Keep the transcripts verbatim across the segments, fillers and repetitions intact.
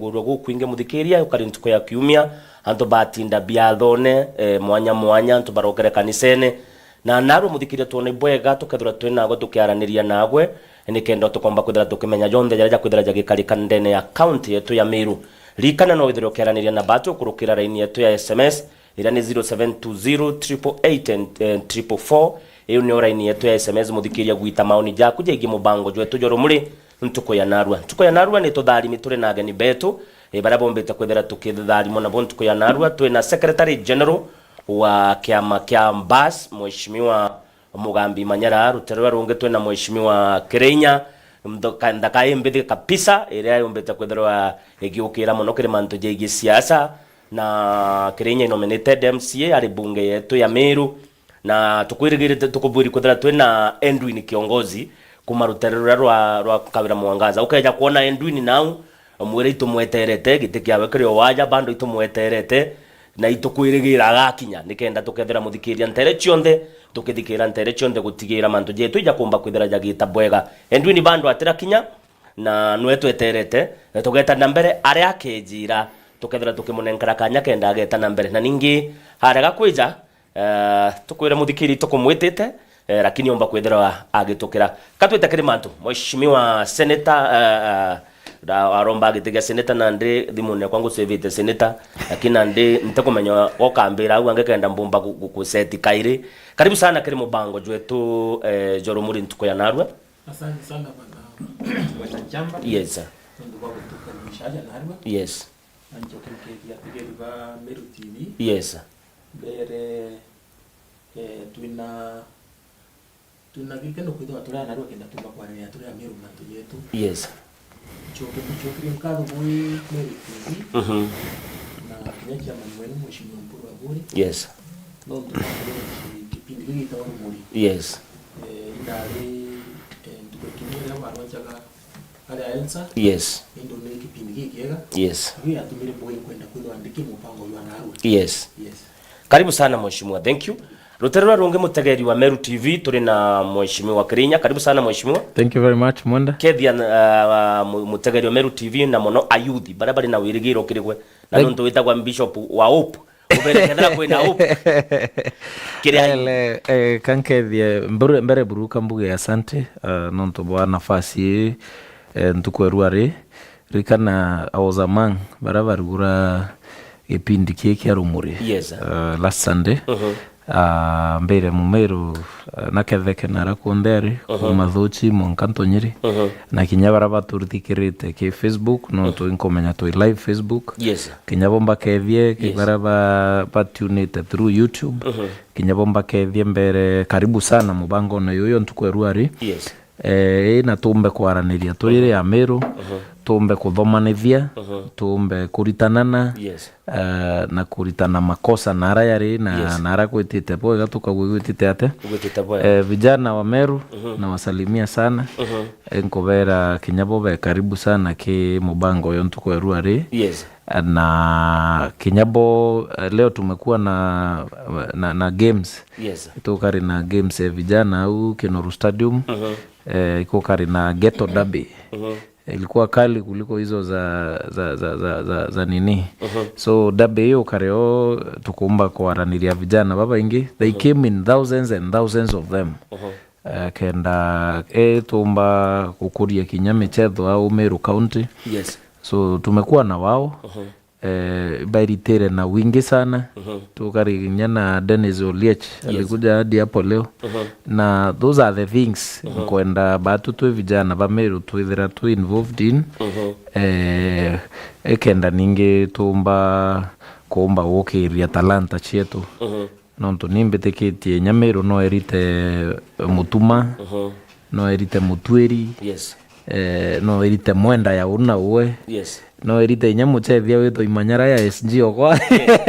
Kurwa gukwingi muthikiria, ukari ntuku ya kiumia, antu batinda biathone, eh, mwanya mwanya, antu barokere kanisene. Na narua muthikiria, twona ibwega tukethirwa twi nagwe tukiaraniria nagwe, nikenda tukomba kwithira tukimenya jonthe jaria jakwithira jagikarika ndene ya county yetu ya Meru. Ririkana no withire ukiaraniria na batu ukurukira raini yetu ya S M S, iria ni zero seven two zero triple eight and, eh, triple four. Iu nio raini yetu ya S M S, muthikiria gwita maoni jaku jegii mubango jwetu jwa rumuri ntuku ya narua. Ntuku ya narua ni tutharimi turi na ageni betu, eh, baria bombite kwithira tukitharimwa nabo ntuku ya narua. Twi na Secretary General wa kiama kia Mbas, Mheshimiwa Mugambi Manyara, rutere ruria rungi twi na Mheshimiwa Kirinya, mtho-, ka-, nthaka imbithi kabisa, iria yumbite kwithirwa igiukira mono kiri mantu jegii siasa, na Kirinya i nominated M C A ari bunge yetu ya Meru, na tukwirigirite, tukubwiri kwithira twi na Edwin Kiongozi kuma rutere ruria rwa, rwa Kawira Mwangaza. Ukeja kwona Edwin nau, mwire itumweterete, giti kiawe kiri o waja, bando itumweterete, na itukwirigira agakinya, nikenda tukethira muthikiria ntere cionthe, tukithikira ntere cionthe gutigira mantu jetu ijakumba kwithira jagita bwega. Edwin bando atirakinya, na nwe tweterete, na tugeta na mbere, aria akejira, tukethira tukimunenkera kanya kenda ageta na mbere. Na ningi, arega kwija, Eh, tukwire muthikiri tukumwitite, eh, lakini omba kwithirwa agitukira. Katwite kiri mantu, Mheshimiwa Senator, eh, eh, na aromba agiti gia Senator, nandi thimune yakwa ngusevite Senator, lakini nandi ntikumenya gokambira au angikenda mbumba gu-, gu-, guseti kairi. Karibu sana kiri mubango jwetu, eh, jwa rumuri ntuku ya narua. Asante sana bwana Mwanachamba. Yes, sir. Nontu bwa gutukaribisha aja narua. Yes. Na njoke nkethia ategeri ba Meru T V. Yes, sir. Mbere, eh, twina, twina gikeno kwithirwa turi a narua kenda tumba kwariria turi a Meru mantu jetu. Yes. Ncoke mbucokerie nkatho bwi Meru T V, mhm, na kinya chairman wenu Mheshimiwa Mpuru Aburi. Yes. Nontu bwa kurehe kipindi gigitawa Rumuri. Yes. Eh, indari, eh, ntuku ikimi iria barwanjaga aria Elsa. Yes. Indi ni kipindi gikiega. Yes. Iu yatumire mbuge nkwenda kwithirwa ndiki mupango jwa narua. Yes. Yes. Karibu sana mheshimiwa. Thank you. Rutere ruria rungi mutegeri wa Meru T V, turi na mheshimiwa Kirinya. Karibu sana mheshimiwa. Thank you very much, Mwenda. Kethia, uh, mu-, mutegeri wa Meru T V na mono ayuthi baria bari na wirigiro kiri gwe. Na nontu witagwa Bishop wa Hope. Ubere kethira kwina hope. Kiri ai. Ele, eh, kankethie, mbere, mbere buruka mbuge asante, eh, nontu bwa nafasi ii, eh, ntuku ya rua ri, rikana I was among baria barugura gipindi kii kia Rumuri, yes, sir, eh, last Sunday. Mhm. Ah, mbere Mumiru, eh, na Ketheke na ara kunthe ari, mhm, kuma Thuchi mwanka Ntonyiri, mhm, na kinya baria batuthikiirite ki Facebook, nontu, mhm, inkumenya twi live Facebook. Yes, sir. Kinya bo mbakethie, ki, yes, baria ba-, batunite through YouTube. Mhm. Kinya bo mbakethie mbere, karibu sana mubangone yuyu ntuku ya rua ri. Yes. Eh, na tumbe kwaraniria turi, mhm, ri Amiru, mhm, tumbe kuthomanithia, mhm, tumbe kuritanana, yes, eh, na kuritana makosa na ara yari na, yes, na ara gwitite bwega tukagwe gwitite ate. Gwitite bwega. Eh, vijana wa Meru, mhm, nawasalimia sana. Mhm. Eh, nkubera kinya bo be karibu sana ki mubango uyu ntuku ya rua ri. Yes. Na kinya bo, eh, leo tumekuwa na, na, na games. Yes. Tukari na games ya vijana au Kinoru Stadium. Mhm. Eh, ikukari na Ghetto Derby. Mhm. Ilikuwa kali kuliko hizo za, za, za, za, za, za nini. Mhm. So, derby hiyo ukari o tukumba kwaraniria vijana babaingi. They, mhm, came in thousands and thousands of them. Mhm. Eh, kenda, eh, tumba gukuria kinya michetho au Meru County. Yes. So, tumekuwa na wao. Mhm. Eh, bairitire na wingi sana. Mhm. Tukari kinya na Dennis Oliech, yes, alikuja hadi hapo leo. Mhm. Na those are the things, mhm, nkwenda batu twi vijana ba Meru twithira twi involved in. Mhm. Eh, ikenda ningi tumba kumba gukiria talanta cietu. Mhm. Nontu ni mbitikitie inya Meru no irite mutuma, mhm, no irite mutuiri, yes, eh, no irite mwenda ya uu na uwe, yes, no irite inya muchethia witwa Imanyara ya S G okwa. Yes.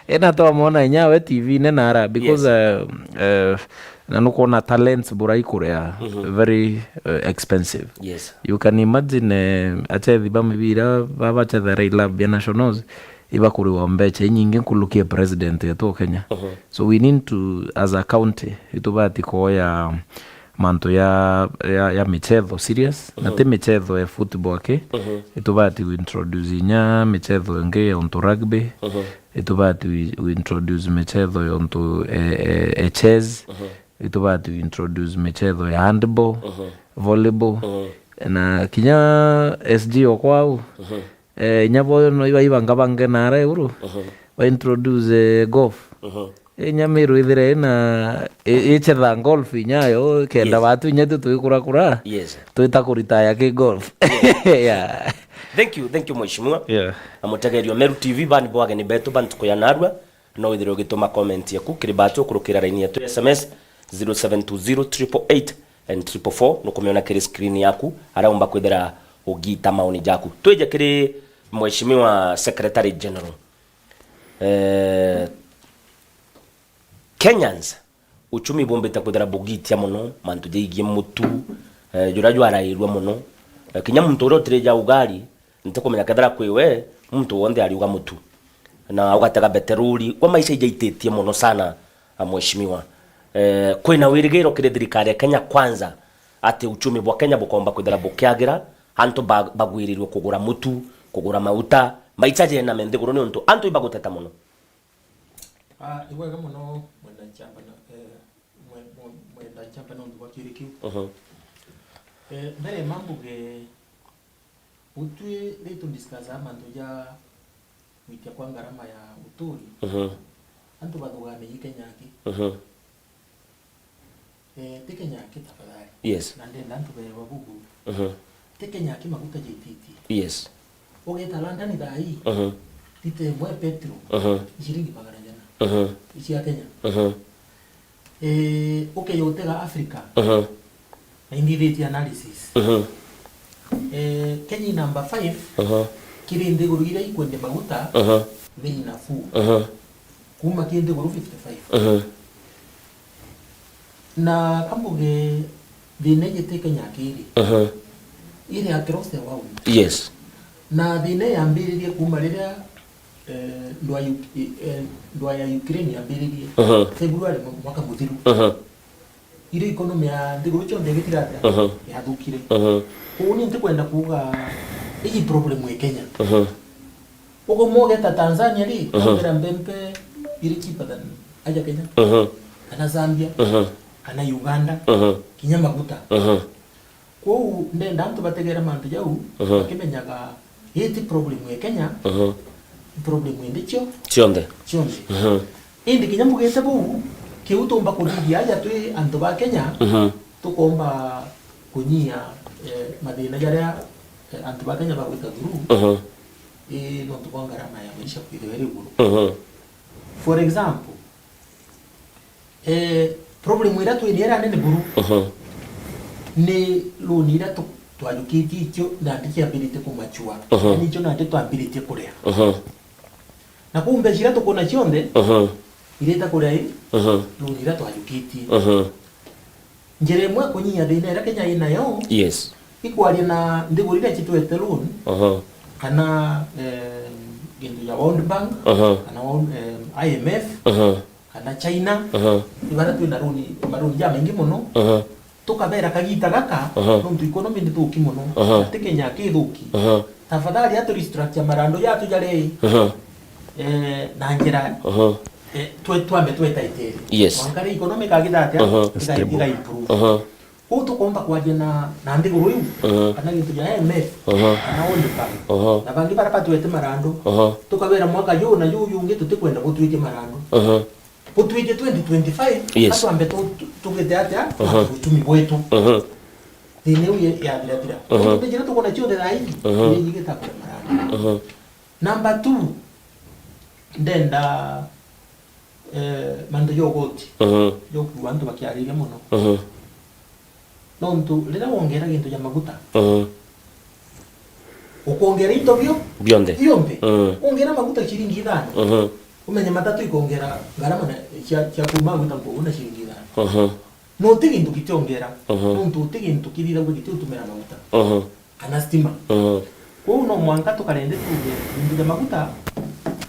Ina twamwona inya we T V-ini na ara, because, yes, eh, eh, na nukwona talents bura ikuria, mhm, very, eh, expensive. Yes. You can imagine, eh, achethi ba mibira ba bachethera ilab ya nationals, ibakuriwa mbecha inyingi nkulukia president yetu Kenya. Mhm. So we need to, as a county, itubati kuoya mantu ya, ya, ya michetho serious, na ti michetho ya football ki. Itubati gu introduce inya michetho ingi ya untu rugby. Itubati wi-, gu introduce michetho ya untu, eh, eh, eh, chess. Itubati gu introduce michetho ya handball, volleyball. Na kinya S G o kwau, eh, inya bo no iba ibangabange nara iguru, ba introduce, eh, golf. Inya Meru ithire ina, i-, ichetha golf inyayo, kenda Yes. batu inya tu twikurakura, Yes. twita kuritaya ki golf. Yeah. Thank you, thank you, Mheshimiwa. Yeah. Na mutegerio Meru T V, bani bo ageni betu ba ntuku ya narua, no withire ugituma comment yaku kiri batu ukurukira raini yetu ya S M S zero seven two zero triple eight and triple four, nukumiona kiri screen yaku, aria umba kwithira ugita maoni jaku. Twije kiri Mheshimiwa Secretary General. Eh, Kenyans, uchumi bumbite kwithira bugitia mono, mantu jaigie mutu, eh, juria jwarairua mono. Eh, kinya muntu uria utirija ugari, ntikumenya kethira kwi we, muntu wonthe ariuga mutu. Na ugatega beteroli, kwa maisha ijaititie mono sana, a Mheshimiwa. Eh, kwina wirigiro kiri thirikari ya Kenya Kwanza ati uchumi bwa Kenya bukomba kwithira bukiagira, antu ba-, bagwirirwe kugura mutu, kugura mauta, maisha jename nthiguru niuntu antu ibaguteta mono. Ah, ni bwega mono mwenda nchamba na, eh, mwe-, mwe-, mwenda nchamba nontu bwa kiuri kiu. Mhm. Eh, mbere ma mbuge, utwi ri tu discuss mantu ja gwitia kwa ngarama ya uturi, Mhm. antu bathuganirie Kenya aki. Mhm. Eh, ti Kenya aki tafadhali. Yes. Na ndenda antu bewa bubu. Mhm. Ti Kenya aki maguta jaititie. Yes. Ugeta London thaa ii, Mhm. lita imwe ya petrol, Mhm. ciringi magana jana. Mhm. Cia Kenya. Mhm. Eh, ukeya utega Africa, Mhm. na indithitie analysis. Mhm. Eh, Kenya i number five, Mhm. kiri nthiguru iria ikwendia maguta Mhm. bei nafuu. Mhm. Kuma ki nthiguru fifty five. Mhm. Na kambuge thina iji ti Kenya kiri. Mhm. Iri across the world. Yes. Na thina ii yambiririe kuma riria, eh, ndwa ya Uk-, eh, ndwa ya Ukraine yambiririe. Mhm. February mwa-, mwaka muthiru. Mhm. Irio economy ya nthiguru cionthe igitira atia? Mhm. Yathukire. Mhm. Koguo ni ntikwenda kuuga iji problem i Kenya. Mhm. Uguma ugeta Tanzania ri, Mhm. ukagira mbembe iri cheaper than aja Kenya. Mhm. Kana Zambia, Mhm. kana Uganda, Mhm. kinya maguta. Mhm. Kwou ndenda antu bategere mantu jau, Mhm. bakimenyaga ii ti problem ya Kenya, Mhm. ni problem indi cio Cionthe. cionthe. Mhm. Indi kinya mbugite buu, kiu tumba kuthithia aja twi antu ba Kenya, Mhm. tukomba kunyia, eh, mathina jaria, eh, antu ba Kenya bagwita through, Mhm. ii nontu bwa ngarama ya maisha kwithirwa iri iguru. Mhm. For example, eh, problem iria twina iria nene buru Mhm. ni loan iria tu-, twajukitie icio nandi ciambiritie kumachua. Mhm. Yani icio nandi twambiritie kuria. Mhm. Na kuu mbeca iria tukuna cionthe Mhm. irita kuria i Mhm. loan iria twajukitie. Mhm. Njira imwe ya kunyia thina iria Kenya inayo Yes. ikwaria na nthiguru iria citwete loan Aha. kana, eh, gintu ya World Bank Aha. kana World, eh, I M F Aha. kana China. Aha. Ni baria twina loan, maroni jamaingi mono. Aha. Tukabera kagita gaka Aha. nontu economy ni thuki mono. Aha. Na ti Kenya ki thuki. Aha. Tafadhali atu restructure marando jatu jaria i. Aha. Eh, na njira Aha. eh, twe-, twambe tweta itiri. Yes. Mwanka ri economy kagita atia? Aha. Iga, Stable. Iga improve. Aha. Kuu tukomba kwaria na, na nthiguru iu, Aha. kana gintu ja I M F, Aha. kana World Bank. Aha. Na bangi baria batwete marando. Aha. Tukabera mwaka juu na juu jungi tutikwenda butwike marando. Aha. Butwike twenty twenty-five, Yes. atwambe tu-, tu-, tugite atia? Aha. Uchumi bwetu. Aha. Thina iu ye-, yathirathira. Aha. Nontu njira tukona cionthe thaa ii, Aha. ni igita kure marando. Aha. Number two, ndenda, eh, mantu ja ugoti, Aha. ja ukua antu bakiariria mono. Aha. Nontu riria wongera gintu ja maguta, Aha. ukwongera into bio Bionthe. bionthe. Aha. Wongera maguta ciringi ithano, Aha. umenye matatu ikongera ngarama na, cia, cia kuma gwita nkugu na ciringi ithano. Aha. No ti gintu gitiongera, Aha. nontu ti gintu kithithagua gitiutumira maguta. Aha. kana stima. Mhm. Kwou no mwanka tukarende tuge, bintu bia maguta,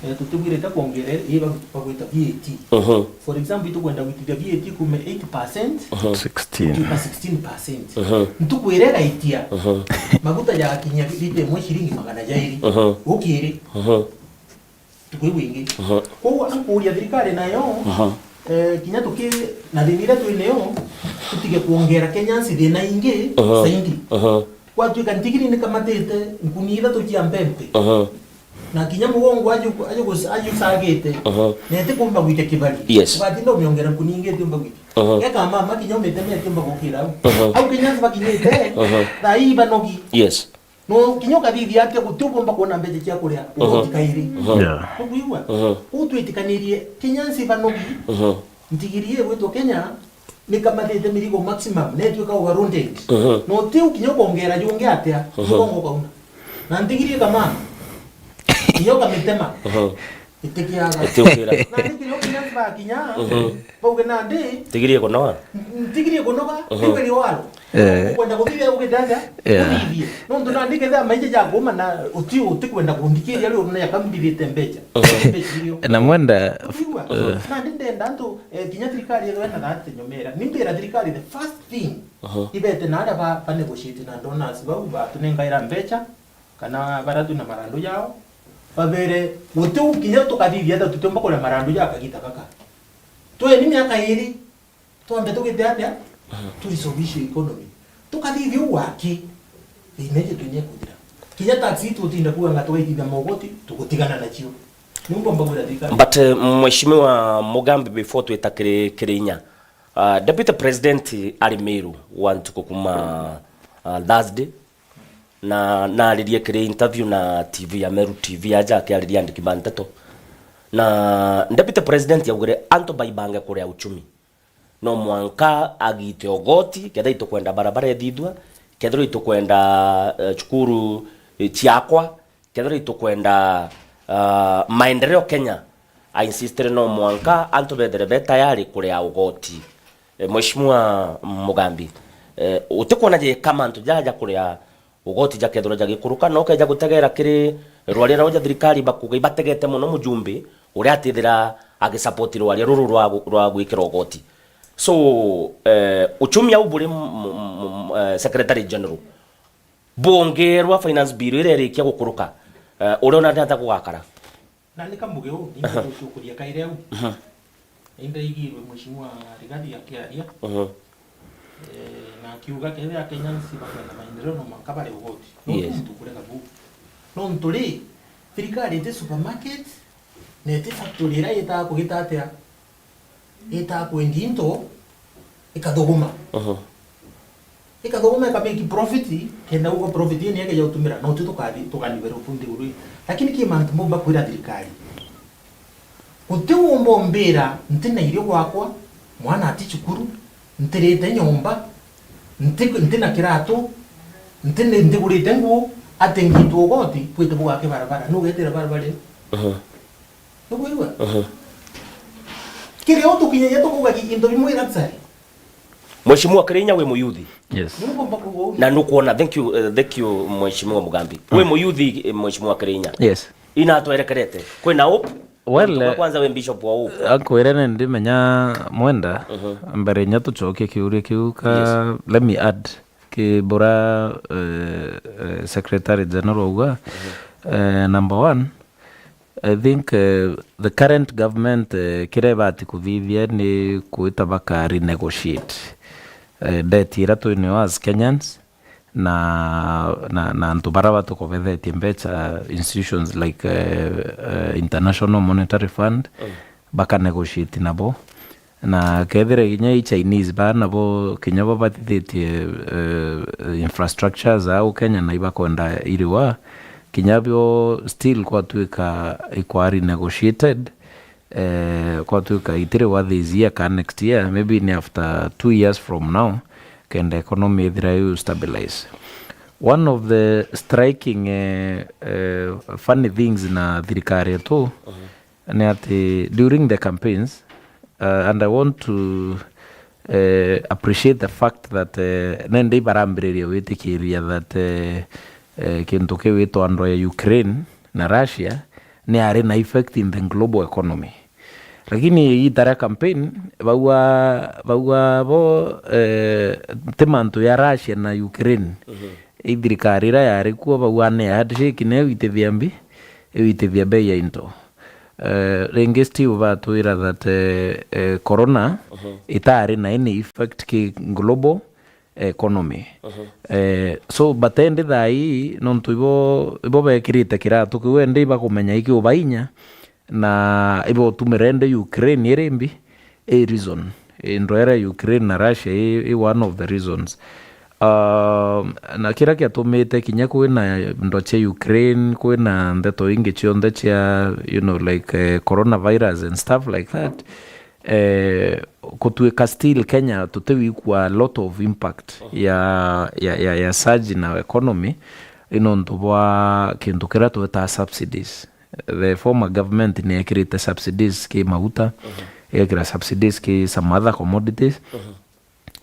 Eh, tutibwirite kwongera ii ba-, bagwita V A T. Mhm. For example, itukwenda gwitithia V A T kuuma eight percent Mhm. sixteen. Tuka sixteen percent. Mhm. Ntuku iria igaitia, Mhm. maguta jagakinyia lita imwe ciringi magana jairi. Mhm. Gukiri. Mhm. Tukwigua ingi. Mhm. Kwou ankuuria thirikari nayo, Mhm. eh, kinya tuki na thina iria twi nayo, tutige kwongera Kenyans thina ingi Mhm. zaidi. Mhm. Gwatuika ntigiri nikamatite nkuni ithatu cia mbembe. Mhm. Na kinya mugongo aju-, aju-, ajusagite. Mhm. Na itikumba gwitia kibari. Yes. Ugatinda umiongera nkuni ingi itiumba gwitia. Mhm. Geka mama kinya umitemea itiumba gukira au. Mhm. Au kinya bakinyite, Mhm. thaa ii banogi. Yes. No kinya ukathithia atia guti ubomba kuona mbeca cia kuria, Mhm. ugoti kairi. Mhm. Yeah. Nukwigua? Mhm. Uu twitikanirie kinya nsi banogi, Mhm. ntigiri ii gwitwa Kenya, nikamathite mirigo maximum, netwika overloaded. Mhm. No tiu kinya ukongera jungi atia, Mhm. mugongo ukauna. Na ntigiri ii kama, kinya ukamitema. Mhm. Itikiaga. Itiukira. Na ni kinya kinya bakinya, Mhm. bauge nandi, Ntigiri ikunoga. ntigiri ikunoga, Mhm. tiu iri waro. Eh. Ukwenda kuthithia ugite atia? Yeah. Uthithie. Nontu nandi kethira maisha jakuuma na uti, utikwenda kunthikiria riu, na yakambithite mbeca. Mhm. Mbeca irio. Na mwenda Ukiigua? Eh. Nandi ndenda antu, eh, kinya thirikari ethwe na thate nyomera. Nimbira thirikari the first thing Mhm. ibete na aria ba, ba negotiate na donors bau batunengaira mbeca, kana baria twina marandu jao, babere gutiu kinya tukathithia ata tutiumba kuria marandu ja kagita gaka. Tweni miaka iri, twambe tugite atia? Mhm. Turi solution economy. Tukathithia uu waki, thina iji twinya kuthira. Kinya tax itu utinda kuuga nga tugaitithia mogoti, tugutigana nacio. Niu ngomba gwira thirikari. But, eh, Mheshimiwa Mugambi, before twita kiri, kiri inya, uh, Deputy President ari Meru wa ntuku kuma, uh, Thursday, na naririe kiri interview na T V ya Meru T V aja akiariria andiki ba nteto. Na Deputy President augire antu baibange kuria uchumi. No mwanka agite ogoti, kethira itukwenda barabara ithithua, kethira itukwenda, eh, cukuru, eh, ciakwa, kethira itukwenda, ah, maendeleo Kenya, ainsistire no mwanka antu bethere be tayari kuria ugoti. Eh, Mheshimiwa Mugambi, eh, utikwona je kama antu jaja kuria ugoti jakethirwa jagikuruka, na ukeja gutegera kiri rwaria rwa ja thirikari bakuga ibategete mono mujumbe uria atithira agisapoti rwaria ruru rwa gu-, rwa gwikira ugoti. So, eh, uchumi au buri m-, m-, m-, eh, Secretary General, bongerwa finance bill iria irikia gukuruka, eh, uriona ni ata gugakara? Na ni kambuge uu, ni Aha. ndio tukuria kaire au. Aha. Indaigirwe Mheshimiwa Rigathi akiaria, Aha. eh, na akiuga kethira Kenyans bakwenda maendeleo no mwanka bare ugoti. No Yes. muntu kurega buu. Nontu ri, thirikari iti supermarket, na iti factory iria itaga kugita atia? Itaga kwendia into, ikathuguma. Aha. Ikathuguma ikamake profit, kenda ugo profit iyo niyo ikeja gutumira, no tu tukathi, tukanibera uku nthiguru ii. Lakini ki mantu mau mbakwira thirikari. Guti umba umbira, nti na irio gwakwa, mwana ati cukuru, ntirite nyomba, nti, nti na kiratu, nti ni, ntigurite nguo, ati ngiitwa ugoti, bwite bugake barabara. Nu ugetira barabara ino? Aha. Nukwigua? Aha. Kiri u tukinyagia tukuga ki into bimwe luxury. Mheshimiwa Kirinya wi muyuthi. Yes. Nugomba kuuga uu. Na nukwona, thank you, eh, thank you, Mheshimiwa Mugambi. Wi muyuthi, eh, Mheshimiwa Kirinya. Yes. Ina twerekerete. Kwina hope? Well, Tuka eh, kwanza wi Bishop wa hope. Akwire ni ndimenya mwenda, Mhm. mbere nya tucokie kiuria kiu ka, Yes. let me add, ki bura, eh, eh, Secretary General auga, Mhm. eh, number one, I think, eh, the current government, eh, kiria ibati kuthithia ni kwita baka renegotiate, eh, debt iria twi nayo as Kenyans, na, na, na antu baria batukobethetie mbeca, institutions like, eh, eh, International Monetary Fund, Mm. baka negotiate nabo. Na kethira kinya i Chinese baa nabo kinya bo bathithitie, eh, infrastructures au Kenya na ibakwenda iriwa, kinya bio still kwatuika ikwa renegotiated, eh, kwatuika itiriwa this year kana next year, maybe ni after two years from now, kenda economy ithira yu stabilize. One of the striking, eh, eh, funny things na thirikari yetu, Mhm. ni ati during the campaigns, uh, and I want to, uh, appreciate the fact that, uh, nende ibarambiriria gwitikiria that, uh, uh, kintu kiu gitwa ndwa ya Ukraine na Russia ni ari na effect in the global economy. Lakini igiita ria campaign, bauga, bauga bo, eh, ti mantu ya Russia na Ukraine. Mhm. I thirikari iria yari kuo, bauga ni handshake, ni iwitithia mbi, iwitithia bei ya into. Eh, ringi still batwira that, eh, eh, corona Mhm. itari na any effect ki global economy. Mhm. Eh, so, but endi thaa ii, nontu ibo, ibo bekirite kiratu kiu, endi ibakumenya ikiuba inya, na ibotumira endi Ukraine iri mbi, i reason. Into iria Ukraine na Russia i, i one of the reasons. Um, na kiria kiatumite kinya kwina into cia Ukraine, kwina ndeto ingi cionthe cia, you know, like, eh, coronavirus and stuff like that, eh, kutuika still Kenya tutiwikua a lot of impact Mhm. ya, ya, ya, ya surge in our economy, i nontu bwa kintu kiria twitaga subsidies. The former government ni yekirite subsidies ki maguta, Mhm. igekira subsidies ki some other commodities, Mhm.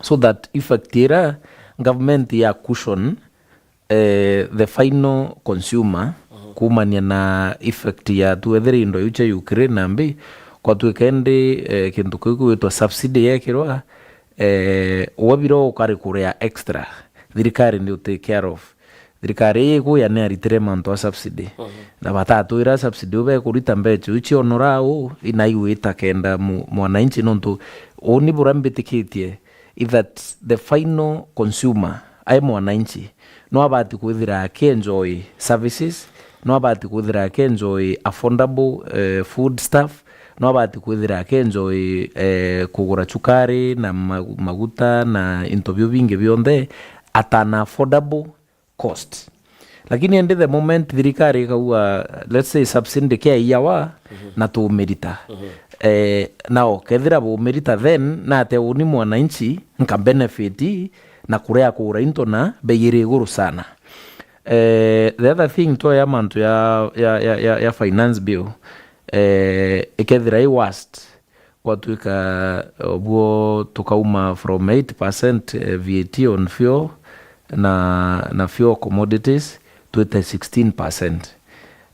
so that effect iria government ya cushion, eh, the final consumer, Mhm. kuumania na effect ya tu ethira indo iu cia Ukraine na mbi, kwatuika indi, eh, kintu kiu gigwitwa subsidy yekirwa, eh, we biro ukari kuria extra, thirikari ni u take care of. Thirikari ii ikuya ni yaritire mantu a subsidy. Mhm. Na batatwira subsidy u bekurita mbeca iu cionora u, inaigwita kenda mu-, mwananchi, nontu uni buria mbitikitie is that the final consumer, ai mwananchi, no abati kwithira akienjoy services, no abati kwithira akienjoy affordable, eh, food stuff, no abati kwithira akienjoy, eh, kugura chukari na ma-, maguta na into biu bingi bionthe at an affordable cost. Lakini indi the moment thirikari ikauga, let's say, subsidy kiaiyawa Mhm. na tumirita. Mhm. Eh, nao kethira bumirita, then nate uni mwananchi nka benefit na kuria kugura into na bei iri iguru sana. Eh, the other thing, twoya mantu ya, ya, ya, ya, ya finance bill, eh, ikethira i worst, kwatuika obuo tukauma from eight percent, eh, V A T on fuel na, na fuel commodities, twite sixteen percent.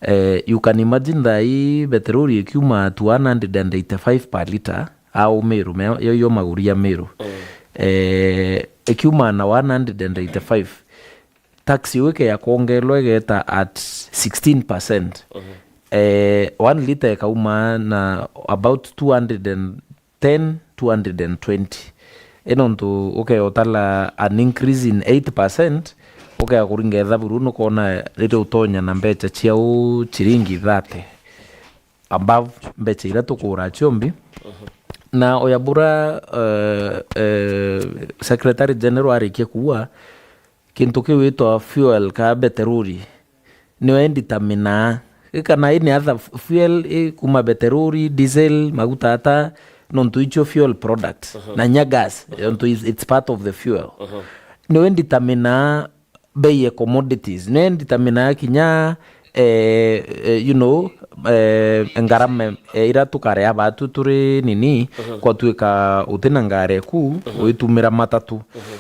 Eh, you can imagine thaa ii beterori ikiuma at one hundred and eighty-five per litre, au Meru, me-, yo, yo maguri ya Meru. Mm. Eh, ikiuma na one hundred and eighty-five, tax iu ikeya kwongerwa igeta at sixteen percent. Mhm. Eh, one litre ikauma na about two hundred and ten, two hundred and twenty. I nontu ukeya utala an increase in eight percent, ukeya kuringa ithabu riu, nukona riria utonya na mbeca ciau ciringi thirty above mbeca iria tukugura cio mbi. Mhm. Na oya bura, eh, eh, Secretary General arikia kuuga, kintu kiu witwa fuel ka beterori, nio i determinaa. I kana any other f-, fuel, i kuma beterori, diesel, maguta ata, nontu icio fuel products, Mhm. na nya gas, nontu is, it's part of the fuel. Mhm. Nio i determinaa bei ya commodities, nio i determinaa kinya, eh, eh, you know, eh, ngarama, eh, iria tukaria batu turi nini, Mhm. kwatuika utina ngari eku, Mhm. uitumira matatu. Mhm.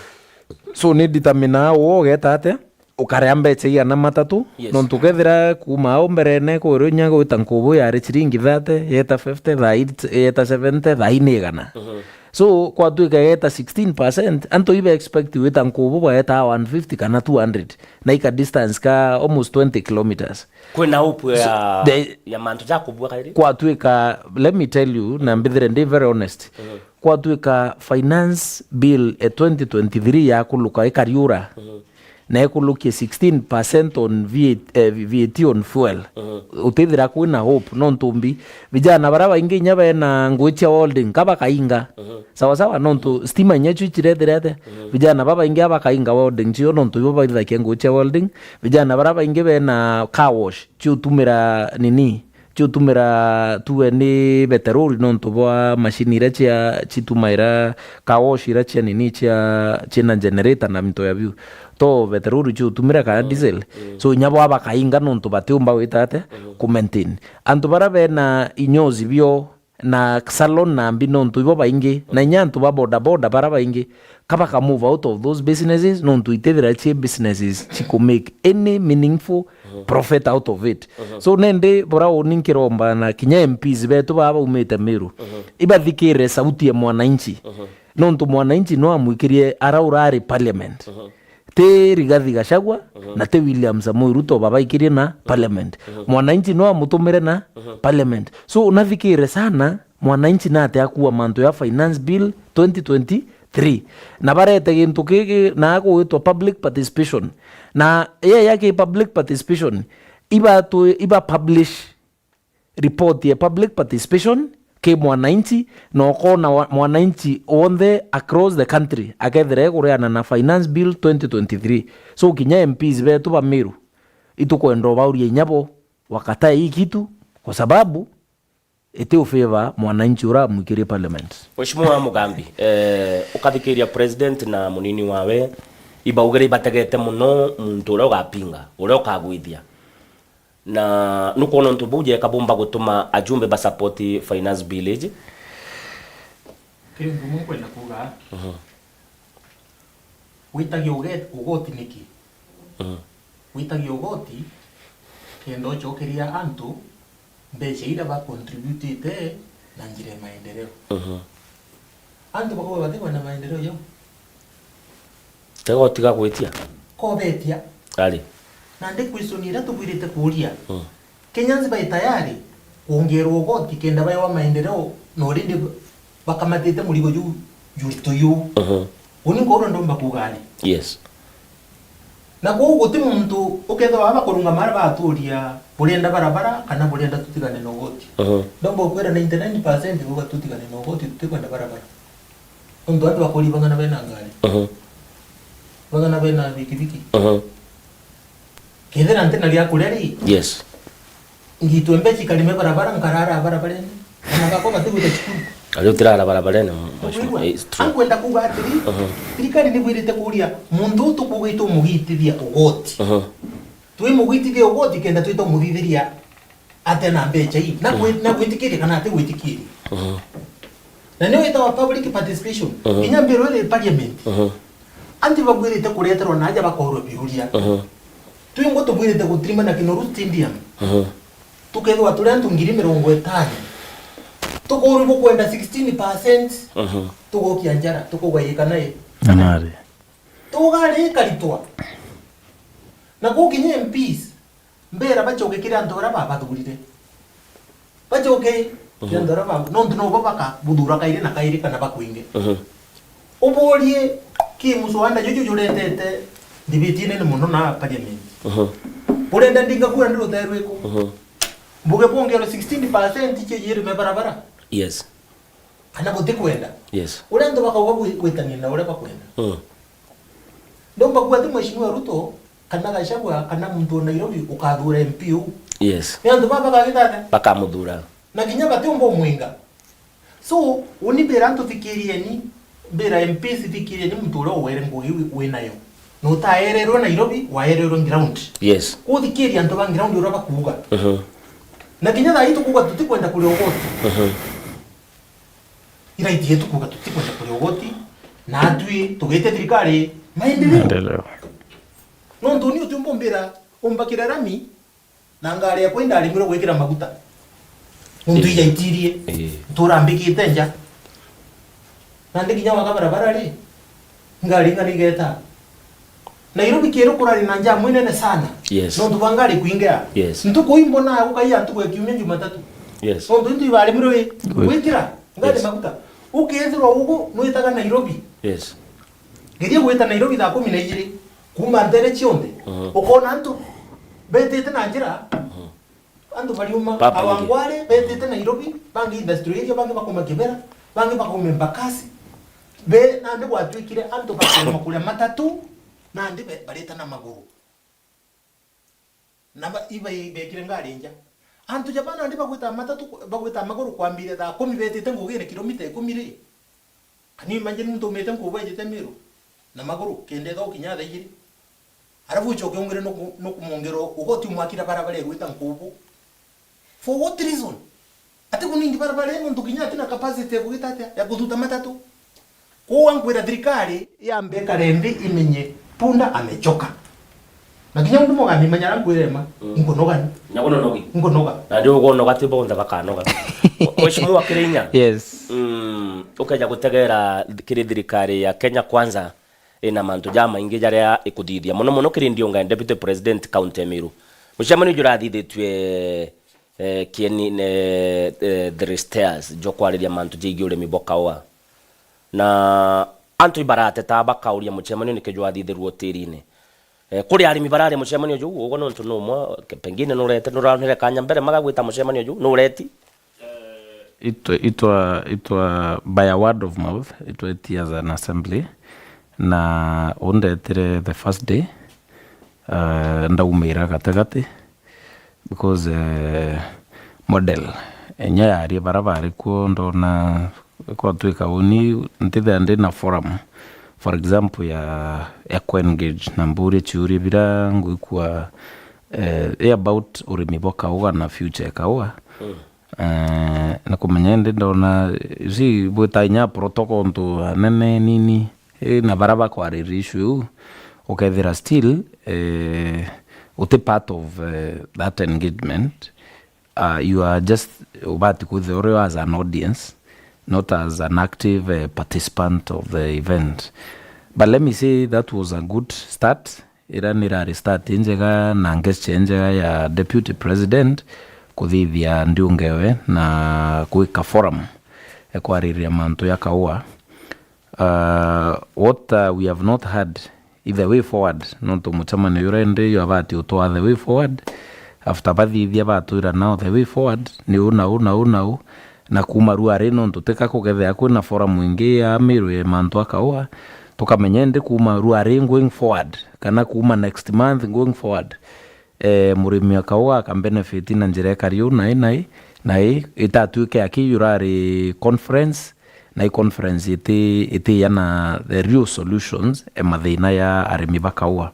So, ni determinaa uu ugeta atia, ukaria mbeca igana matatu, Yes. nontu kethira kuma au mberene, kwinya gwita nkubu yari ciringi thirty, yeta fifty, thaa ii, yeta seventy, thaa ii ni igana. Mhm. So, kwatuika yeta sixteen percent, antu ibe expect gwita nkubu baeta one fifty kana two hundred, na ika distance ka almost twenty kilometers. Kwina hope ya, So, the ya mantu ja kubua kairi? Kwatuika, let me tell you, na mbithire ndi very honest, Mhm. kwatuika finance bill e twenty twenty-three yakuluka ikariura, Mhm. na ikulukie sixteen percent on V A T, eh, V A T on fuel. Mhm. Utithira kwina hope, nontu mbi, vijana bara baingi inya bena ngui cia welding, ka bakainga. Mhm. Sawa sawa, nontu stima inya cio icirethirete. Mhm. Vijana babaingi abakainga welding cio, nontu ibo baithakia ngui cia welding. Vijana bara baingi bena car wash, ciutumira nini, ciutumira tuwe ni beterori nontu bwa mashini iria cia, citumaira car wash iria cia nini, cia, ciina generator na minto ya biu. To beterori ciutumira kana Mm, diesel. Mm. So, inya bo abakainga nontu batiumba gwita atia, Mm. ku maintain. Antu bara bena inyozi bio, na salon na mbi nontu ibo baingi, na inya antu ba boda boda bara baingi, ka baka move out of those businesses, nontu itithira cie businesses ci ku make any meaningful profit out of it. So nende bora uni nkiromba na kinya M Ps betu baa baumite Meru, ibathikire sauti ya mwananchi. Nontu mwananchi no amwikirie ara urari parliament. Ti Rigathi Gachagua na ti William Samoei Ruto babaikirie na parliament. Mwananchi no amutumire na parliament. So unathikire sana mwananchi nate akua mantu ya finance bill twenty twenty-three. Na barete gintu kigi na agwitwa public participation. Na yaya ki public participation, iba tu, iba publish report ya public participation ki mwananchi, na ukona wa, mwananchi wonthe across the country akethira ekuriana na finance bill twenty twenty-three. So kinya M Ps betu ba Meru itukwenda ubauria inya bo wakatae hii kitu, kwa sababu iti u favor mwananchi uria amwikirie parliament. Mheshimiwa Mugambi, eh, ukathikiria president na munini wawe, ibaugire ibategete muno muntu uria ugapinga, uria ukagwithia. Na nukwona untu buu jeka bumba gutuma ajumbe ba support finance bill iji? Kiri untu umwe nkwenda kuuga, witagia uge-, ugoti niki? Witagia ugoti kenda ucokeria antu mbeca iria ba contributite na njira ya maendeleo. Antu bakauga batikwenda maendeleo jau. Tega utiga gwitia. Kobetia. Ari. Na ndi question iria tubwirite kuuria. Kenyans bai tayari kwongerwa ugoti kenda baewa maendeleo na already bakamatite murigo juu jurito juu. Uni nkourwa ndomba kuuga ari. Yes. Na kwou guti muntu ukethirwa aba kurungama aria baturia, burenda barabara kana burenda tutigane na ugoti. Ndomba gukwira ninety nine percent bauga tutigane na ugoti, tutikwenda barabara. Nontu antu bakuri bang'ana bena ngari. Bang'ana bena bikibiki. Kethira ntina ria kuria ri, yes, ngitwe mbeca ikarime barabara, nkarara barabarene. Ana bakwa batigwita cukuru. Ari utirara barabarene, mheshimiwa. It's true. Ankwenda kuuga atiri, thirikari nibwirite kuuria muntu uu tukuuga itumugitithia ugoti. Twimugitithia ugoti kenda twita umuthithiria atia na mbeca ii, na gwi-, na gwitikiria kana ati gwitikiria. Na niyo itawa public participation. Kinya mbiru iri parliament. Antu babwirite kureterwa na aja bakorwa biuria. Twingwa tubwirite gutirima na Kinoru Stadium. Tukethirwa turi antu ngiri mirongo itano. Tukorwa bukwenda sixteen percent. Tugokia njara, tukugayika nae. Anari. Tugari ikaritwa. Na kuu kinya M Ps, mbera bacoke kiri antu baria babathurire. Bacoke kiri antu baria ba-, nontu nobo bakabuthura kairi na kairi kana bakwinge. Uburie ki muswanda juju juretete ndibiti nene muno na parliament. Burenda ndinga kura ndi rutere rwiku? Mbuge bwongerwe sixteen percent cio yirime barabara? Yes. Kana butikwenda? Yes. Uria antu bakauga gwi-, gwitania na uria bakwenda. Ndomba kuuga ti Mheshimiwa Ruto, kana Gachagua, kana muntu wa Nairobi ukathura M P uu. Yes. Ni antu baba bagagitata. Bakamuthura. Na kinya batiumba umwinga. So, uni mbira antu thikirieni, mbira M Ps thikirieni muntu uria ugwere ngugi wi-, winayo. Na utaererwe Nairobi, waererwe ground. Yes. Kuthikiria antu ba ground uria bakuuga. Na kinya thaa ii tukuuga tutikwenda kuria ugoti. Ira itie tukuuga tutikwenda kuria ugoti, na atwi tugite thirikari maendeleo. Maendeleo. Nontu ni utiumba umbira umbakire rami, na ngari yakwa indarimirwe gwikira maguta. Nontu ijaitirie, nturambikite nja. Nandi kinya waka barabara ri, ngari ng'ani igeta. Nairobi kiro kurari na njamu inene sana. Yes. Nontu bwa ngari kuingia. Yes. Ntuku imbona gukaia ntuku ya kiumia Jumatatu. Yes. Nontu intu ibaremirwe gwikira ngari maguta. Ukethirwa ugu nwitaga Nairobi. Yes. Geria gwita Nairobi thaa kumi na ijiri, kuuma ntere cionthe. Ukona antu betite na njira, antu bariuma Awangware betite Nairobi, bangi industrial area, bangi bakuma Kibera, bangi bakuma Embakasi. Be, nandi gwatwikire antu bakuma kuria matatu, nandi be-, barita na maguru. Na ba-, iba-, ibekire ngari nja. Antu ja bana ndi bagwita matatu, bagwita maguru kwambire thaa kumi betite ngugine kilomita ikumi ri. Can you imagine muntu umite nkubu ejite Meru na maguru kenda etha ukinya thaa igiri? Arafu ucoke ungire nuku-, nukumwongera ugoti umwakira barabara igwita nkubu. For what reason? Ati kunindi barabara ii muntu kinya atina capacity ya kugita atia, ya kuthuta matatu. Kwou ankwira thirikari yambe ikare nthi imenye punda amechoka. Na kinya undu mugamimenya rangu irema, mm, inkunoga ni. Na kunonogi. Inkunoga. Na ndio ukonoga ti bonthe bakanoga. Mheshimiwa Kirinya. Yes. Mm, ukeja gutegera kiri thirikari ya Kenya Kwanza ina mantu jamaingi jaria ikuthithia. Muno muno kiri ndiunga ya Deputy President County ya Meru. Mucemanio jurathithitue, eh, kieni, ne, eh, three stairs, jwa kwariria mantu jegie urimi bwa kaua. Na antu ibarateta bakauria mucemanio niki jwathithirwe utirine. Eh, kuri arimi bararia mucemanio juu, ugwe nontu numwe, ke-, pengine nurete, nuronere kanya mbere magagwita mucemanio juu, nureti? Itwa, itwa, itwa by a word of mouth, itwetie as an assembly, na undetire the first day, uh, ndaumira gatigati, because, eh, model enya yari bara bari kuo, ndona kwatwika uni ntithea ndi na forum, for example, ya, ya ku-engage na mburie ciuria bira ngwikua, eh, i about urimi bwa kaua na future ya kaua. Mm. Eh, na kumenya indi ndona, you see, bwita inya protocol ntu anene nini, eh, na bara bakwariria issue iu, ukethira still, eh, uti part of, eh, that engagement, uh, you are just ubati kwithira uri as an audience, not as an active, uh, participant of the event. But let me say that was a good start. Ira nirari start injega na gesture injega ya Deputy President kuthithia ndiungewe na gwika forum ya kwariria mantu ya kaua. Uh, what, uh, we have not heard is the way forward, nontu mucemanio uria indi yo abati utwaa the way forward. After bathithia batwira now the way forward ni uu na uu na uu na uu, na kuuma ruari, nontu tika kugethea kwina forum ingi ya Meru ya mantu a kaua, tukamenya indi kuuma ruari going forward, kana kuuma next month going forward, eh, murimi wa kaua aka benefit na njira ikari uu nai, nai, nai, itatwike aki urari conference, na i conference iti, itiya na the real solutions e mathina ya arimi ba kaua.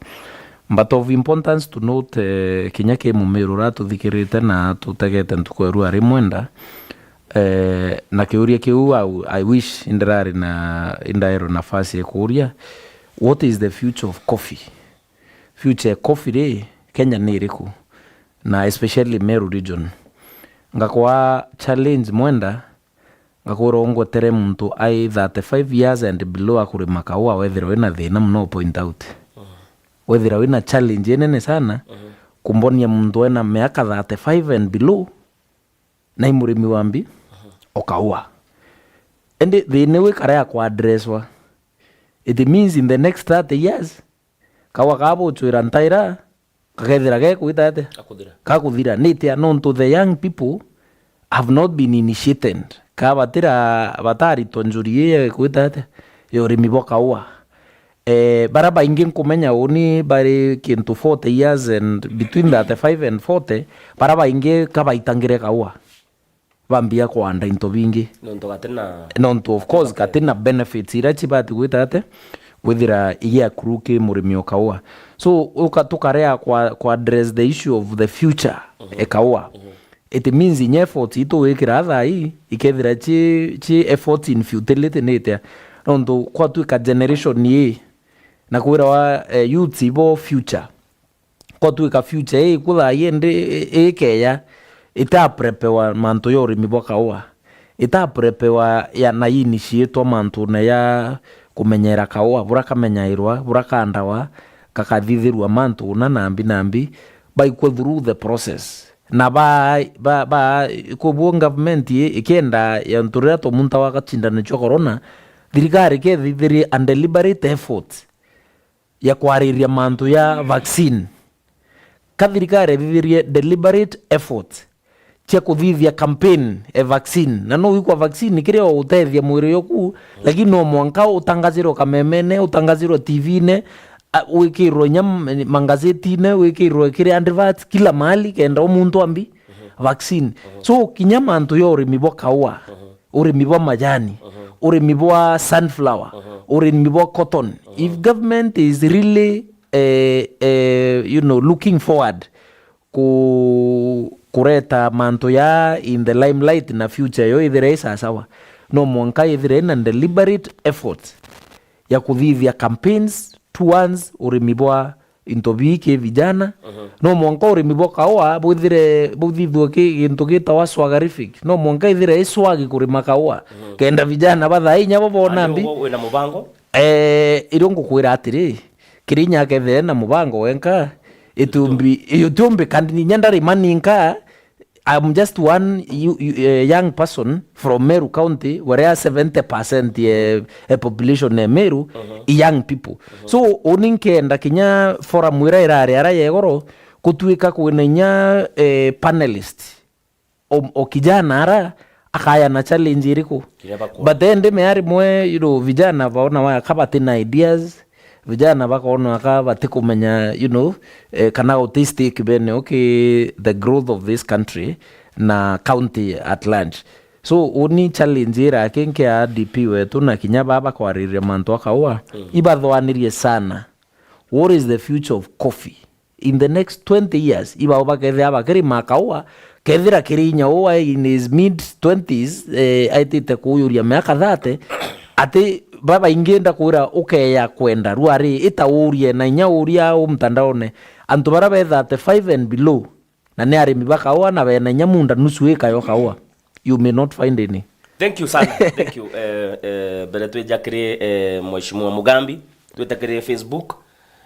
But of importance to note, eh, kinya ki mumiru uria tuthikirite na tutegete ntuku ya ruari mwenda, eh, na kiuria kiu I, I wish indirari na, indaerwe nafasi ya kuuria, what is the future of coffee? Future ya coffee ri, Kenya ni iriku? Na especially Meru region. Ngakwa challenge mwenda, ngakwira ungwetere muntu ai thirty-five years and below akurima kaua, wethira wina thina mono, point out. Mhm. Wethira wina challenge inene sana, mhm, kumbonia muntu ena miaka thirty-five and below, na i murimi wa mbi, mhm, o kaua. Indi thina iu ikara ya kuaddresswa. It means in the next thirty years, kaua kaa buchwira ntaira, gakethira gekwita atia? Gakuthira. Gakuthira. Nitia? Nontu the young people have not been initiated. Ka batira, bataritwa njuri ii ya kwita atia? Ya urimi bwa kaua. Eh, bara baingi nkumenya uni bari kintu forty years and between thirty-five and forty, bara baingi ka baitangire kaua. Bambia kwanda into bingi. Nontu gatina, nontu of course, okay, gatina benefits iria cibati gwita ate, kwithira igiakuru ki murimi o kaua. So, uka-, tukarea kwa, kwa address the issue of the future, mhm, e kaua. Mhm. It means inya efforts itu wikira thaa ii, ikethira ci, ci efforts in futility ni itia? Nontu kwatwika generation ii, na kwirawa, eh, youths ibo future. Kwatwika future ii kuthaa ii indi i-, ikeya, itaprepewa mantu ya urimi bwa kaua, itaprepewa ya na initiatwa mantune ya kumenyera kaua, bura kamenyairwa, bura kandawa, gakathithirua mantu una nambi nambi, baikwe through the process. Na ba, ba, ba, kwou government i-, ikienda ya ntu riria twamuntawa gacindano cia corona, thirikari kethithirie a deliberate effort ya kwariria mantu ya vaccine. Ka thirikari ethithirie deliberate effort cia kuthithia campaign e vaccine. Na no wikwa vaccine kiri o utethia mwiri yoku, lakini no mwanka utangazirwe kamemene, utangazirwe T V-ne, a, wikirwe inya m-, mangazeti-ne, wikirwe kiri adverts, kila mahali, kenda o muntu ambi vaccine. So, kinya mantu ya urimi bwa kaua, urimi bwa majani, urimi bwa sunflower, urimi bwa cotton. If government is really, eh, eh, you know, looking forward ku-, kureta mantu ya in the limelight na future yo ithire i sasawa, no mwanka ithire ina deliberate effort ya kuthithia campaigns towards urimi bwa into bii ki vijana. Mhm. No mwanka urimi bwa kaua bwithire buthithwe ki gintu gitawa swagarific. No mwanka ithire i swagi kurima kaua. Mhm. Kenda vijana ba thaa inya bo bona mbi. Wina mubango? Eh, irio ngukwira atiri, Kirinya akethire na mubango wenka, itiumbi, itiumbi kandi ninya ndarima ninka, I'm just one you, you, eh, young person from Meru County, where seventy percent eh, eh, population ya Meru i young people. So, uni nkenda kinya forum ira irari ara ya igoro, kutuika kwina inya eh, panelist o, o kijana ara akaya na challenge iriku? Kiria bakona. But then ndime arimwe, you know, vijana baona waya ka bati na ideas, vijana bakona ka bati kumenya, you know, eh, kana guti stake bene, okay, the growth of this country na county at large. So, uni challenge ira aki nkia D P wetu na kinya baba kwariria mantu akaua, ibathwanirie sana. What is the future of coffee? In the next twenty years, ibao bakethira bakirima kaua, kethira kiri inya uu in his mid twenties, eh, aitite kuuyuria miaka thirty, ati babaingi ndakwira ukeya kwenda, rua ri, ita urie na inya uria u mtandaone, antu bara be thirty-five and below, na ni arimi ba kaua na bena inya munda nusu ika yo kaua, you may not find any. Thank you sana. Thank you. Eh, eh, mbere twija kiri, eh, Mheshimiwa Mugambi, twite kiri Facebook,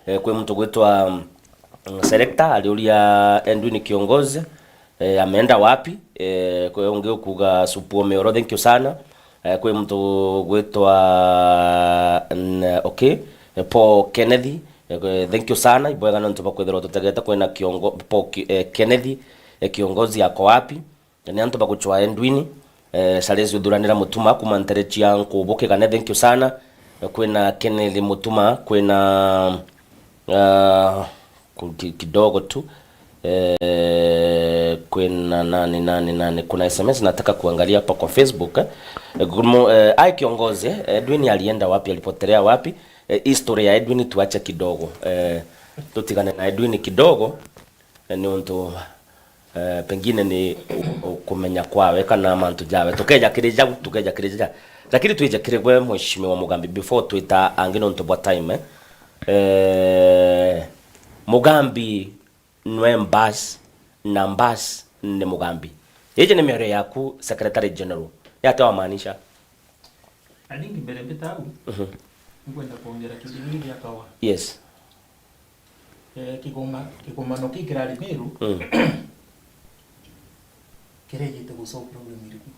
eh, kwi muntu gwitwa, mm, Selector, ariuria Edwin Kiongozi, eh, ameenda wapi? Eh, kwi ungi ukuga Supu Omeoro, thank you sana. Eh, kwi muntu gwitwa, n-, okay, eh, Paul Kennedy, eh, thank you sana. Ibwega nontu bwa kwithirwa tutegete kwina Kiongo-, Paul Ki-, eh, Kennedy, eh, Kiongozi ako wapi? Ni antu baguchwa Edwin, eh, Charles Uthuranira Mutuma kuma Nterechi ya Nkubu Kigane, thank you sana. Eh, kwina Kennedy Mutuma, kwina, ah, ku-, ki-, kidogo tu. Eh, kwina nani, nani, nani, kuna S M S nataka kuangalia hapa kwa Facebook, eh. Eh, good mo-, eh, ai Kiongozi, eh, Edwin alienda wapi, alipotelea wapi? Eh, history ya Edwin tuache kidogo. Eh, tutigane na Edwin kidogo. Eh, ni untu, eh, pengine ni u-, u-, kumenya kwawe kana mantu jawe. Tukeja kiri jau, tukeja kiri ja. Lakini twije kiri gwe, Mheshimiwa Mugambi, before twita angi nontu bwa time, eh. Eh, Mugambi nwe Mbas, na Mbas ni Mugambi. Iji ni miario yaku, Secretary General. Ni atia wamaanisha? I think mbere mbita au, mhm, nkwenda kwongera kintu giki gia kawa. Yes. Eh, kigoma-, kigomano kii kirari Meru, mm, kirejite gusolve problem iriku?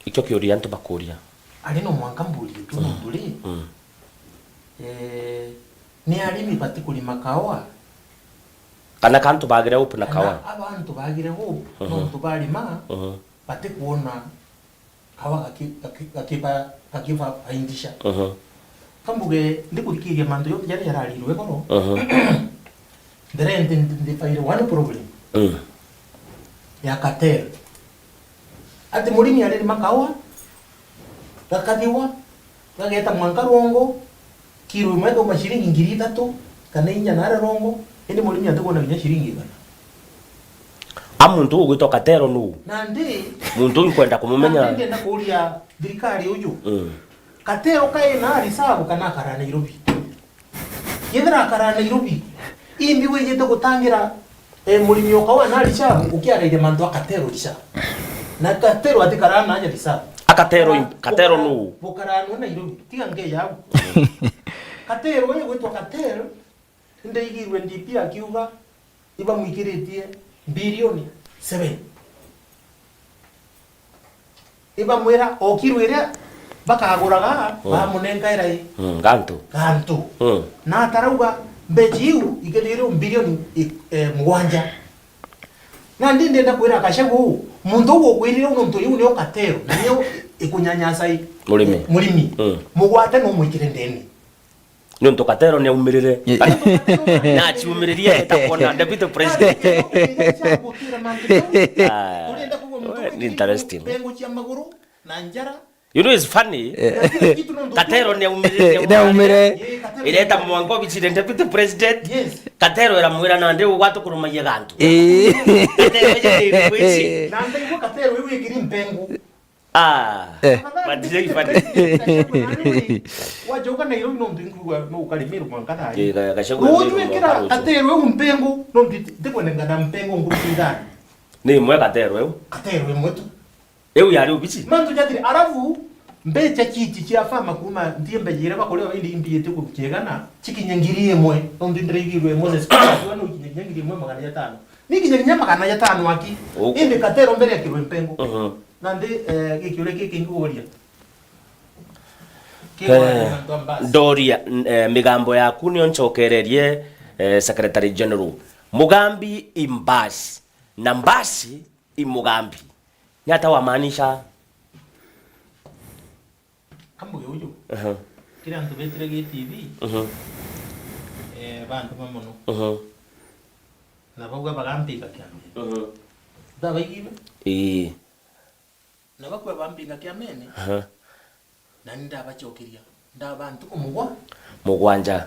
Ikio kiuria antu bakuria. Ari no mwanka mburie tu, mm, nontu ri, mm, eh, ni arimi bati kurima kawa? Kana ka antu bagire hope na kawa? Kana aba antu bagire hope, mhm, nontu barima, mhm, bati kuona kawa gaki-, gaki-, gakiba-, gakibabaindisha. Mhm. Kambuge, ndikuthikiria mantu jonthe jaria jararirwe igoro, mhm, ndire nthi-, nthi-, ndifaire one problem, mm, ya cartel. Ati murimi aririma kawa, gakathigwa, gageta mwanka rwongo, kiro imwe ikauma ciringi ngiri ithatu kana inya naria rwongo, indi murimi atikwona kinya ciringi igana. A muntu ugwitwa Katero nuu? Nandi, muntu uu nkwenda kumumenya. Nandi ndienda kuuria thirikari uju. Mm. Katero kaina reserve kana akaraa Nairobi? Kethira akaraa Nairobi, imbi wijite gutangira, eh, murimi o kawa na reserve ukiarairia mantu a Katero reserve? Na Katero atikaraa na aja reserve. A Katero im-, Katero nuu? Gukaraa nwe Nairobi. Tiga ngeja au. Katero uyu gwitwa Katero, nindaigirwe D P akiuga ibamwikiritie bilioni seven. Ibamwira o kiro iria bakaguraga, mm, bamunenkaira i, mm, gantu. Gantu. Mm. Na atarauga mbeca iu ikethirwe bilioni i-, eh, mugwanja. Nandi ndienda kwira Gachagua uu, muntu uu ukwirire uu nontu iu nio Katero, na nio ikunyanyasa i-, murimi. Murimi. Mm. Mugwate no mwikire ndeni. Niuntu Katero ni aumirire. Ye- na aciumiririe eta kuona deputy president. Ah, ni interesting. Mbengo cia maguru na njara, You know it's funny. Eh. Katero ni aumire. Ni aumire. Ireta mwango obici ya deputy president. Yes. Katero iramwira nandi ugwatukurumagia gantu. Eh. Katero ije ni wici. Na ndaigua Katero iu ikiri mpengu. Ah. Eh. But very funny. Wajoka Nairobi no ndingua no ukarimiro mwanka thayo. Gachagua. Uju ikira Katero iu mpengu no ndikwenda ngana mpengu nguru ithano. Ni imwe Katero iu. Katero imwe tu. Iu yari ubici? Mantu jathire. Arafu, mbecha chichi chia farmer kuma nthie mbecha iria bakuria indi imbiite ku kiegana, chikinye ngiri imwe, nontu ndiraigirwe Moses Kuria akiuga no ikinye kinya ngiri imwe magana jatano. Ni kinya kinya magana jatano aki. Indi Katero mbere akirwe mpengo. Mhm. Nandi, eh, gikiuria giki nkuuria. Eh, ndoria, n-, eh, migambo yaku nio ncokererie, eh, Secretary General. Mugambi i mbasi, na mbasi i mugambi. Ni ata wamaanisha? Kambuge uju. Aha. Kiri antu betire gi T V, aha, eh, bantuma mono. Aha. Na bauga bagampinga kiamene. Aha. Ndabaigire? Ii. Na bakua bampinga kiamene. Aha. Na ni ndabacokeria, ndaba ntuku mugwa-, mugwanja.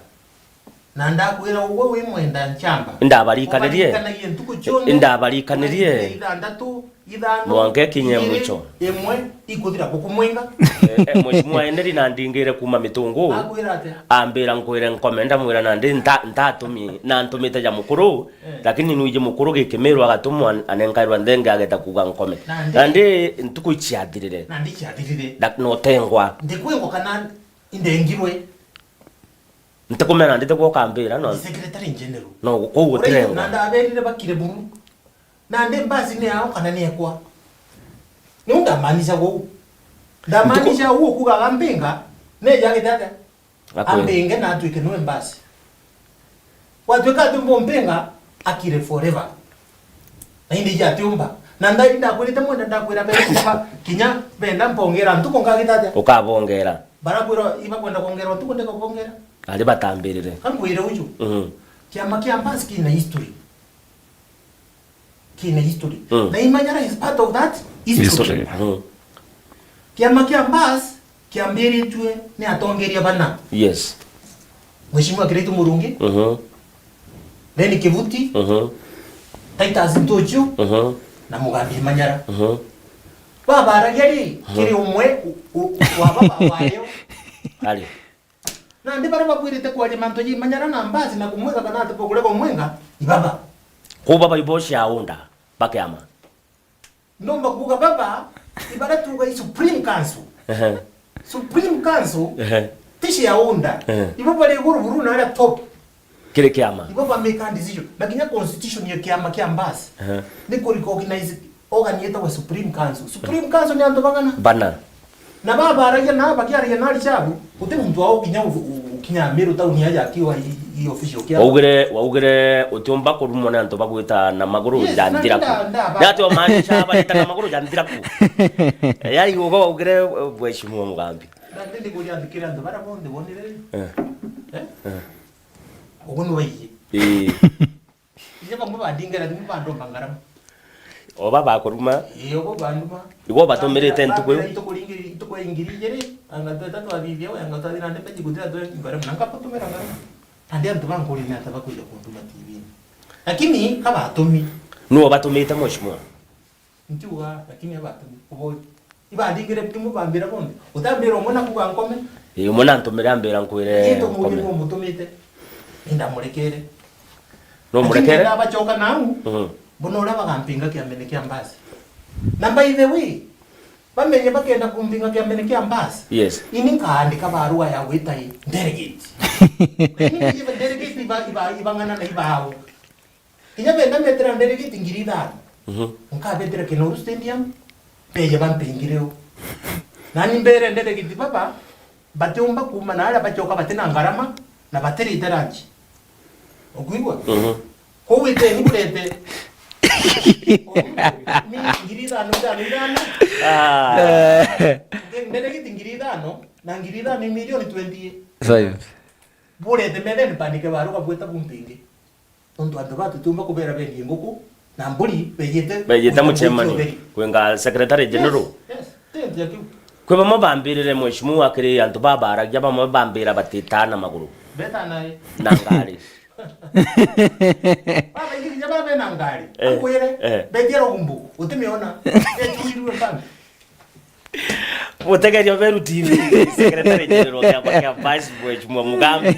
Na ndakwira ugwe wi mwenda nchamba. Indabarikanirie. Ubarikanagie ntuku cionthe. Indabarikanirie. Ithandatu, ithano, mwanka ikinye igiri, mwicho. Imwe, ikuthira gukumwinga. Eh, eh, Mheshimiwa Henry na ndingire kuma Mitungu. Akwira atia? Ambira nkwire nkome, ndamwira nandi nta-, ntatumi, na ntumite ja mukuru. Eh. Lakini nwiji mukuru gikimiru agatumwa an-, anenkairwa nthenge ageta kuuga nkome. Nandi. Nandi ntuku iciathirire. Nandi iciathirire. Nda-, notengwa. Ndikwengwa kana indengirwe. Ntikumenya nandi tigwo ukambira, no. Ndi Secretary General. No, kou gutirengwa. Na ndaberire bakire buru. Nandi mbasi ni yao kana ni ekwa. Niu ndamaanisha uu. Ndamaanisha uu ukugaga mpinga, neja agite atia? Akwira. Ambinge na atwike niwe mbasi. Watwika ati mbumpinga, akire forever. Na indi ija atiumba. Na ndai ndakwirite mwenda ndakwira benda kinya benda mpongera ntuku ngagita atia? Ukabongera. Barakwira ibakwenda kwongera ntuku ndeka kwongera. Ari batambirire. Kankwire uju. Mhm. Kiama kia mbasi kina history. Kina history. Mm. Na Imanyara is part of that history. History. Mm. Kiama kia mbasi kiambiritue ni atongeria bana. Yes. Mheshimiwa Kiraitu Murungi, mhm, Reni Kivuti, mhm, Titus Ntuchu, mhm, na Mugambi Imanyara. Mhm. Babaragia ri, mhm, kiri umwe u-, u-, wa baba wayo. Ari. Nandi baria bakwirite kwaria mantu ja Imanyara na mbasi na kumwinga kana ati bukure kumwinga, ni baba. Kuu baba ibo shareholder ba kiama. Ndomba kuuga baba, ibara tuuga i Supreme Council. Ehe. Supreme Council, ehe, ti shareholder. Ehe. Ibo bari iguru buru na aria top. Kiri kiama. Ibo ba make a decision. Na kinya constitution ya kiama kia mbasi. Ehe. Ni ku recognize organ yetagwa Supreme Council. Supreme Council ni antu bang'ana? Bana. Na babaragia na bakiaragia na Alichabu, guti muntu wao kinya u-, u-, ukinya Meru town aja akiwa i, i official kia. Waugire, waugire utiumba kurumwa ni antu bagwita na maguru, yes, ja na nthiraku. Nda-, nda-, ba- Ni ati omaanisha bagwita na maguru ja nthiraku. Yaani uga waugire, eh, Mheshimiwa Mugambi. Na ndi ndikuria athikire antu bara bonthe bonire. Eh. Eh? Eh. Ugu ni waiji. Ii. Inya bamwe bandingera thimu bandomba ngarama. Oba bakuruma. Ii, obo banduma. Igo batumirite ntuku iu. Ituku ringi, ituku ya ngiri igiri, anga tweta twathithia we, anga twathira nde mbeji kuthira twe ngarama. Na ngabatumira ngarama. Andi antu bankuri ni ata bakwija kuntuma T V-ini. Lakini kabatumi. Nuo batumite, Mheshimiwa? Ntiuga, lakini abatumi. Kubo Ibandingire thimu bambira bonthe. Utambira umwe na kuuga nkome. Ii, umwe na ntumire ambira nkwire nkome. Ii, tumuthie numutumite. Indamurekere. Numurekere? Lakini ndabacoka nau, mhm, mbona uria bagampinga kiamene kia mbasi. Na by the way, bamenye bakenda kumpinga kiamene kia mbasi. Yes. Ini nkaandika barua ya gwita i delegate. Ini delegate iba, iba, ibang'ana na ibao. Kinya benda mbetera nderegiti ngiri ithano. Mhm. Nkabetera Kinoru Stadium, beje bampingire u. Nani mbere nderegiti baba, batiumba kuuma na aria bacoka batina ngarama, na batirite lunch. Ukwigua? Mhm. Kou iteni burete. Ni ngiri ithano, ithano, ithano. Ah. Nderegiti ngiri ithano, na ngiri ithano ni milioni twenty. Five. Burete metheni bandike baruga bweta bumpinge. Nontu antu ba tutiumba kubera bendie nguku na mburi bejite. Bejite mucemani kwinga secretary general. Yes, yes. Tenti ya kiu. Kwi bamwe bambirire, mheshimiwa, kiri antu babaragia, bamwe bambira batitaa na maguru. Beta nae. Na ngari. Babaingi kinya baba bena ngari. Eh, Akwire, eh. Betia rumbu, utimiona. Etuirwe bambi. Mutegeria Meru T V, Secretary General kia, kia Vice, Mheshimiwa Mugambi.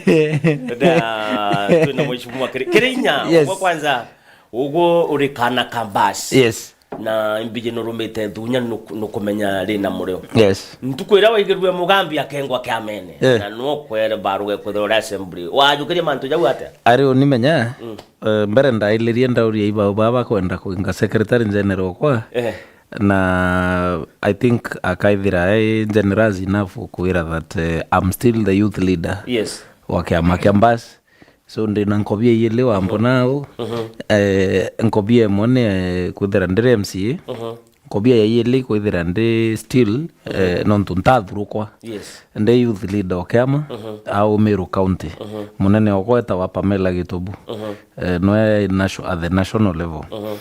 Na twina Mheshimiwa Kiri-, Kirinya, Yes. Ugwe kwanza, ugwe uri kana ka bus. Yes. Na imbiji nurumite thunya nuk-, nukumenya ri na murio. Yes. Ntuku iria waigirue Mugambi akengwa kiamene, Eh. Na nukwere baruge kwithirwa uri assembly. Wajukirie mantu jau atia? Ari unimenya, Mm. eh, mbere ndailirie ndauria ibau baba kwenda kuinga Secretary General kwa. Eh. Na I think akaithira e generous enough kwira that, eh, I'm still the youth leader Yes. wa kiama kia Mbas. So, ndi na nkobia iili wambona au. Mhm. Eh, nkobia imwe ni, eh, kwithira ndiri M C A. Mhm. Nkobia ya iili kwithira ndi still, eh, nontu ntathurukwa. Yes. Ndi youth leader o kiama, Mhm. au Meru County. Mhm. Munene okwa etawa Pamela Gitubu. Mhm. Eh, noe nation-, at the national level. Mhm.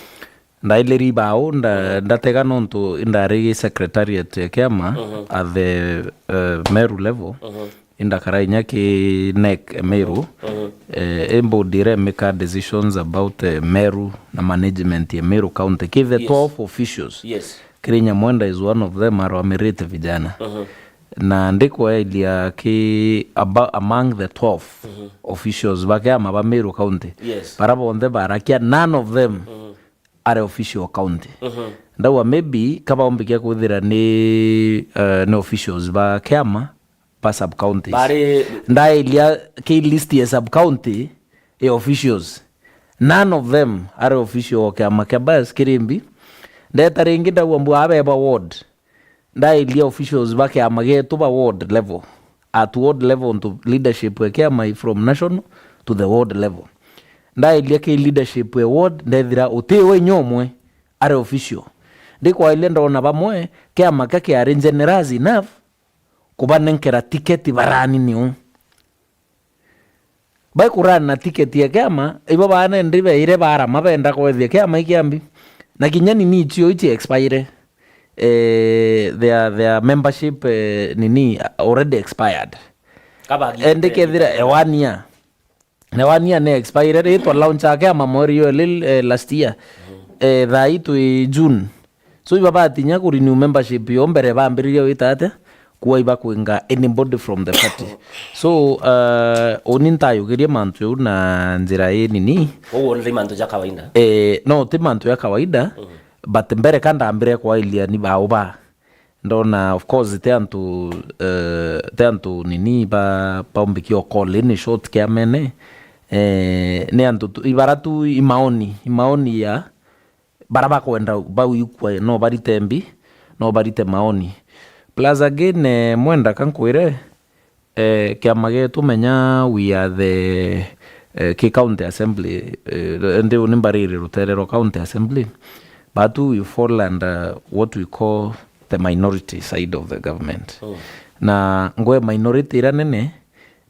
Ndailiri bau, nda-, ndatega nontu indari secretariat ya kiama Mhm. at the, eh, Meru level. Mhm. Indakara inya ki NEC Meru. Mhm. Eh, i board iria imika decisions about, eh, Meru na management ya Meru County. Ki the Yes. twelve officials. Yes. Kiri Nyamwenda is one of them, arwamirite vijana. Mhm. Na ndikwaelia ki aba-, among the twelve Mhm. officials ba kiama ba Meru County. Yes. Bara bonthe barakia, none of them Mhm. are official county. Mhm. Ndauga maybe kabaumbikia kwithira ni, eh, ni officials ba kiama ba sub counties. Bari Ndaelia ki list ya sub county ya officials. None of them are official o kiama kia Mbas Kirimbi. Ndeta ringi ndauga mbu abeba ward. Ndaelia officials ba kiama gietu ba ward level. At ward level ntu leadership ya kiama i from national to the ward level. Ndaelia ki leadership ya ward, ndethira uti we inya umwe ari official. Ndikwaelia ndona bamwe, kiama kia kiari generous enough kubanenkera tiketi barani niu. Baikurana na tiketi ya kiama, ibo baana ndi beire barama benda kwethia kiama ikiambi. Na kinya nini icio ici expire. Eh, their, their membership, eh, nini, already expired. Kabagi Endi kethira, eh, one year. Na one year ni expire, ritwa launch ya kiama mweri yo lil, eh, last year. Eh, thaa ii twi June. So, iba batinya ku renew membership yo mbere bambiririe wita atia? Kuwa iba kwinga anybody from the party. So, uh, uni ntayugirie mantu jau na njira inini. Koguo ni mantu ja kawaida? Eh, no, ti mantu ja kawaida, Mhm. but mbere ka ndambire kwailia ni bau ba. Ndona, of course, ti antu, eh, ti antu nini ba, baumbikia o call in short kiamene. Eh, ni antu tu, ibara tu imaoni, imaoni ya bara bakwenda bau ikwe, no barite mbi, no barite maoni. Plus again, eh, mwenda ka nkwire, eh, kiama gietu menya we are the, eh, ki county assembly, eh, ndi uni mbariri rutere rwa county assembly, but we fall under what we call the minority side of the government. Mm. Na ngwe minority ira nene,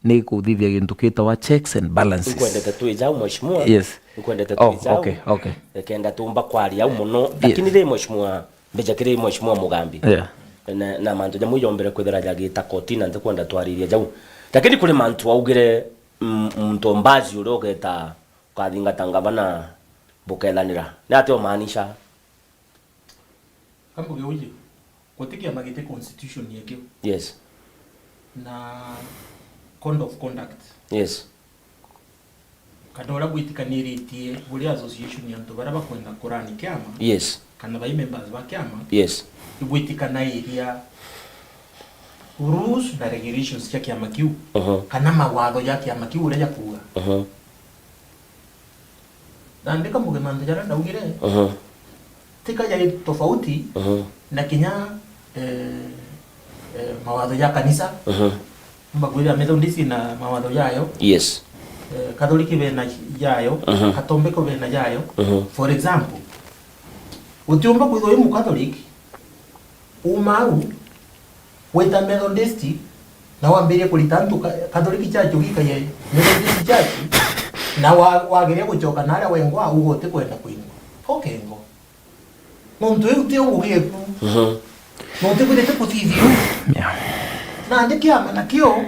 ni kuthithia gintu gitawa checks and balances. Nkwendete twi jau, mheshimiwa. Yes. Nkwendete Oh, twi jau. Okay, okay. Kenda tumba kwaria au muno. Yes. Lakini ri, mheshimiwa, mbija kiri mheshimiwa Mugambi. Yeah. Na, na mantu jamwe jombere kwithira jagita kotini, na ntikwenda twaririe jau. Lakini kuri mantu augire, mm, muntu mbazi uria ugeta ukathingata ngavana bukethanira. Ni atia umaanisha? Kambuge uji, guti kiama giti constitution ya kio. Yes. Na code of conduct. Yes. Kana uria bwitikaniritie buri association ya antu baria bakwenda kurani kiama. Yes. Kana bai members ba kiama. Yes. Ibwitikanairia rules na regulations cia kiama kiu. Uh-huh. Kana mawatho ja kiama kiu uria jakuuga. Uh-huh. Naandika mbuge mantu jaria ndaugire, Mhm. tika jari tofauti Mhm. na kinya, eh, eh, mawatho ja kanisa. Mhm. Mba kwithira Methodist na mawatho jayo. Yes. Eh, Katholiki bena jayo, Mhm. Katombeko bena jayo. Mhm. For example, utiumba kwithwa wi Mukatholiki, Uma au, wita Methodist, na wambirie kurita antu ka-, Catholic Church, ugikaie Methodist Church, na wa-, wageria gucoka na aria wengwa, uga utikwenda kwingwa. Ukengo. Nontu iu ti ngugi eku. Mhm. Na utikwirite kuthithia uu. Yeah. Nandi kiama nakio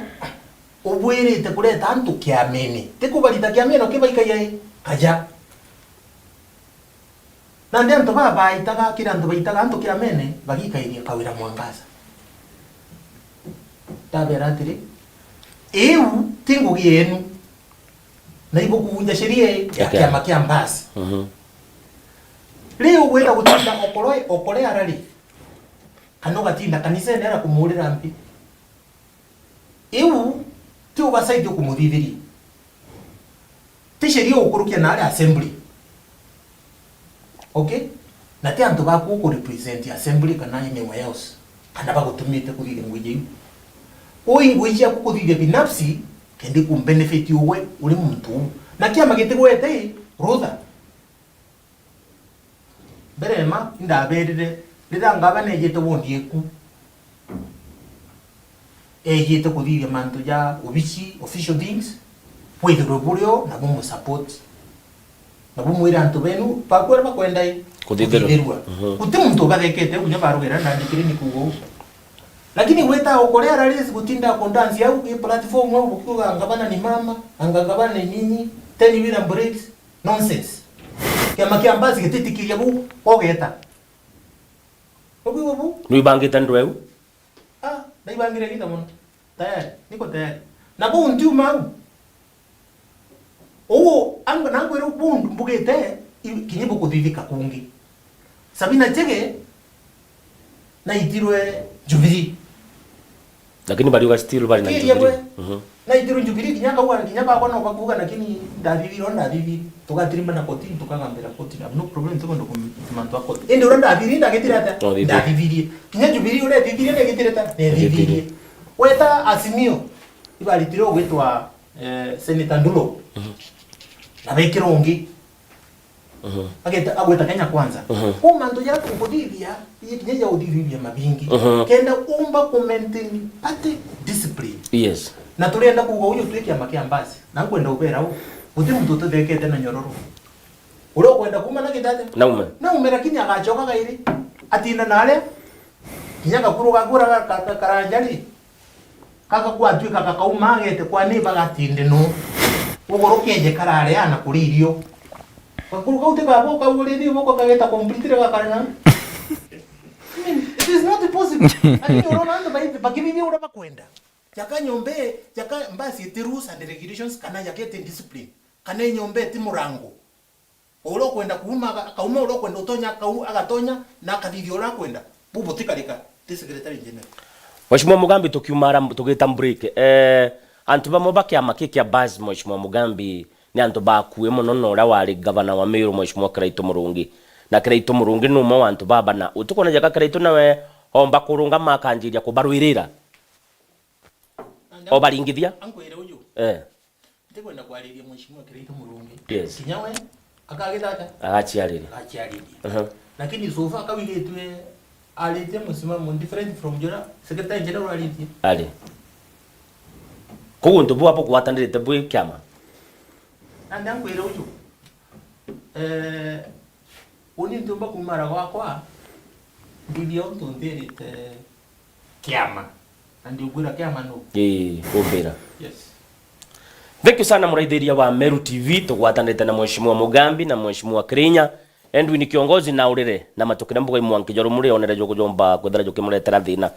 ubwirite kureta antu kiamene. Ti kubarita kiamene ukibaikagia i? Aja. Nandi antu baa baitaga, kiri antu baitaga antu kiamene, bagikairia Kawira Mwangaza. Ndabera atiri, iu ti ngugi yenu. Na ibukunja sheria ya, ya kiama, kiama kia Mbasi. Mhm. Riu ugwita gutinda okoro, okore arari. Kana ugatinda kanisene ara kumurira mpi. Iu ti oversight ukumuthithiria. Ti sheria ugukurukia na ari assembly. Okay? Na ti antu baku uku represent assembly kana anywhere else. Kana bagutumite kuthithia ngugi iu. Ui ngugi ciaku kuthithia binafsi, kendi kumbenefit uwe uri muntu uu. Na kiama gitigwete rutha. Mbere ma, indaberire, riria ngavana ejite wondi eku, ejite kuthithia mantu ja obici, official things, bwithirwe burio, na bumusupport. Na bumwire antu benu, bakwira bakwenda i? Kuthithirwa. Kuthithirwa. Mhm. Guti muntu ubathekete, kinya barugira ndandikire ni kuuga uu. Lakini gwita ukore ararisi gutinda kundansi au, ki platform au, gukiuga ngavana ni mama, anga ngavana ni nyinyi, ten William Briggs, Nonsense. Kiama kia Mbasi gititikiria buu, ugeta. Ukwigua buu? Nwibangite ndweu? Ah, ndaibangire gita mono. Tayari, niko tayari. Na buu ntiuma au. Uu, ang-, nangwira buu mbugite, i-, kinya bukuthithika kungi. Sabina Chege, naitirwe Jubilee. Lakini bariuga still bari na Jubilee. Kiria bwe. Mhm. Naitirwe Jubilee, kinya kauga, kinya bakwa no bakuuga, lakini ndathithirwe, ndathithirwe. Tugatirima na kotini, tukagambira kotini. I have no problem, tukwenda kumita mantu a kotini. Indi uria ndathithirwe, ndagitire atia? No, thithirwe. Ndathithirwe. Kinya Jubilee uria ethithirwe, ndagitire atia? Nethithirwe. Weta Azimio, ibaritire ugwitwa, eh, Senator Ndulu. Mhm. Na bekira ungi. Mhm. Ageta, agweta Kenya Kwanza. Mhm. Kwa mantu jaria tukuthithia, ii kinya ja uthithia mabingi. Mhm. Kenda umba ku maintain party discipline. Yes. Na turienda kuuga uyu twi kiama kia Mbasi. Na nkwenda ubera u, guti muntu ututhekete na nyororo. Uria ukwenda kuuma na gitate? Naume. Naume, lakini agacoka kairi. Atinda na aria. Kinya gakuru gakura ka-, ka-, ka-, karanja ri. Kaka gwatuika kakauma agete kwa ni bagatinde no. Ugoro keje karare ana kuri irio. Gakuru kau ti gabo kau uri ni boko kageta completely gakarena. I mean, it is not possible. Lakini urona antu bai-, bakithithia uria bakwenda. Jaka nyombe, jaka Mbasi iti rules and regulations, kana jaka iti discipline, kana nyombe iti murango. Uria ukwenda kuuma, aga-, akauma, uria ukwenda utonya, akau-, agatonya, na akathithia uria akwenda. Buu butikarika, ti Secretary General. Mheshimiwa Mugambi, tukiuma ara, tugita break. Eh, antu bamwe ba kiama ki kia Mbasi, Mheshimiwa Mugambi, ni antu bakui mono na uria wari gavana wa Meru, Mheshimiwa Kiraitu Murungi. Na Kiraitu Murungi ni umwe wa antu baba, na utikona jaka Kiraitu nawe omba kurungama akanjiria kubarwirira. Obaringithia? Ankwire uju. Eh. Ntikwenda kwariria Mheshimiwa Kiraitu Murungi. Yes. Kinya we, akagita atia? Agaciariria. Agaciariria. Aha. Lakini so far kau igitwe aritie musimamo different from jura Secretary General aritie. Ari. Koguo untu buu abugwatanirite bwi kiama? Nandi ankwire uju. Eh, uni ntiumba kumara gwakwa, ndithia untu nthirite kiama. Na ndiugwira kiama nu. Ii, umbira. Yes. Thank you sana, muraithiria wa Meru T V. Tugwatanite na Mheshimiwa Mugambi na Mheshimiwa Kirinya. Edwin Kiongozi na urire na matukire mbuga imwanki joru muri onere jukujomba kwithira jukimuretera thina.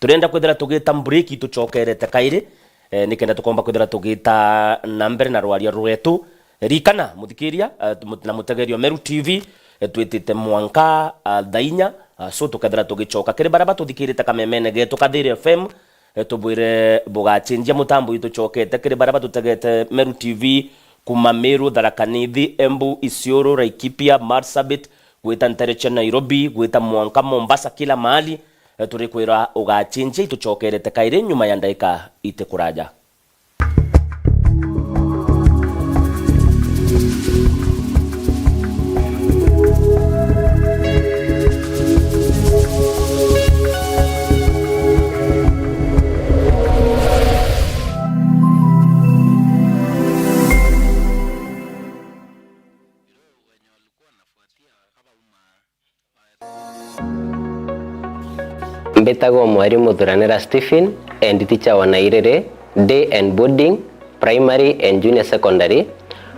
Turenda kwithira tugita break, tucokerete kairi, eh, nikenda tukomba kwithira tugita na mbere na rwaria rwetu. Ririkana, muthikiria, eh, mut-, na mutegeria Meru T V, eh, twitite mwanka, ah, thaa inya, ah, so tukethira tugicoka. Kiri baria batuthikirite kamemene getu Kathiri F M, eh, tubwire bugachenjia mutambo itucokete. Kiri baria batutegete Meru T V kuma Meru, Tharaka Nithi, Embu, Isiolo, Laikipia, Marsabit, gwita ntere cia Nairobi, gwita mwanka Mombasa, kila mahali, eh, turikwira ugachenjia itucokerete kairi nyuma ya ndaika itikuraja. Mbitagwo Mwarimu Thuranira Stephen, and teacher wa Nairiri Day and Boarding, Primary and Junior Secondary.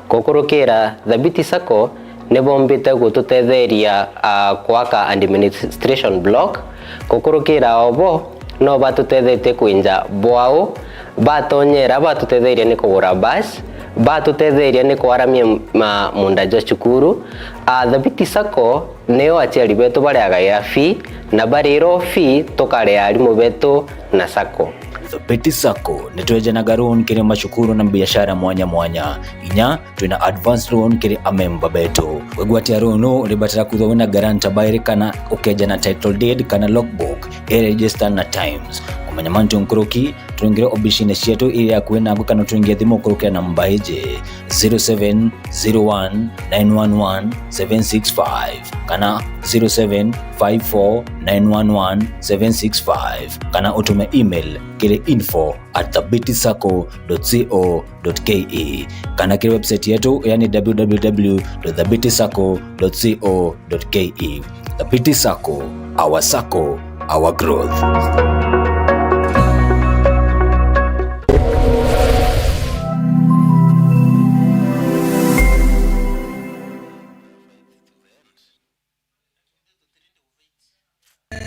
Gukurukira Thabiti Sacco, ni bombite gututetheria, ah, kwaka administration block. Gukurukira obo, no batutethetie kwinja bwau, batonyera batutetheria ni kugura bus, batutetheria ni kwaramia ma-, munda jwa cukuru. Ah, Thabiti Sacco nio aciari betu bariagaira fee, na bariro fee tukaria arimu betu na Sacco. Thabiti Sacco nitwejanaga loan kiri macukuru na biashara mwanya mwanya. Inya twina advance loan kiri amemba betu. Kwigwatia loan uu uribatara kwithwa wina guarantor bairi kana ukeja na title deed kana logbook i register na Times. Kumenya mantu nkuruki, turingire obicine cietu iri akui naku kana turingie thimu kurukira namba iji, zero seven zero one nine one one seven six five kana zero seven five four nine one one seven six five kana utume email kiri info at thabiti sacco dot co dot ke kana kiri website yetu, yani w w w dot thabiti sacco dot co dot ke. Thabiti Sacco, our sacco, our growth.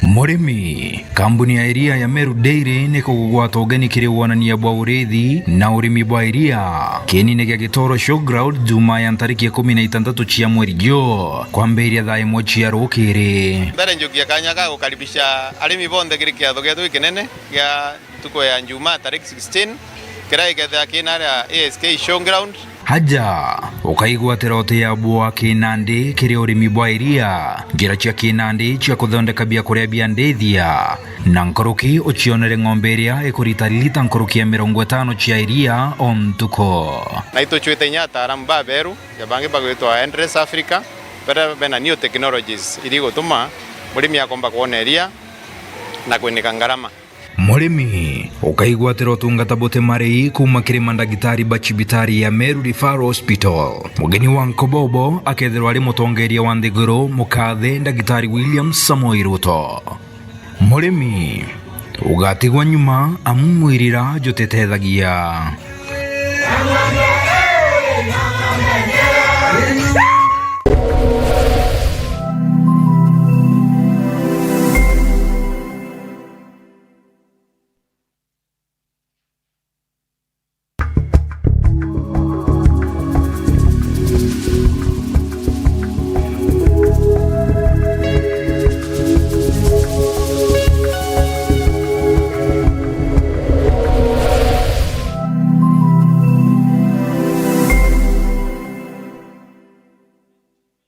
Murimi, kambuni ya iria ya Meru Dairy ni kugugwata ugeni kiri wonania bwa urithi na urimi bwa iria kienine gia Gitoro Showground Jumaa ya ntariki ikumi na itantatu cia mweri juu, kwambiria thaa imwe cia rukiri. Mbere njukie kanya ga gukaribisha arimi bonthe kiri kiatho gietu gikinene gia ntuku ya Jumaa tariki sixteen, kiria gikethira kina aria A S K Showground. Aja, ukaigwatira uti ya bwa kinandi kiri urimi bwa iria, njira cia kinandi cia kuthondeka biakuria bia ndithia, na nkuruki ucionere ng'ombe iria ikurita lita nkuruki ya mirongo itano cia iria o ntuku. Na itucwite inya ataaramu baberu, ja bangi bagwitwa Endless Africa, baria bena new technologies iria igutuma murimi akomba kwona iria na kwinika ngarama. Murimi, ukaigwatira utungata buti marei kuuma kiri mandagitari ba cibitari ya Meru Referral Hospital. Mugeni wa nkobobo akethirwa ari mutongeria wa nthiguru, mukathe Ndagitari William Samoei Ruto. Murimi, ugatigwa nyuma amu mwirira jutitethagia.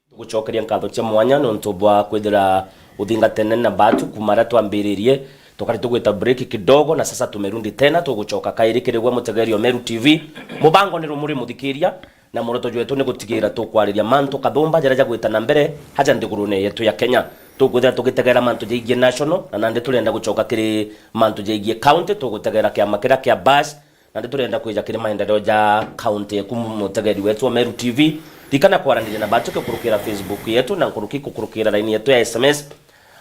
Tugucokeria nkatho cia mwanya nontu bwa kwithira uthingatene na batu kuuma aria twambiririe. Tukari tugwita break kidogo, na sasa tumerudi tena, tugucoka kairi kiri gwe mutegeri wa Meru T V. Mubango ni rumuri muthikiria, na muroto jwetu ni gutigira tukwariria mantu kathumba jaria jagwita na mbere haja nthigurune yetu ya Kenya. Tukwithira tugitegera mantu jaigie national, na nandi turenda gucoka kiri mantu jaigie county, tugutegera kiama kiria kia Bash, na nandi turenda kwija kiri maendeleo ja county eku, mutegeri wetu wa Meru T V. Ririkana kwaraniria na batu gukurukira Facebook yetu na nkuruki gukurukira line yetu ya S M S.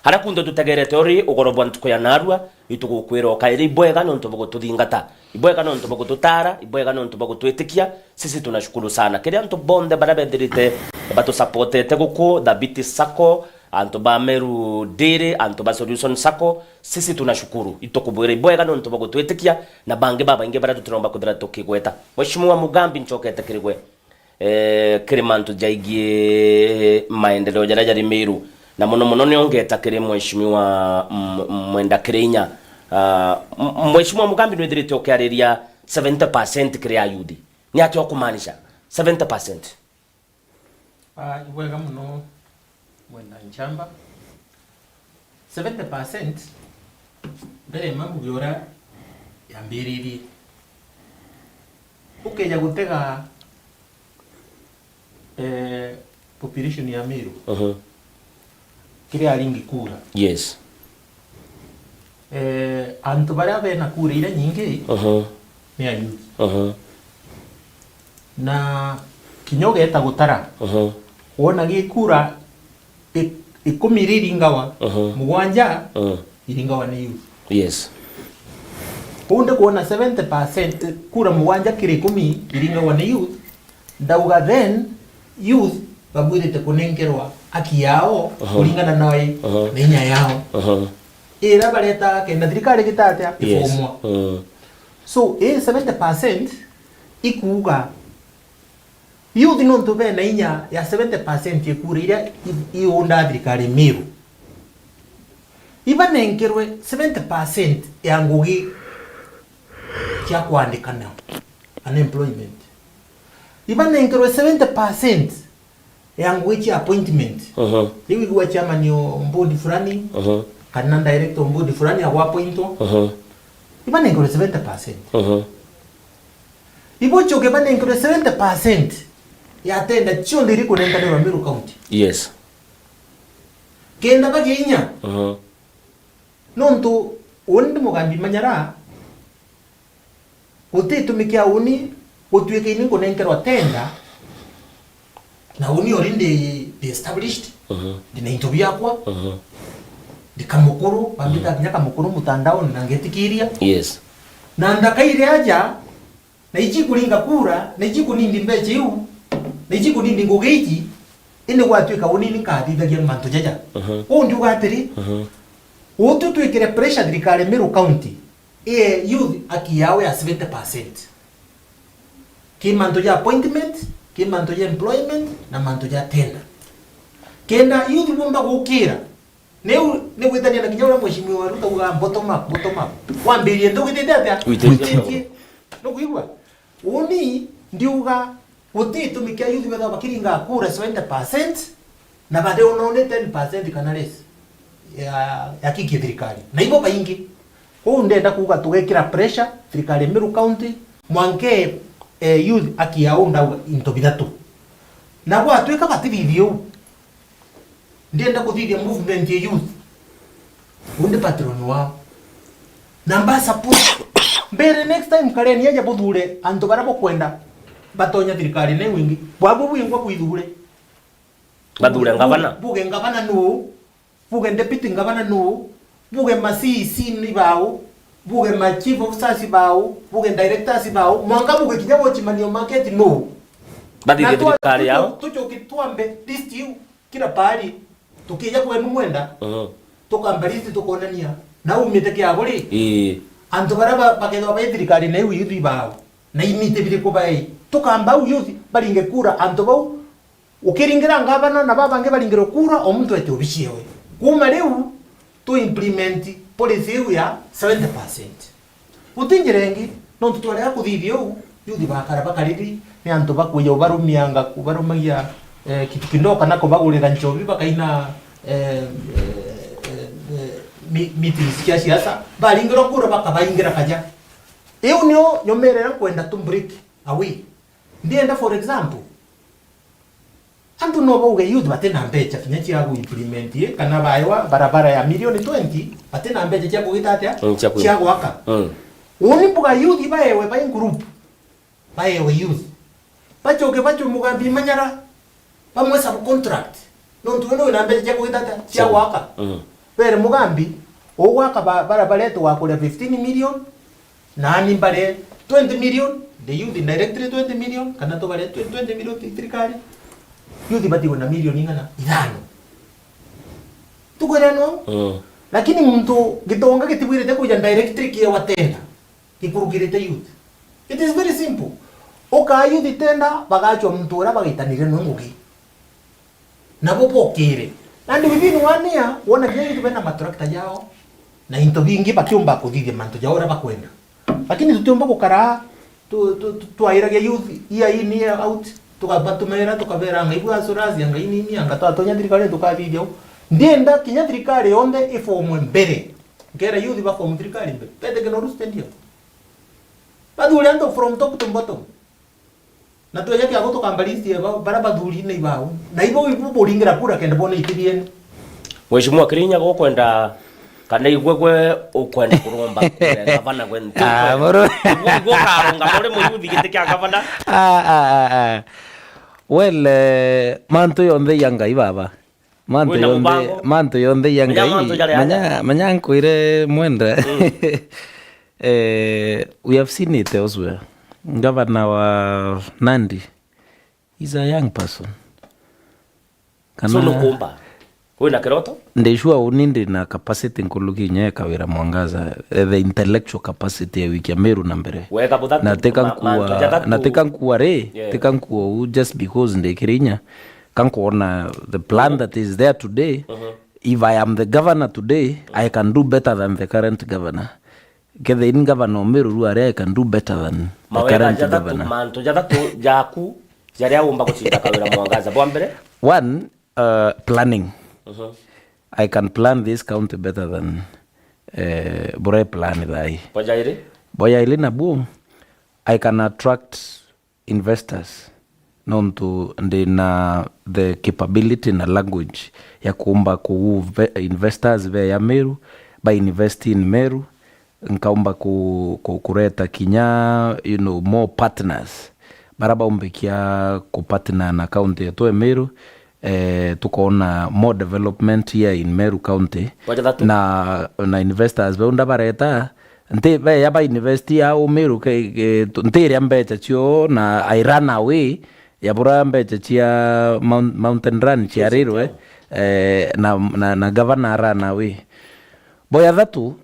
Haria kunthe tutegerete uri ugoro bwa ntuku ya narua, itugukwira o kairi ibwega nontu bwa gututhingata, ibwega nontu bwa gututara, ibwega nontu bwa gutwitikia. Sisi tunashukuru sana. Kiri antu bonthe baria bethirite batusapotete guku, Thabiti Sacco, antu ba Meru Dairy, antu ba Solution Sacco, sisi tunashukuru. Itukubwira ibwega nontu bwa gutwitikia, na bangi babaingi baria tutiromba kwithira tukigweta. Mheshimiwa Mugambi, ncokete kiri gwe, eh, kiri mantu jaigie maendeleo jaria jari Meru, na mono mono nio ngeta kiri Mheshimiwa M-, Mwenda Kirinya. Ah, M-, Mheshimiwa Mugambi, nwithirite ukiariria seventy percent kiri ayuthi. Ni atia ukumaanisha seventy percent? Ah, ibwega mono, Mwenda Nchamba. Seventy percent, mbere ya mambu ya uria yambiririe. Ukeja gutega, eh, population ya Meru, Mhm. kiri aringi kura. Yes. Eh, antu baria bena kura iria nyingi Mhm. ni ayuthi. Mhm. Na kinya ugeta gutara, Mhm. wona gi kura i-, ikumi iria iringawa, Mhm. mugwanja Mhm. iringagwa ni youth. Yes. Kuu ndi kuona seventy percent, kura mugwanja kiri ikumi iringagwa ni youth. Ndauga then, youth babwirite kunenkerwa haki yao, aha, kuringana na, aha, na inya yao. Aha. Ira bareta kenda thirikari igita atia? Yes. Ifomwa. Mm. So, ii seventy percent ikuuga youth nontu bena inya ya seventy percent ya kura iria i-, iundaa thirikari Miru, ibanenkerwe seventy percent ya ngugi cia kwandikana, unemployment. Ibanenkerwe seventy percent ya ngugi cia appointment. Mhm. Riu igua chairman o board fulani, mhm, kana director o board fulani agwa appointwa. Mhm. Ibanenkerwe seventy percent. Mhm. Ibochoke banenkerwe seventy percent ya tenda cionthe iri kunenkanirwa Meru County. Yes. Kenda bagia inya. Mhm. Nontu uni ndi Mugambi Manyara, guti gitumi kia uni gutuika ini nkunenkerwa tenda, na uni already ndi, ndi established, mhm, ndi na into biakwa, mhm, ndi kamukuru, bambita, mhm, kinya kamukuru mutandaoni na ngetikiria. Yes. Na ndakaire aja, na iji kuringa kura, na iji kunindi mbecha iu, na iji kunindi ngugi iji, indi gwatuika uni ni nkathithagia mantu jaja. Mhm. Kwou ndiuga atiri, mhm, utu twikire pressure thirikari Meru County, ee youth haki yao ya seventy percent. Ki mantu ja appointment, ki mantu ja employment, na mantu ja tender. Kenda youth bumba gukira, niu ni gwitania na kinya uria mheshimiwa Ruto auga bottom up, bottom up. Wambirie nthi ugitite atia? Witite. Witite. Nukwigua? Uni ndiuga guti gitumi kia youth bethagwa bakiringa kura seventy percent, na bari ona only ten percent kana less ya, ya kikie thirikari. Na ibo baingi. Kwou ndenda kuuga tugekira pressure thirikari ya Meru County, mwanke, eh, youth haki yao ndauga into bithatu. Na gwatuika batithithia uu, ndienda kuthithia movement ya youth. Uu ndi patron wao. Na mba support. Mbere next time kareni aja buthure antu baria bukwenda batonya thirikari na iu ingi. Bwabu bwingwa bwithure. Bathure ngavana. Buge ngavana nuu? Buge deputy ngavana nuu? Buge ma C E C ni bau? Buge ma chief officers bau? Buge directors bau? Mwanka buge kinya watchman o market nuu? Bathithie thirikari yao. Tucoki twambe list iu kila pahali. Tukija kwenu mwenda, mhm, tukamba list tukonania na umite kiago ri? Ii. Antu baria ba-, bakethwa bai thirikari na iu yuthi bau, na imiti biriku bai? Tukamba au yuthi baringe kura antu bau. Ukiringira ngavana na baba bangi baringirwe kura, o muntu ete obici ewe. Kuuma riu, tu implement policy iu ya seventy percent. Guti njira ingi, nontu twarega kuthithia uu, yuthi bakara bakariri, ni antu bakwija ubarumianga, ubarumagia, eh, kitu kidogo kana kubagurira nchobi, bakaina, eh, eh, eh, eh, mi-, meetings cia siasa, baringirwa kura bakabaingira kaja. Iu nio nyumirira nkwenda tu break away. Ndienda, for example, antu no bauge youth batina mbecha kinya cia gu implement i, kana baewa barabara ya milioni twenty, batina mbecha cia kugita atia? Mm, cia kwi- cia gwaka. Mm. Uni mbuga youth baewe bai group, baewe youth. Bachoke bacho Mugambi Manyara, bamwe subcontract. Nontu we nwi na mbecha cia kugita atia? Cia gwaka. Mm. Bere Mugambi, ugwaka ba-, barabara yetu wakuria fifteen million, nani mbare twenty million, the youth directly twenty million, kana tubare twe-, twenty million thi-, thirikari. Youth batigwe na million ing'ana? Ithano. Tukwirana? Mm. Lakini muntu gitonga gitibwirite kuja directly kiewa tenda, gikurukirite youth. It is very simple. Ukaa youth tenda, bagachwa muntu uria bagaitanire nwe ngugi. Nabo bokire. And within one year, wona kinya youth bena matrakta jao, na into bingi bakiumba kuthithia mantu jao uria bakwenda. Lakini tutiumba gukara tu-, tu-, tu-, twairagia youth year in, year out, tukabatumira, tukabera, "Ngai bwa surazi, Ngai nini, anga twatonya thirikari tukathithia uu." Ndienda kinya thirikari yonthe ifomwe mbere. Nkera youth bafomu thirikari mbere. Bete kina rustendia. Bathure antu from top to bottom. Na tweja kiago tukamba list ya ba-, baria bathuri ni ibau. Na ibo ibu buringira kura kenda bone itibieni. Mheshimiwa Kirinya, gukwenda kana igwe gwe ukwenda kuromba kura ya gavana gwe ntu? Ah, muru. Igwe, igwe ukarungama uri muyuthi giti kia gavana? Ah, ah, ah, ah. Well, eh, mantu yonthe ya Ngai baba. Mantu yonthe, mantu yonthe ya Ngai, manya, manya nkwire Mwenda. Eh, we have seen it elsewhere. Governor wa Nandi is a young person. So nukumba? Wina kiroto? Ndi sure uni ndi na capacity nkuruki inya ya Kawira Mwangaza, eh, the intellectual capacity ya gwikia Meru na mbere. Wega buthatu, na tika ma-, nkua, mantu jathatu. Na tika nkua ri, yeah, tika nkua u just because ndi kiri inya. Ka nkuona the plan that is there today. Mhm. If I am the governor today, I can do better than the current governor. Kethira ni governor o Meru ru aria, I can do better than the current governor. Mawega jathatu, mantu jathatu jaku jaria umba gucinda Kawira Mwangaza. Bwa mbere? One, uh, planning. Mhm. I can plan this county better than, eh, buria plan thaa ii. Bwa jairi? Bwa jairi nabuo, I can attract investors, nontu ndi na the capability na language ya kuumba ku-, ve-, investors beya Meru, ba invest in Meru, nkaumba ku-, ku-, kureta kinya, you know, more partners bara baumbikia ku partner na county yetu ya Meru, eh, tukoona more development here in Meru County. Kwa jathatu. Na, na investors bau ndabareta, nti beya ba invest au Meru ke, ke, tu-, ntiria mbeca cio na I run away ya bura mbeca cia mount-, mountain run cia railway, eh, na, na, na governor run away. Boya thatu,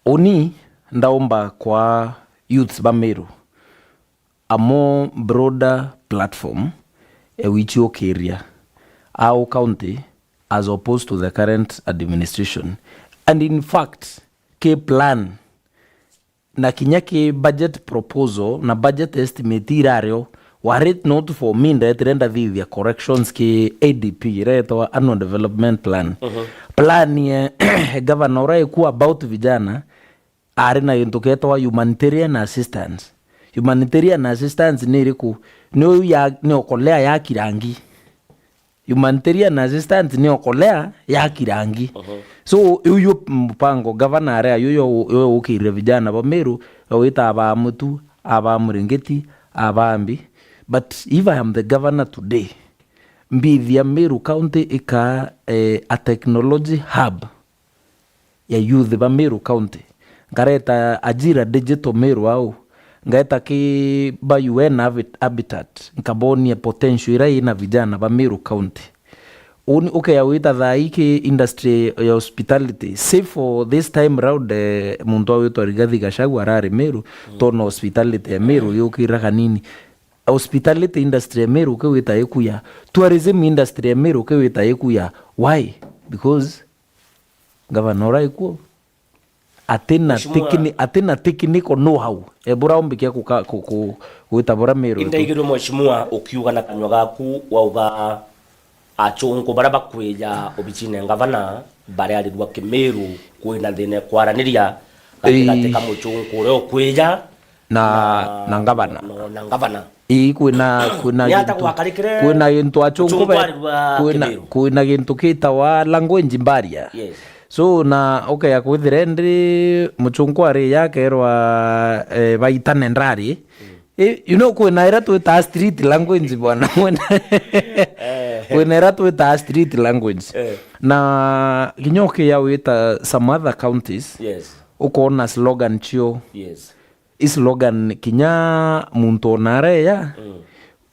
uni ndaumba kwa youths ba Meru a more broader platform ya gwichiukiria au county as opposed to the current administration. And in fact, ki plan na kinya ki budget proposal na budget estimate irario, were it not for me, ndetire ndathithia corrections ki A D P, iretwa Annual Development Plan. Mhm. Plan ye governor uria iku about vijana, ari na gintu kietwa humanitarian assistance. Humanitarian assistance ni iriku? Ni uyu ya, ni okolea ya kirangi. Humanitarian assistance ni okolea ya kirangi. Mhm. So, uyu mupango governor aria, uyu yo, yo ukirire vijana ba Meru, yo wita aba Mutu, aba Muringiti, aba Mbi. But if I am the governor today, mbithia Meru County ika, eh, a technology hub ya youth ba Meru County. Nkareta Ajira Digital Meru au. Ngaeta ki ba U N Habit-, Habitat. Nkabonia potential ira ina vijana ba Meru County. Uni ukea wita thaa ii ki industry ya hospitality. Say for this time round, eh, muntu awitwa Rigathi Gachagua arari Meru, mm, tona hospitality ya Meru yukira kanini. Hospitality industry ya Meru ke wita ikuya. Tourism industry ya Meru ke wita ikuya. Why? Because governor ura ikuo atina, mheshimiwa, techni-, atina technical know-how. E bura umbikia kuka-, ku-, ku-, gwita bura Meru itu. Indaigirwe mheshimiwa ukiuga na kanywa gaku wauga achunku baria bakwija obicine ya ngavana barearirwa Kimiru kwina thina kwaraniria gatigati ka muchunku uria ukwija na, na, na ngavana. Na, na ngavana. Ii, kwina, kwina gintu, gwakarikire kwina gintu achunku be-, kwina, kwina gintu kitawa language barrier. Yes. So, na ukea kwithira ndi muchunku ari yakerwa, eh, baitane ndari. Mm. Eh, you know, kwina ira twita street language, bwana, mwena. Eh. Kwina ira twita street language. Eh. Na kinya ukia wita some other counties, yes, ukona slogan cio. Yes. I slogan kinya muntu ona areya, mm,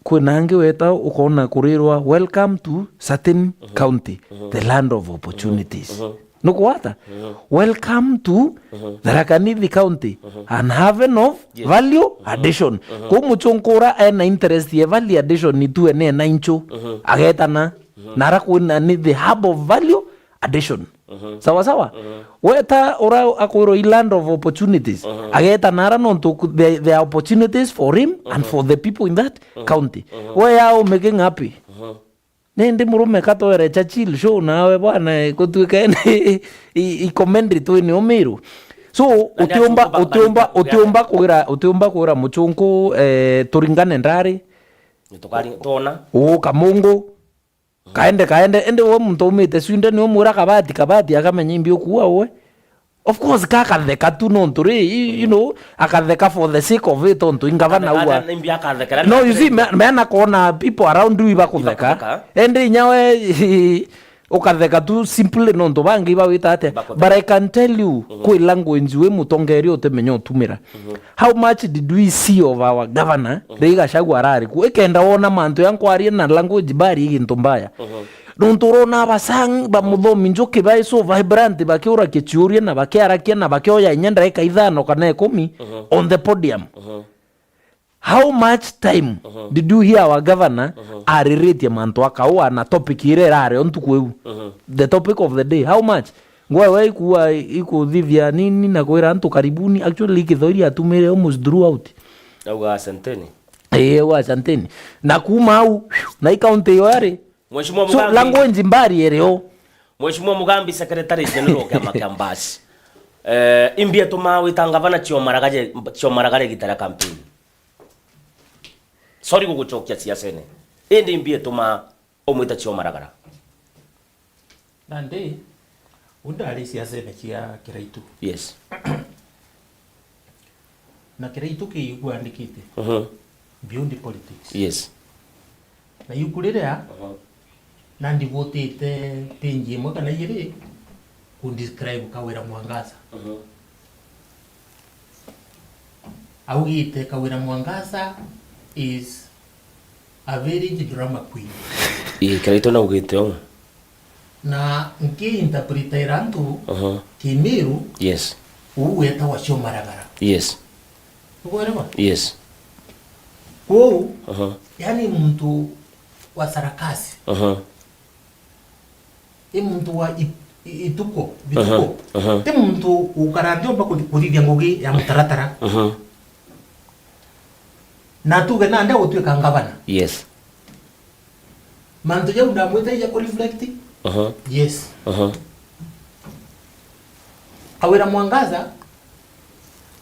kwina angi weta ukona kurirwa, "Welcome to certain, mhm, county, mhm, the land of opportunities." Mhm. Nukwata? Mhm. "Welcome to, mhm, Tharaka Nithi County, mhm, an haven of, yes, value, mhm, addition." Mhm. Kuu muchunku ura ena interest ye value addition itue nena inchu, mhm, agetana, mhm, nara kwina ni the hub of value addition. Mhm. Sawa sawa? Mhm. Weta ura akwirwo i land of opportunities. Mhm. Ageta nara nontu ku-, there, there are opportunities for him and, mhm, for the people in that, mhm, county. Mhm. We ya u making happy. Mhm. Nindi murume katwere cha chill show nawe bwana, eh, gutuika ene i, i commentary twini Umiru. So, na utiumba, utiumba, utiumba kwira, utiumba kwira muchunku, eh, turingane ndari. Nitukari tona. Uu kamungu. Kaende, kaende, ende we muntu umite Sweden, ni umwira kabati, kabati, akamenya imbi ukuua we. Of course, ka akatheka tu nontu ri, you, you know, akatheka for the sake of it, tontu ingavana. Akatheka ua. Ate, imbi akathekera. No, you see, me-, meana kona people around you ibakutheka. Ibakutheka. Ende inya we, ukatheka tu simply nontu bangi ibawita atia. Ibakutheka. But I can tell you, kwi language wi mutongeria utimenya utumira. How much did we see of our governor, ri Gachagua arari ku? Ikenda wona mantu ya nkwaria na language bari gintu mbaya. Nontu urona abasang ba Muthomi Njuki bai so vibrant, bakiurakia ciuria na bakiarakia na bakioya inya ndaika ithano kana ikumi on the podium. How much time did you hear our governor ariritie mantu akaua na topic iria irari o ntuku iu? The topic of the day, how much? Ngwa we ikuwa ikuthithia nini na kwira antu karibuni, actually Kithoiri atumire almost throughout. Auga asanteni. Ee, auga asanteni. Na kuma au, na i county iyo yari. Mheshimiwa So, Mugambi. Language mbari iri o. Mheshimiwa Mugambi, Secretary General wa kiama kia Mbasi. Eh, imbi itumaa wita ngavana ciomaragare, ciomaragare gita ria campaign? Sorry gugucokia siasene. Indi imbi itumaa umwita ciomaragara? Nandi, u ndari siasene cia Kiraitu. Yes. Na Kiraitu ki iu andikite. Mhm. Beyond politics. Yes. Na iuku riria, mhm, na ndivutite page imwe kana ijiri, ku describe Kawira Mwangaza. Mhm. Augite Kawira Mwangaza is a village drama queen. Ii, Kiraitu naugite uu. Na nki interpretaira antu, aha, Kimiru, yes, uu wetagwa ciomaragara. Yes. Ukwelewa? Yes. Kwou, aha, yani muntu wa sarakasi. Aha. I muntu wa i-, i-, ituko, bituko. Aha, aha. Ti muntu ukara nthi omba kuthi-, kuthithia ngugi ya mutaratara. Aha. Na tuge nandi agutwika ngavana. Yes. Mantu jau ndamwita ija ku reflect? Aha. Yes. Aha. Kawira Mwangaza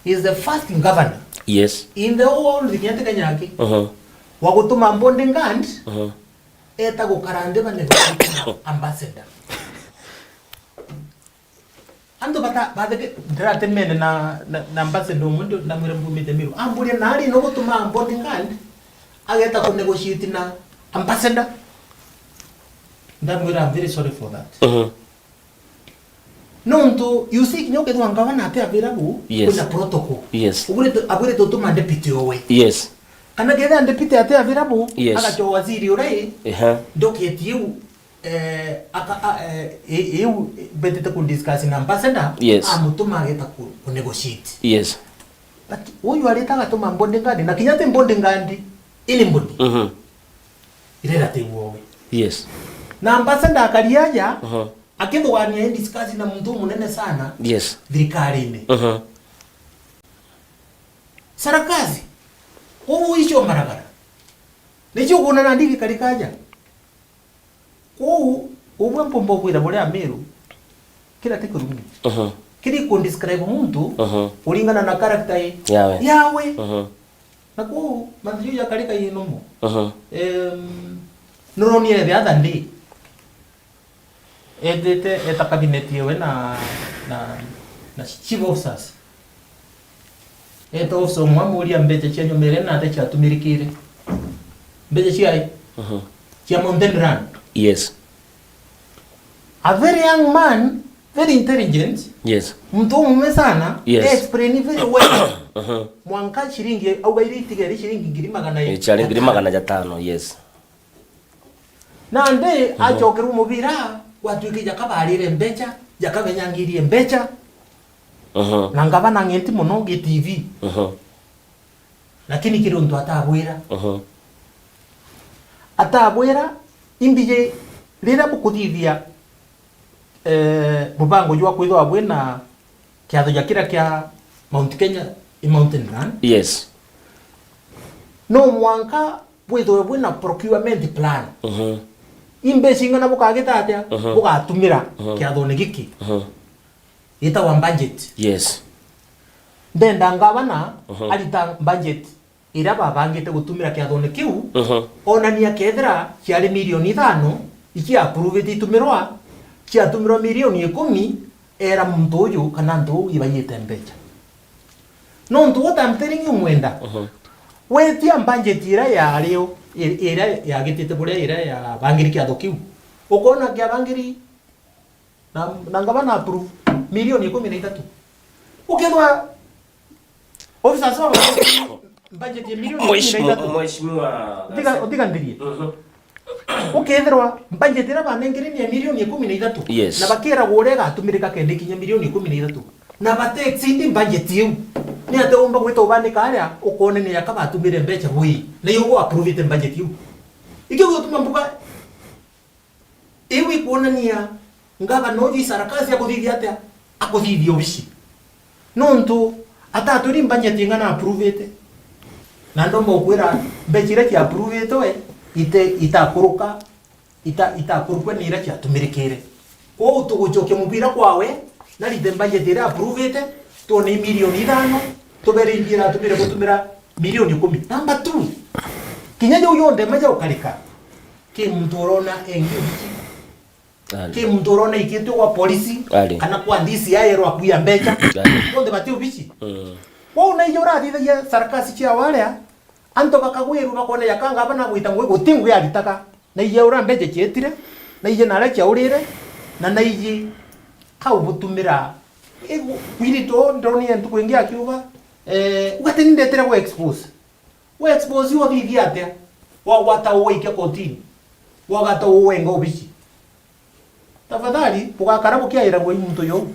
is the first governor, yes, in the whole kinya ti Kenya aki, aha, wa gutuma bodyguard, aha, eta gukara nthi ba negotiate na ambassador. Antu bata-, batheke-, ndiratemene na, na, na ambassador umwe, ndio ndamwira mbumite Meru. Amburia, "Nari no gutuma bodyguard ageta ku negotiate na ambassador?" Ndamwira, "I'm very sorry for that." Mhm. Nontu, you see, kinya ukethirwa ngavana ati available, yes, kwina protocol. Yes. Ubwirite, abwirite utuma deputy owe. Yes. Kana kethira deputy ati available, yes, agacoa waziri uria i, ehe, ndocument iu, eh, aka-, a-, eh, i-, iu betite ku discuss na ambassador, yes, amutuma ageta ku, ku negotiate. Yes. But uyu arita agatuma bodyguard, na kinya ti bodyguard, anybody. Mhm. Irera ti wowe. Yes. Na ambassador akari aja, aha, akithugania i discuss na muntu umunene sana, yes, thirikarine. Aha. Sarakasi. Kwou icio maragara. Nicio ukwona nandi gikari kaja. Kwou, ubwe mpumba ukwira buria Amiru, kira ti kirumi. Aha. Kiri ku describe muntu, aha, kuringana na character i-, yawe. Yawe. Aha. Na kwou, mantu jau jakarika i nomo. Aha. Em, nuronire the other day. Etite, eta cabinet yewe na, na, na chief officers. Eta officer umwe amuria mbecha cia nyumere na ate ciatumirikire. Mbecha ciae? Mhm. Cia Mountain Run. Yes. A very young man, very intelligent. Yes. Muntu umume sana. Yes. Explain very well. Mhm. Mwanka shilingi, auga iri itigeri shilingi ngiri magana. Eh, ciari ngiri magana jatano, yes. Nandi, mhm, acokerwe mubira, gwatuike jakabarire mbecha, jakabenyangirie mbecha. Mhm. Na ngavana ng'enti mono gi T V. Mhm. Lakini kiri untu atabwira. Mhm. Atabwira, imbiji riria bukuthithia, eh, mubango jwa kwithwa bwina kiatho ja kira kia Mount Kenya i Mountain Run. Yes. No mwanka bwithwe bwina procurement plan. Mhm. Imbeca ing'ana bukagita atia? Mhm. Bugatumira, mhm, kiathone giki. Mhm. Gitagwa budget. Yes. Ndenda ngavana, mhm, arita budget iria babangite gutumira kiathone kiu, mhm, onania kethira ciari milioni ithano, ici approvite itumirwa, ciatumirwa milioni ikumi, era muntu uju kana antu uu ibaiyite mbeca. Nontu what I'm telling you, Mwenda, Mhm. wetia budget iria yario, i-, iria yagitite buria iria yabangiri kiatho kiu, ukona kiabangiri na, na ngavana approve milioni ikumi na ithatu. Ukethwa officers baba budget ya milioni ikumi na ithatu. Mheshimiwa, mheshimiwa Utiga-, utigandirie. Mhm. Ukethirwa budget iria banengere ni ya milioni ikumi na ithatu, Yes. na bakiragwa uria igatumirika kenda ikinya milioni ikumi na ithatu, na bate exceed budget iu, ni atia umba gwita ubanika aria ukone ni aka batumire mbeca bui, na iyo ugu approvite budget iu? Ikio gutuma mbuga iu ikwonania ngavana uju i sarakasi akuthithia atia? Akuthithia ubici. Nontu atatwiri budget ing'ana approvite. Na ndomba gukwira mbeca iria cia approvitwe ite-, itakuruka, ita-, itakurukua ni iria ciatumirikire. Kwou tugucokia mubira kwawe, na rite budget iria approvite, twone milioni ithano, tubere ingi iratumire gutumira milioni ikumi. Number two, kinya jau yonthe maja ukarika, ki muntu urona engi ubici? Ari. Ki muntu urona ikitwe kwa polisi, Ari. kana kwa D C I erwa akuia mbeca? Ari. Bonthe bati ubici. Mm. Kwou na ijo urathithagia sarakasi cia waria, antu bakagwirwa bakona ya kanga aba nagwita ngui guti ngui aritaga. Na ije ura mbeca cietire, na ije naria ciaurire, na na ije kau butumira. Igu-, kwirito ndonire ntuku ingi akiuga, eh, ugati ni ndetire gwa expose. Wa expose uthithia atia? Wagwata uwaikia kotini. Wagata uwenga ubici. Tafadhali, bugakara bukiairagwa i muntu jou.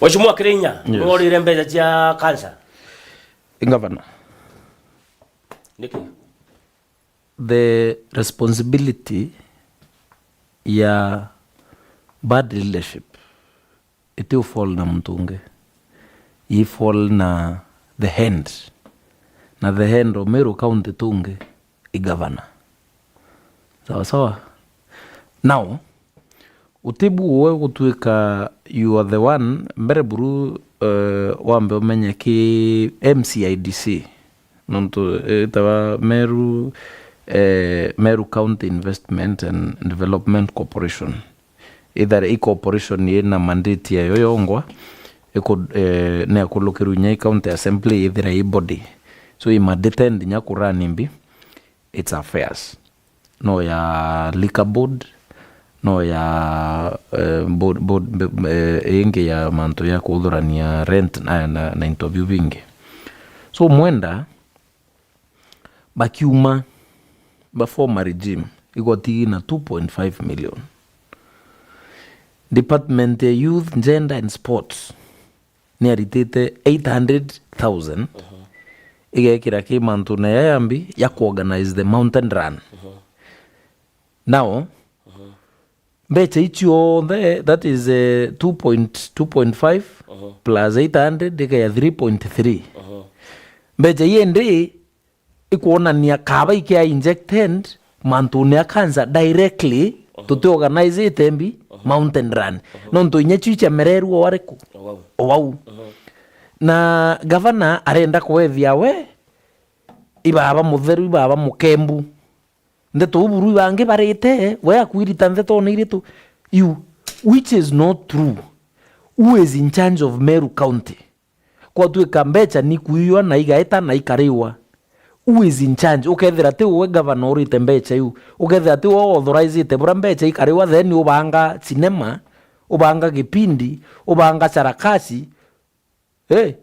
Mheshimiwa Kirinya, Yes. nworire mbeca cia cancer? Ngavana. Niki? The responsibility ya bad leadership iti u fall na muntu ungi, i fall na the hand, na the hand o Meru County tungi i governor. Sawa sawa. Now, uti bu uwe gutuika you are the one, mbere buru, eh, wambe umenye ki M C I D C, nontu itawa Meru, eh, Meru County Investment and Development Corporation. Ithare i corporation ina mandate yayo yongwa, iku-, eh, ni akulukirwe inya i county assembly, ithira i body. So, i mandate nya kurani mbi its affairs. No ya liquor board, no ya, eh, board, board, eh, ingi ya mantu ya kuthurania rent na, na, na into biu bingi. So, Mwenda, bakiuma ba former regime, igoti na two point five million. Department ya Youth, Gender and Sports ni aritite eight hundred thousand, igekira ki mantune ya yambi ya kuorganize the mountain run. Now, mbeca ici cionthe, that is, eh, two point, two point five plus eight hundred, ikaya three point three. Mbeca ii indi ikwonania kaba ikia injected mantune ya cancer directly, tuti organizite mbi mountain run. Nontu inya ciu ciamererua o ariku? O wau. O wau. Na gavana arenda kwethia we, i baba mutheru, i baba mukembu. Ndeto uu buru ibangi barite, we akwirita ndeto ona iritu. You, which is not true. Who is in charge of Meru County? Kwatuika mbeca ni kuiywa na igaeta na ikariwa. Who is in charge? Ukethira ti uwe governor urite mbeca iu. Ukethira ti uwe authorizite bura mbeca ikariwa, then ubanga cinema, ubanga gipindi, ubanga sarakasi, eh,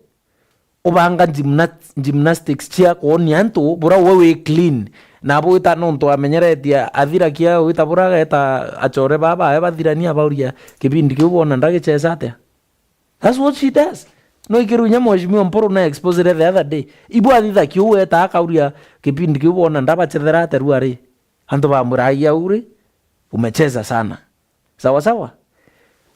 ubanga gymna-, gymnastics cia kwonia antu bura we wi clean. Na bwita nontu amenyeretie athirakia wita bura ageta achore baba bae bathirania abauria, "Kipindi kiu bona ndagichesa atia?" That's what she does. No ikiru inya Mheshimiwa Mpuru na exposed the other day. Ibu athithakia uu eta akauria, "Kipindi kiu bona ndabachethera atia rua ri?" Antu bamwira, "Ai au ri, umecheza sana." Sawa sawa.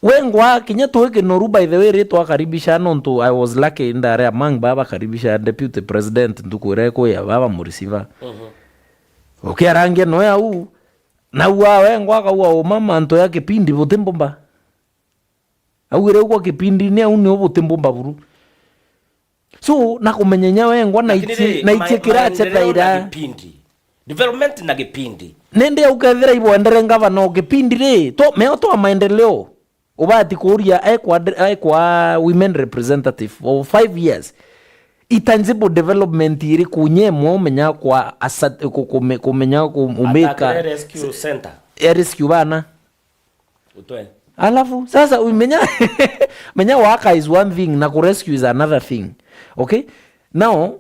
Wengwa kinya twi kinoru, by the way, ri twakaribisha, nontu I was lucky ndari among baba bakaribisha deputy president ntuku iria ikuya baba murisiva. Mhm. Ukiarangia noe au, na ua wengwa akaua uma mantu ya kipindi buti mbumba. Augire ugwa kipindi ni au ni ubuti mbumba buru. So, na kumenya inya wengwa na Lakini ichi-, ri, na ma-, ichi kira maendeleo na chethaira. Gipindi. Development na gipindi. Nindi ukethira ibwendere ngavana o gipindi ri, to, meo to maendeleo. Ubati kuuria ekwa, ekwa women representative for five years. Intangible development iriku nyemwe umenya kwa asa-, ku-, kume-, kumenya ku-, umika Atakire rescue center. Ya rescue bana. Utwe. Alafu, sasa umenya, menya worker is one thing na ku rescue is another thing. Okay? Now,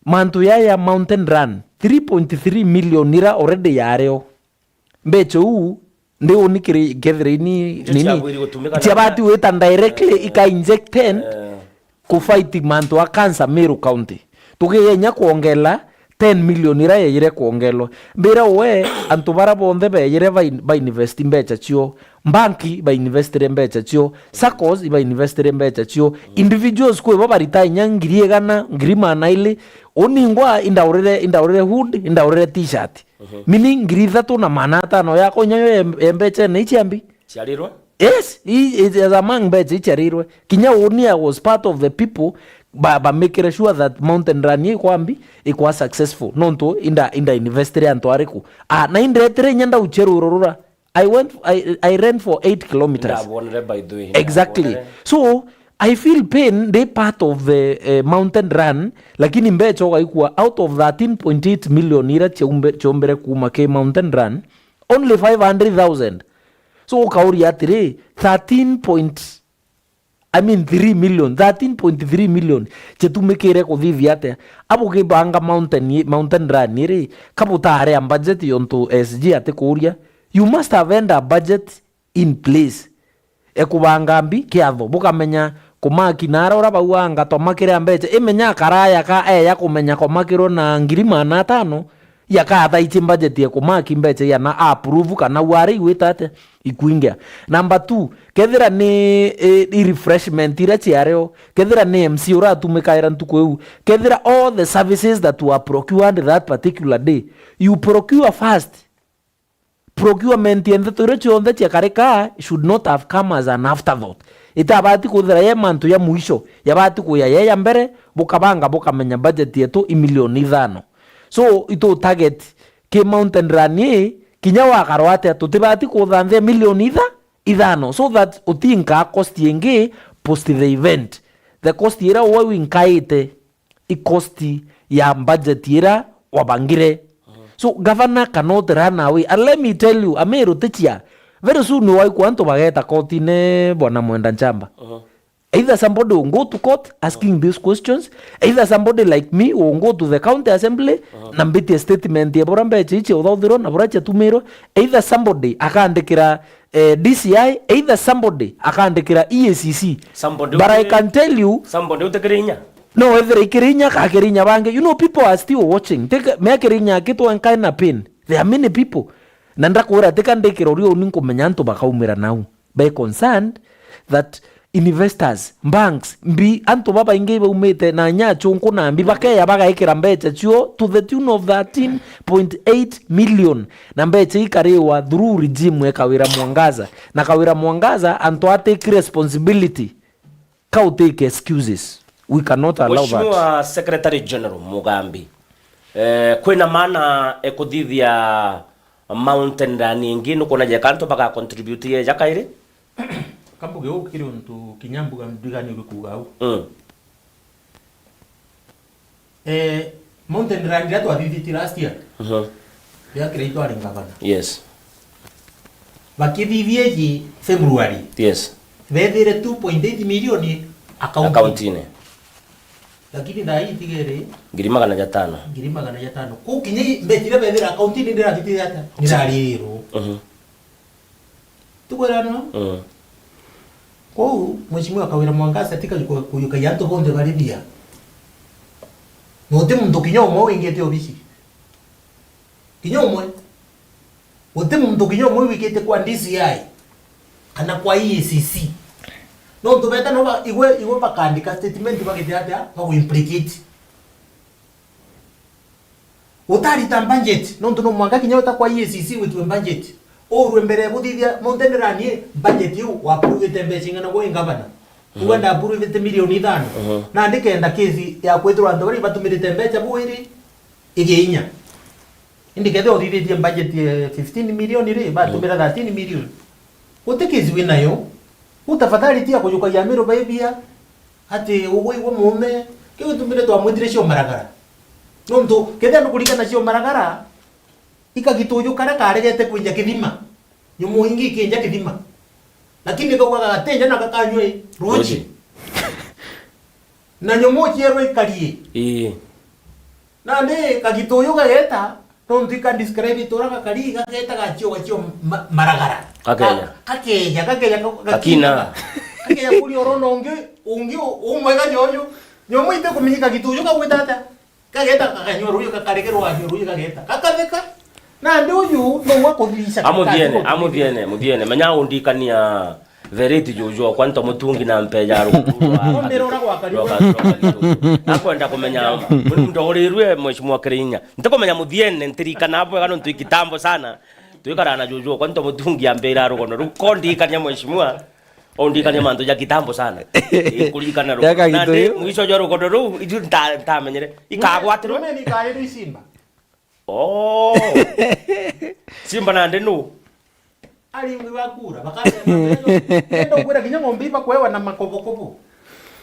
mantu ya, ya Mountain Run, three point three million ira already yario. Mbecha uu, ndi uni kiri, kethira ini, Ndio nini? Ciabwiri gutumika na Ciabati wita directly, eh, ika inject ten, eh, ku fight mantu a cancer Meru County. Tugiye nya kwongela ten million ira yeyire kwongelwa. Mbira we, antu bara bonthe beyire ba in-, ba invest mbecha cio, bank ba investire mbecha cio, saccos iba investire mbecha cio, individuals kwi bo barita inya ngiri igana, ngiri maana ili, uningwa indaurire, indaurire hood, indaurire t-shirt. Mhm. Meaning ngiri ithatu na maana atano yakwa inya yo ye, ye mbecha ene ichiambi. Ciarirwe? Yes, i-, it is among mbecha ichiarirwe. Kinya uni I was part of the people ba, ba make sure that Mountain Run ikwambi, ikwa successful. Nontu inda, inda investire antu ariku. Ah, na indetire inya ndauchia ruru rura. I went, I, I ran for eight kilometers. Ndabonere, by the way. Exactly. Ndabonere. So, I feel pain, ndi part of the, eh, Mountain Run, lakini mbecha ugaikua out of thirteen point eight million ira chiaumbe-, chiombere kuuma ki Mountain Run, only five hundred thousand. So, ukauria atiri, thirteen point, I mean, three million, thirteen point three million chitumikire kuthithia atia? Abugibanga mountain, Mountain Run iri, kabutare a budget yontu S G atikuuria. You must have had a budget in place. Ekubanga mbi kiatho, bukamenya kumaki nara ura bauanga twamakire a mbecha, imenya akaraya ka eya kumenya kwamakirwe na ngiri maana atano, yakathaichi budget ya kumaki mbecha ya na approve kana wari igwita atia ikuingia. Number two, kethira ni, eh, i refreshment ira ciario, kethira ni M C uratumikaira ntuku iu, kethira all the services that were procured that particular day, you procure first. Procurement ya ndeto iria cionthe ciakarika should not have come as an afterthought. Itabati kwithira ye mantu ya mwisho, yabati kuya ye ya mbere, bukabanga bukamenya budget yetu i milioni ithano. So, itu target ki Mountain Run ii, kinya wakarwa atia, tutibati kuthanthia milioni itha-, ithano, so that utinkaa cost ingi post the event. The cost iria we winkaite i cost ya budget ira wabangire. So, governor cannot run away. And let me tell you, Ameru tichia. Very soon, waikwa antu bageta kotine, Bwana Mwenda Nchamba. Either somebody will go to court asking these questions, either somebody like me will go to the county assembly, na mbitie statement ya bura mbecha ichi uthauthirwe na bura chiatumirwe, either somebody akandikira, eh, D C I, either somebody akandikira E A C C. Somebody But I utikiri-, can tell you, somebody utikiri inya. No, wethire ikiri inya, kakiri inya bangi. You know, people are still watching. Take, me akiri inya akitwa nkae na pain. There are many people. Na ndakwira, tika ndikira uria uni nkumenya antu bakaumira nau. Be concerned that investors, banks, mbi, antu babaingi baumite na nya achunku na mbi, bakeya bagaikira mbecha cio to the tune of thirteen point eight million. Na mbecha ikariwa through regime ya Kawira Mwangaza. Na Kawira Mwangaza, antu a take responsibility. Ka u take excuses. We cannot allow that. Mheshimiwa Secretary General Mugambi, eh, kwina maana ekuthithia Mountain Run ingi, nukwona jeka antu baka contribute ye jakairi? Kambuge uu kiri untu kinya mbuga ndigani uri kuuga au. Mm. Eh, Mountain Run iria twathithitie last year, Mhm. riria Kiraitu ari ngavana. Yes. Bakithithia iji February. Yes. Bethire two point eight million account. Account-ini. Lakini thaa ii itigere ngiri magana jatano. Ngiri magana jatano. Kuu kinya i mbecha iria bethire account-ini ndirathithia ata? Ndirarirwo. Mhm. Tukwirana? Mm. Kwou, Mheshimiwa Kawira Mwangaza atika ku-, kuyukagia antu bonthe bari bia. Na uti muntu kinya umwe wingite obisi. Kinya umwe. Uti muntu kinya umwe wikite kwa D C I kana kwa E A C C. Nontu beta no ba-, igwe, igwe bakandika statement bagite atia, bagu implicate. Utarita budget, nontu no mwanka kinya uta kwa E A C C witwe budget. Urwe mbere ya buthithia Mountain Run, budget iu wakurugite mbeca ing'ana gwe ngavana? Mhm. Uga ndakurugite milioni ithano. Mhm. Nandi kenda kesi ya kwithirwa antu baria ibatumirite mbeca bwiri igie inya. Indi kethira uthithitie budget ya fifteen million ri, batumira Mhm. thirteen million. Guti kesi winayo. Uu tafadhali tiga kujukagia Amiru baibia, ati ugwe igwe muume, kiu gitumire twamwitire cio maragara. Nontu, kethira nukurikana cio maragara, ikagituju karia karegete kwinja kithima. Nyomo ingi ikinja kithima. Lakini kaugaga gatinja na gakanywe ruji. Ruji. Na nyomo cierwe ikarie. Ii. Nandi kagituju gageta, nontu ika describe itura gakari, gageta gachio, gachio ma-, maragara. Gakeja. Ga-, gakeja, gakeja, ga-, gakina. Gakeja kuri orona ungi, ungi u-, umwega nyoyo. Nyomo ite kumenyeka gituju gagwita atia. Gageta gakanyua ruji, gakarekerwa anyua ruji, gageta. Gakatheka. Nandi uju no wa kuthica. Amuthiene, amuthiene, muthiene. Menya undikania Veriti juju okwa nto mutungi na mpeja ruguru rwa Ombera ura gwakari rwa rwa. Ka-, rwa Kagituju. Nakwenda kumenya, ndogorirwe Mheshimiwa Kirinya. Ntikumenya muthiene, ntirikana bwega nontu ikitambo sana. Twikara na juju okwa nto mutungi ambira rugono ruu. Kondikania Mheshimiwa, ondikania mantu ja kitambo sana. Ikurikana rugono. Ya Kagituju. Nandi mwisho jwa rugono ruu, iju nta-, ntamenyere. Ikagwatirwe. Mimi nikaire isimba. Oh. Simba nandi nu? Ari mwi wa kura, bakambira, "Nenda ukwira kinya ng'ombe iba kwewa na makobokobo."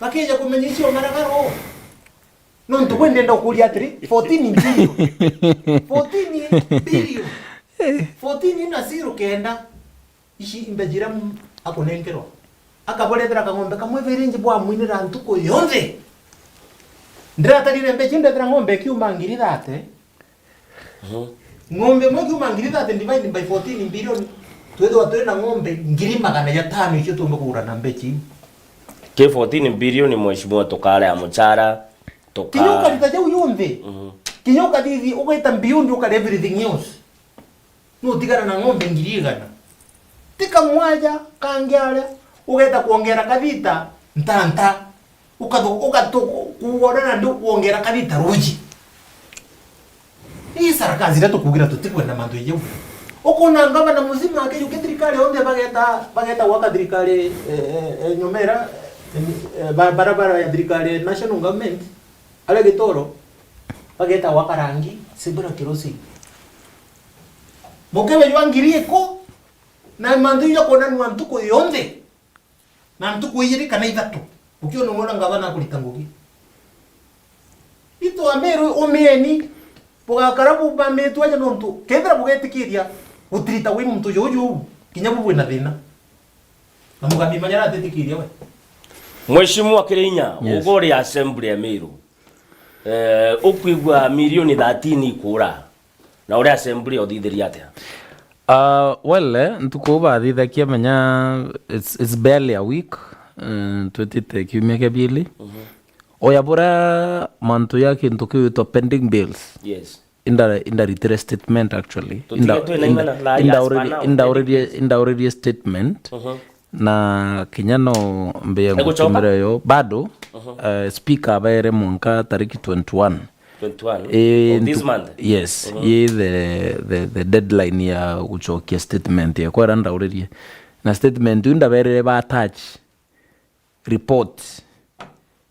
Bakija kumenya icio maragaro. Nontu gwe ndenda ukuria atiri, fourteen billion. Fourteen billion. Fourteen na zero kenda. Ici imbeji iria m-, akunenkerwa. Akaborethera kang'ombe kamwe virinji bwamwinira ntuku yonthe. Ndiratarire mbeji, ndethira ng'ombe ikiuma ngiri thate. Mhm. Ng'ombe imwe ikiuma ngiri thate divide by fourteen billion, twithirwa turi na ng'ombe ngiri magana jatano icio tuumba kugura na mbeji. Ki fourteen billion, mheshimiwa, tukarea muchara, tuka- Kinya ukarita jau yonthe. Mhm. Kinya ukathithia, ugeta mbiundi, ukare everything else. Nutigana na ng'ombe ngiri igana. Ti kamwaja kangi aria, ugeta kwongera kathita ntanta, ukathu-, ukathu-, kuuga uria nandi wongera kathita ruji. Ii sarakasi iria tukuugira tutikwenda mantu ja jau. Ukona ngavana muzima akijukia thirikari yonthe bageta, bageta gwaka thirikari, eh, eh, eh, nyomera, eh, eh, ba-, barabara ya thirikari ya national government, aria Gitoro, bageta gwaka rangi, zebra crossing. Mukebe jwa ngiri iku, na mantu ja kwonanua ntuku yonthe, na ntuku ijiri kana ithatu, ukiona ng'ona ngavana akurita ngugi. Itu Ameru umieni, bugakara bubamitwe aja nontu, kethira bugetikiria gutirita wi muntu juju, kinya bu bwina thina. Na Mugami Manyara atitikiria we. Mheshimiwa Kirinya, yes, uga uri assembly ya Meru. Eh, ukwigua milioni thirteen ikura. Na uri assembly uthithiria atia? Ah, well, eh, ntuku bathithakia menya it's, it's barely a week, eh, twitite kiumia kia bieli. Mhm. Oya bura mantu ya kintu kiwitwa pending bills. Yes. Inda-, indaritire statement actually. Tutige inda-, twina inda-, ing'ana, la, indauririe, as per now, indauririe, indauririe statement. Mhm. Na kinya no mbie gutumira yo bado, mhm, eh, speaker abaere mwanka tariki twenty-one. Twenty-one? Eh, of this month? Yes, mhm, ye the, the, the deadline ya gucokia statement yakwa iria ndauririe. Na statement iu ndaberire ba attach report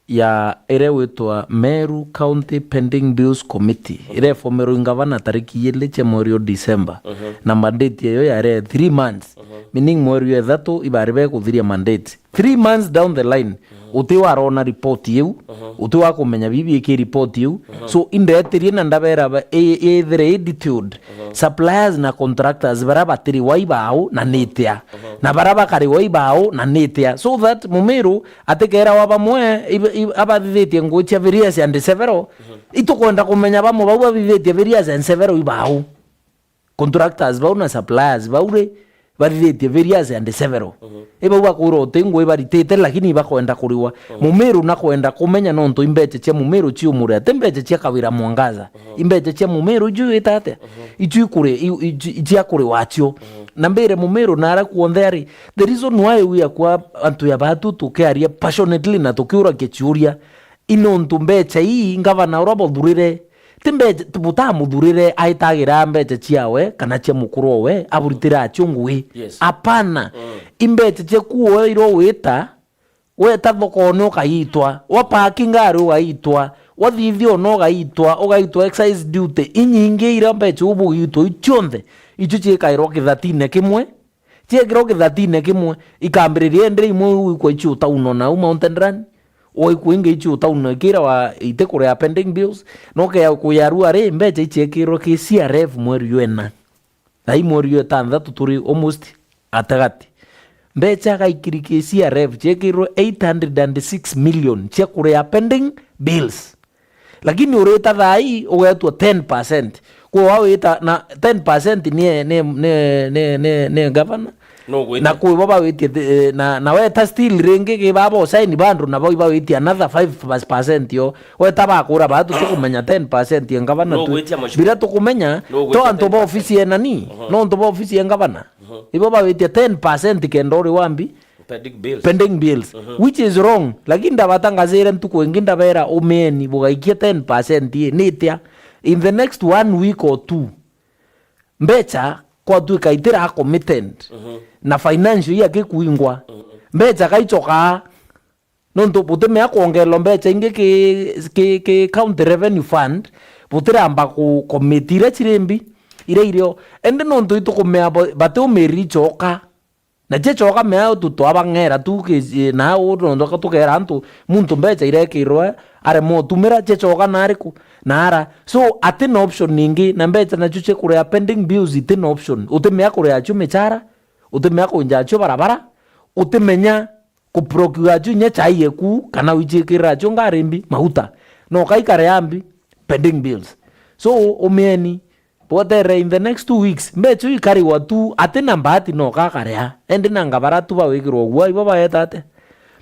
ya iria witwa Meru County Pending Bills Committee, mhm, iria ifomerwe i ngavana tariki ijiri cia mweri o December, mhm, na mandate yayo yari three months, mhm, meaning mweri wa ithatu ibari bekuthiria mandate. Three months down the line, mhm, uti warona report iu, mhm, uti wakumenya bibi iki report iu. Mhm. So, indetirie na ndabera ba-, i-, ithire i detailed. Mhm. Suppliers na contractors bara batiriwa ibao na nitia. Mhm. Na bara bakariwa ibao na nitia. So that Mumiru atikera wa bamwe ib-, ib-, abathithitie ngugi cia various and several. Mhm. Itukwenda kumenya bamwe bau bathithitie various and several ibao. Contractors bau na suppliers bau ri, bathithitie various and several. Mhm. Ibau bakwirwa uti ngugi baritite, lakini ibakwenda kuriwa. Mhm. Mumiru nakwenda kumenya nontu imbecha cia Mumiru ciumure, ati mbecha cia Kawira Mwangaza. Mhm. Imbecha cia Mumiru iju ita atia? Mhm. Icio ikuri-, i-, i-, i-, iciakuriwa cio. Mhm. Na mbire Mumiru nara kuonthe ari, the reason why we akwa antu ya batu tukiaria passionately na tukiurakia ciuria, i nontu mbecha ii ngavana uria bothurire, ti mbecha, ti butamuthurire aitagira mbecha ciawe kana cia mukuru owe, aburitire acio ngugi. Yes. Apana. Mm. I mbecha cia kuoirwo wita, weta thokone ukaitwa, wa paki ngari ugaitwa, wathithia ona ugaitwa, ugaitwa excise duty, inyingi iria mbecha ubugiitwa i cionthe, icio ciikairwa kithatine kimwe, Ciekirwo kithatine kimwe, ikambiriria endere imwe u ikwa icio town na u Mountain Run, o ikwa ingi icio town ikira wa ite kuria pending bills, no ke ya kuya rua ri, mbeca iciekirwo ki C R F mweri wena. Thai mweri wa itanthatu turi almost atagati. Mbeca gaikiri ki C R F ciekirwe eight hundred and six million cia kuria pending bills. Lakini urita thai ugetwa ten percent. Kwa wa wita na ten percent ni, ni, ni, ni, ni, ni governor. No gwita. Na kwi bo bawitie thi-, eh, na, na weta still ringi ki baba usaini bandu na bo ibawitie another five percent yo. Weta bakura batu tukumenya ten percent ya governor. No tu-, gwitia mheshimiwa. Bila tukumenya, no to gwita antu ba ten percent. Ofisi ya nani? Mhm. No antu ba ofisi ya governor. Mhm. Ibo bawitie ten percent kenda uri wambi? Pending bills. Pending bills, mhm, which is wrong. Lakini ndabatangazire ntuku ingi ndabera umeni bugaikia ten percent i, nitia? In the next one week or two, mbeca kwatuika itira committed, mhm, na financial year gikwingwa, mhm, mbeca gaichokaa. Nontu butimea kwongererwa mbeca ingi ki, ki, ki County Revenue Fund, butiramba ku commit iria ciri mbi, iria irio. Indi nontu itukumea bo-, batiumiriri ichoka. Na cia choka mea tu twabang'era tu ki-, na u nontu ka tukera antu, muntu mbeca irekirwe, aremwa utumira, cia choka na ariku? Na ara. So, ati na option ningi, na mbeca nacio cia kuria pending bills iti na option. Utimea kuria cio michara, utimea kunja cio barabara, utimenya ku procure cio inya chai eku, kana wichikirira cio ngari mbi, mauta. No kaikare ambi, pending bills. So, umieni, bweterere in the next two weeks, mbeca iu ikariwa tu, ati na mbati no kakarea. Endi na ngabara tu bawikirwa ugua, ibo baeta ate?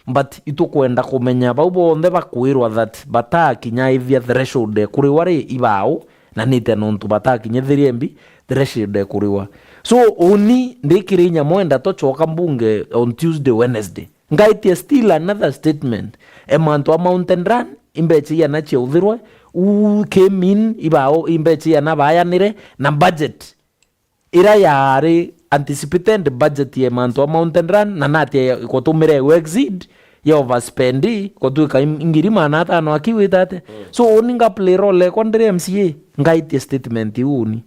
But itukwenda kumenya bau bonthe bakwirwa that batakinya ithia threshold ekuriwa ri, ibao, na nitia nontu batakinyithirie mbi, threshold ekuriwa. So, uni ndikiri inya mwenda tochoka mbunge on Tuesday, Wednesday. Ngaitia still another statement. E mantu a Mountain Run, imbecha iana ciauthirwe, u came in, ibao, imbecha iana bayanire, na budget ira yari anticipated budget ya mantu a Mountain Run, na natia kwatumire gu exceed, ya overspend, kwatuika im-, ngiri maana atano akiwita ate. Mm. So, uni nga play role ekwa ndiri M C A, ngaitia statement iu uni.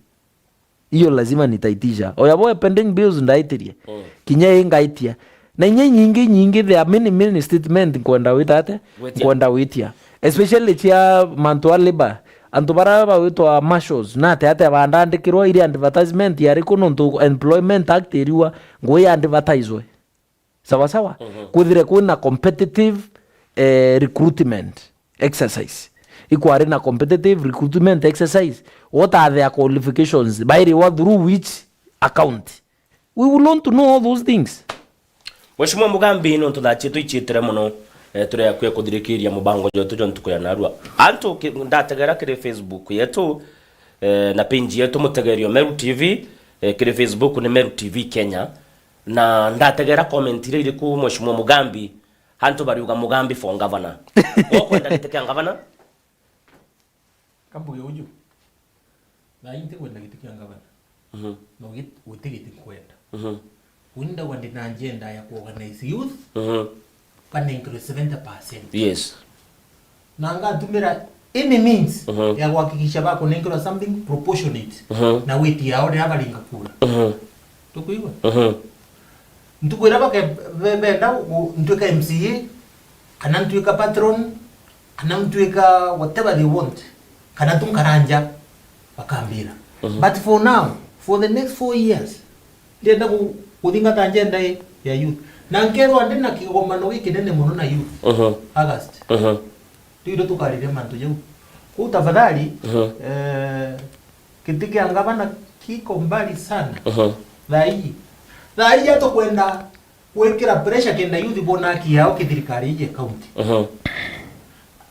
Iyo lazima nitaitisha. Oya boe pending bills ndaitirie. Mm. Kinya ii ngaitia. Na inya inyingi, inyingi, there are many, many statement nkwenda wita ate? Gwitia. Nkwenda witia. Especially cia mantu a labor. Antu bara bawitwa marshals, na ate ate bandandikirwa iri advertisement yariku nontu Employment Act iriwa ngui advertiswe. Sawa sawa? Mhm. Kwithire kwina competitive, eh, recruitment exercise. Ikwari na competitive recruitment exercise. What are their qualifications? Bairiwa through which account? We will want to know all those things. Mheshimiwa Mugambi, nontu thaa cietu iciitire mono, eh, turi akui kuthirikiria mubango jwetu jwa ntuku ya narua. Antu ki-, ndategera kiri Facebook yetu, eh, na page yetu Mutegerio Meru T V, eh, kiri Facebook ni Meru T V Kenya. Na ndategera comment iria iriku, Mheshimiwa Mugambi, antu bariuga Mugambi for governor. Ukwenda giti kia governor? Kambuge uju. Na inti kwenda giti kia governor. Mhm. No git-, guti giti kwenda. Mhm. Uni ndauga ndina agenda ya ku organize youth, mhm, kanenkerwe seventy percent. Yes. Na ngatumira any means, mhm, ya kuhakikisha bakunenkerwa something proportionate, mhm, na weight yao riria baringa kura. Mhm. Tukwigua? Mhm. Ntuku iria bake-, be-, benda gu-, ntuika M C A, kana ntuika patron, kana ntuika whatever they want, kana tu nkaranja, bakambira. Mhm. But for now, for the next four years, ndienda gu-, guthingata agenda i ya youth. Na nkeethwa ndi na kigomano gikinene mono na youth. Mhm. August. Mhm. Riu ndio tukariria mantu jau. Kuu tafadhali, mhm, eh, giti kia ngavana kiko mbali sana. Mhm. Thaa ii. Thaa ii atukwenda gwikira pressure kenda youth bona haki yao kithirikari iji county. Mhm.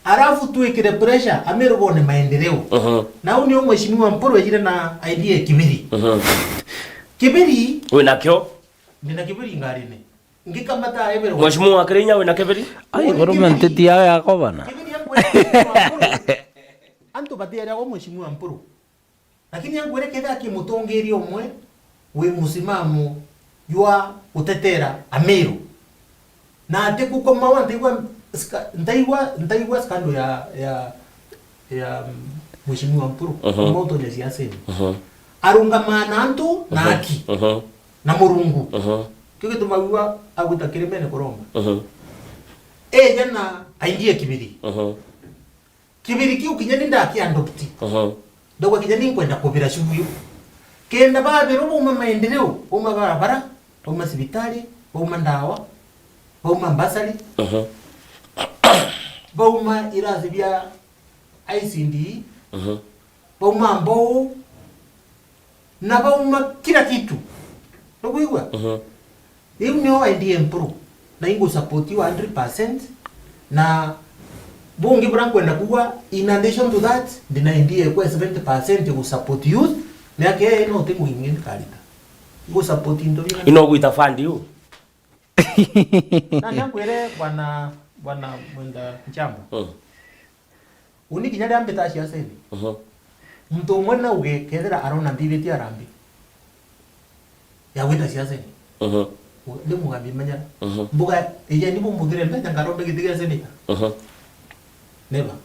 Arafu twikire pressure Ameru bone maendeleo. Mhm. Na u nio Mheshimiwa Mpuru ejire na idea ya Kibiri. Mhm. Kibiri. Wi nakio? Ndina Kibiri ngarine. Ngikamata ebere. Mheshimiwa wa Kirinya wi na Kibiri? Ai, uni gorume Kibiri. Ntiti yao ya kovana. Kibiri yangu Mheshimiwa Mpuru. Antu batiaria go Mheshimiwa Mpuru. Lakini angwire kethira ki mutongeria umwe wi musimamo jwa gutetera Ameru. Na ati kukomawa ntaigua ska-, ntaigua, ntaigua scandal ya, ya, ya, mm, Mheshimiwa Mpuru, mhm, kuma utonya siaseni. Mhm. Arungamaa na antu na, mhm, haki. Mhm. na Murungu. Mhm. Kio gitumaga agwita kirimene kuromba. Mhm. Eja na aindie kibiri. Mhm. Kibiri kiu kinya ni ndakiadopti. Mhm. Ndauga kinya ni nkwenda kubira cubu iu. Kenda babirwa bauma maendeleo, bauma barabara, bauma cibitari, bauma ndawa, bauma mbasari, Mhm. bauma irasi bia I C D, Mhm. bauma mbou, na bauma kila kitu. Nukwigua? Mhm. Riu nio I D M Pro. Na ingu support you hundred percent. Na bungi bura nkwenda kuga, in addition to that, ndina I D A kwa seventy percent gu support youth. Miaka ii no ti mwingi nkarita. Ngu support into bina. Ino gwita fund you? Na nakwire bwana, bwana Mwenda Nchamba. Mm. Uni kinya riria mbita ciaceni, Mhm. muntu umwe nauge kethira arona nthibitie arambi ya gwita ciaceni, Mhm. ndi mugambi manyara. Mhm. Mbuga, ijeni bumbuthire mbeca ngarombe giti gia seneta. Mhm. Never.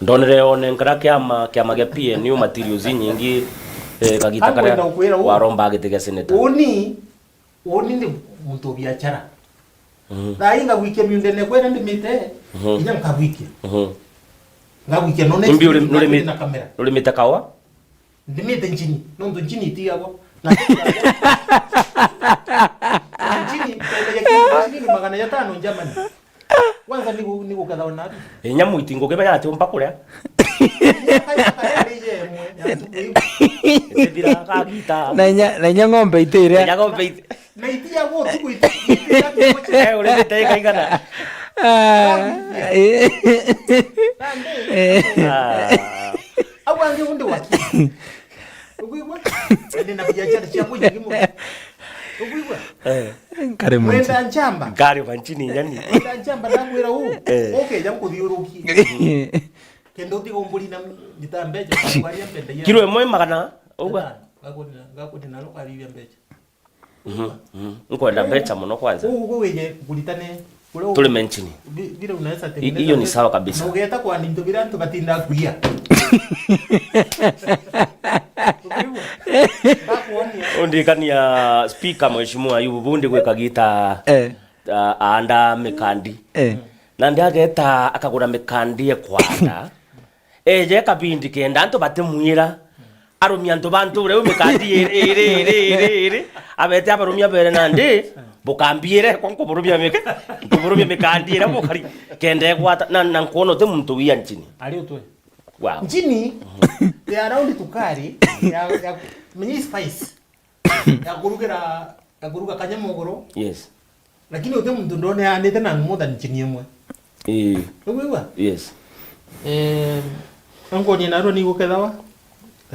Ndonere one nkara kiama, kiama gia P N U materials inyingi, eh, kagita karia Akwenda ukwira u- waromba giti gia seneta. Uni Uni ndi muntu wa biachara. Mhm. Thaa ii ngagwikia miundene kwena ndimite, Mhm. kinya nkagwikia. Mhm. Ngagwikia, no next Imbi uri-, week nurimi-, ngakuthi na kamera. Nurimite kawa? Ndimite njini, nontu njini itiagwa. Na, na njini, ndendagia kilo ciringi magana jatano Germany. Kwanza ni gu-, ni guketha ona ari. Inya mwiti ngukimenya ati umba kuria. Inya karia karia ari je imwe ya tuku iu. Itithira kagita. Na inya, na inya ng'ombe itiria. Inya ng'ombe iti- Na itia gwo tuku iti-, iti-, iti-, Eh, urimite ikaigana? Ah, eh. Nandi. Eh. Ah. Au angi undi waki. Ukwigua? Ndi na biashara ciakwa inyingi muno. Ukwigua? Eh. Nkari manchi. Mwenda nchamba. Nkari manchini nyani. Mwenda nchamba ndamwira uu. Eh. Ukeja nkuthiurukie. Kenda utiga umburi na ndita mbeca, kwaria mbeca. Kiro imwe magana, uga? Ngakuni na, ngakuni na rukarithia mbeca. Mhm, mhm. Nkwenda mbeca muno kwanza. Uu, uu wije kuritane. Turi menchini. Vile unaweza tengeneza pesa. Hiyo ni sawa kabisa. Na ugeeta kwani into biria antu batinda kuia. Ukaigua? Ndakuonia. Undikania speaker, Mheshimiwa Ayubu, bundi gwika gita, Eh. ah, aanda mikandi. Eh. Na ndi ageta akagura mikandi e kwanda. Eje kabindi kenda antu batimwira. Arumia antu ba nture u mikandi iri, iri, iri, iri, iri. Abete abarumia bere nandi, bukambiire, kwa nkuburumia mik-, nkuburumia mikandi iria bukari, kenda egwata, na, na nkwona uti muntu wia nchini. Ari utwe. Wow. Nchini, they are around tukari, ya, ya, menya spice, ya kurugira, ya kuruga kanyama uguru. Yes. Lakini uti muntu ndoneanite na more than nchini imwe. Ii. Nukwigua? Yes. Eh, ankonia narua nigukethawa,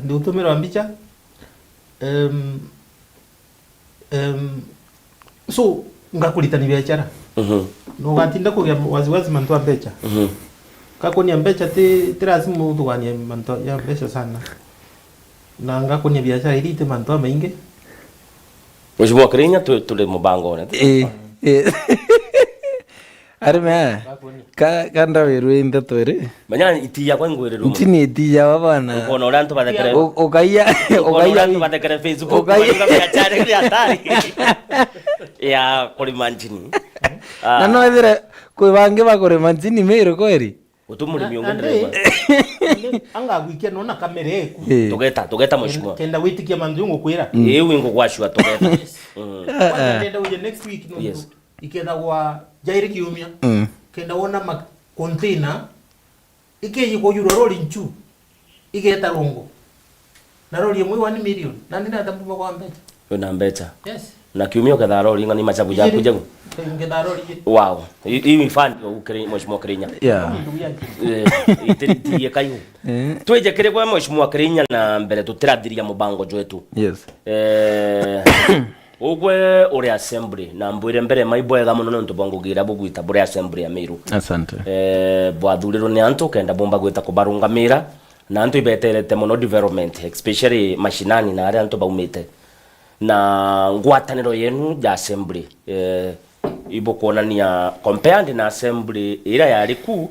ndi utumirwa mbicha. Em, em, so, ngakuritani biachara. Mhm. Na ugatinda kugia wasiwasi mantu a mbecha. Mhm. Ngakunia mbecha ti, ti lazima uthuganie mantu ya mbecha sana. Na ngakunia biachara iria iti mantu amaingi. Mheshimiwa Kirinya, tu-, turi mubangone. Eh, eh. Arime aya, ka, ka ndawirwe ndeto iri. Menya itiya kwa ingwirirwe muno. Nchini itiya wa bana. Ukona uria antu bathekere. U-, ukaiya, ukona uria ukaiya antu wi-, bathekere Facebook, ukaiya. Bariuga biachara iri hatari. Ya kurima nchini. Ah. Na no ethire kwi bangi bakurima nchini Meru kweri? Uti murimi ungi ndirigwa. Anga gwikia nona kamera eku. Eh. Tugeta, tugeta mheshimiwa. Kenda witikia mantu ngukwira. Mm. Ii, wi ngugwacua tugeta. Yes. Mm. Kwanza ndenda uje next week nontu. Yes. Ikethagwa jairi kiumia. Mm. Kenda wona ma container. Ikeyigwa yurwa rori nchu. Igeta rungu. Na rori imwe one million. Nandi nata mbuma kwa mbecha. Wina mbecha. Yes. Na kiumia ukethaa rori ng'ani machabu jaku jagu. Ngethaa rori igiri. Wow. I, i fund ukiri, Mheshimiwa Kirinya. Yeah. Ndu ya nchi. Eh, itiri kayu. Eh. Twije kiri gwe Mheshimiwa Kirinya na mbere tutirathiria mubango jwetu. Yes. Eh, ugwe uri assembly, na mbwire mbere mai bwega muno nontu bwa ngugi iria bugwita buri assembly ya Meru. Asante. Eh, bwathurirwe ni antu kenda bumba gwita kubarungamira, na antu ibeterete muno development, especially mashinani na aria antu baumite. Na ngwataniro yenu ja assembly, eh, ibukwonania compared na assembly iria yari ku,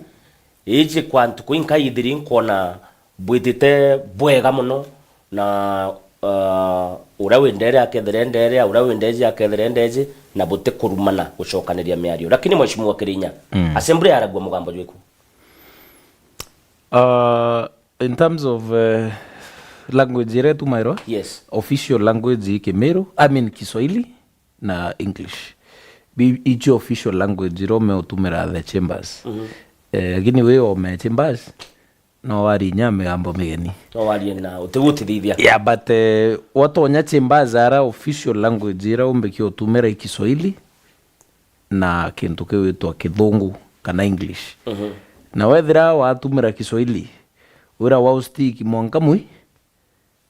iji kwa ntuku inkai ithiri nkwona bwitite bwega muno, na uh, uria wi ndere akethire ndere, uria wi ndeji akethire ndeji, na butikurumana gucokaniria miario. Lakini Mheshimiwa Kirinya, mm, assembly yaragua mugambo jwiku? Uh, in terms of, uh, language iria itumairwa, yes, official language i Kimiru, I mean Kiswahili na English. Bi-, icio official language iria umeutumira the chambers. Mhm. Eh, lakini wi ome chambers, no warie inya migambo migeni. No warie na utigutithithia. Yeah, but, eh, watonya chambers ara official language iria umbikia utumira i Kiswahili na kintu kiwitwa Kithungu kana English. Mhm. Na wethira watumira Kiswahili, wira wa ustiki mwanka mwi,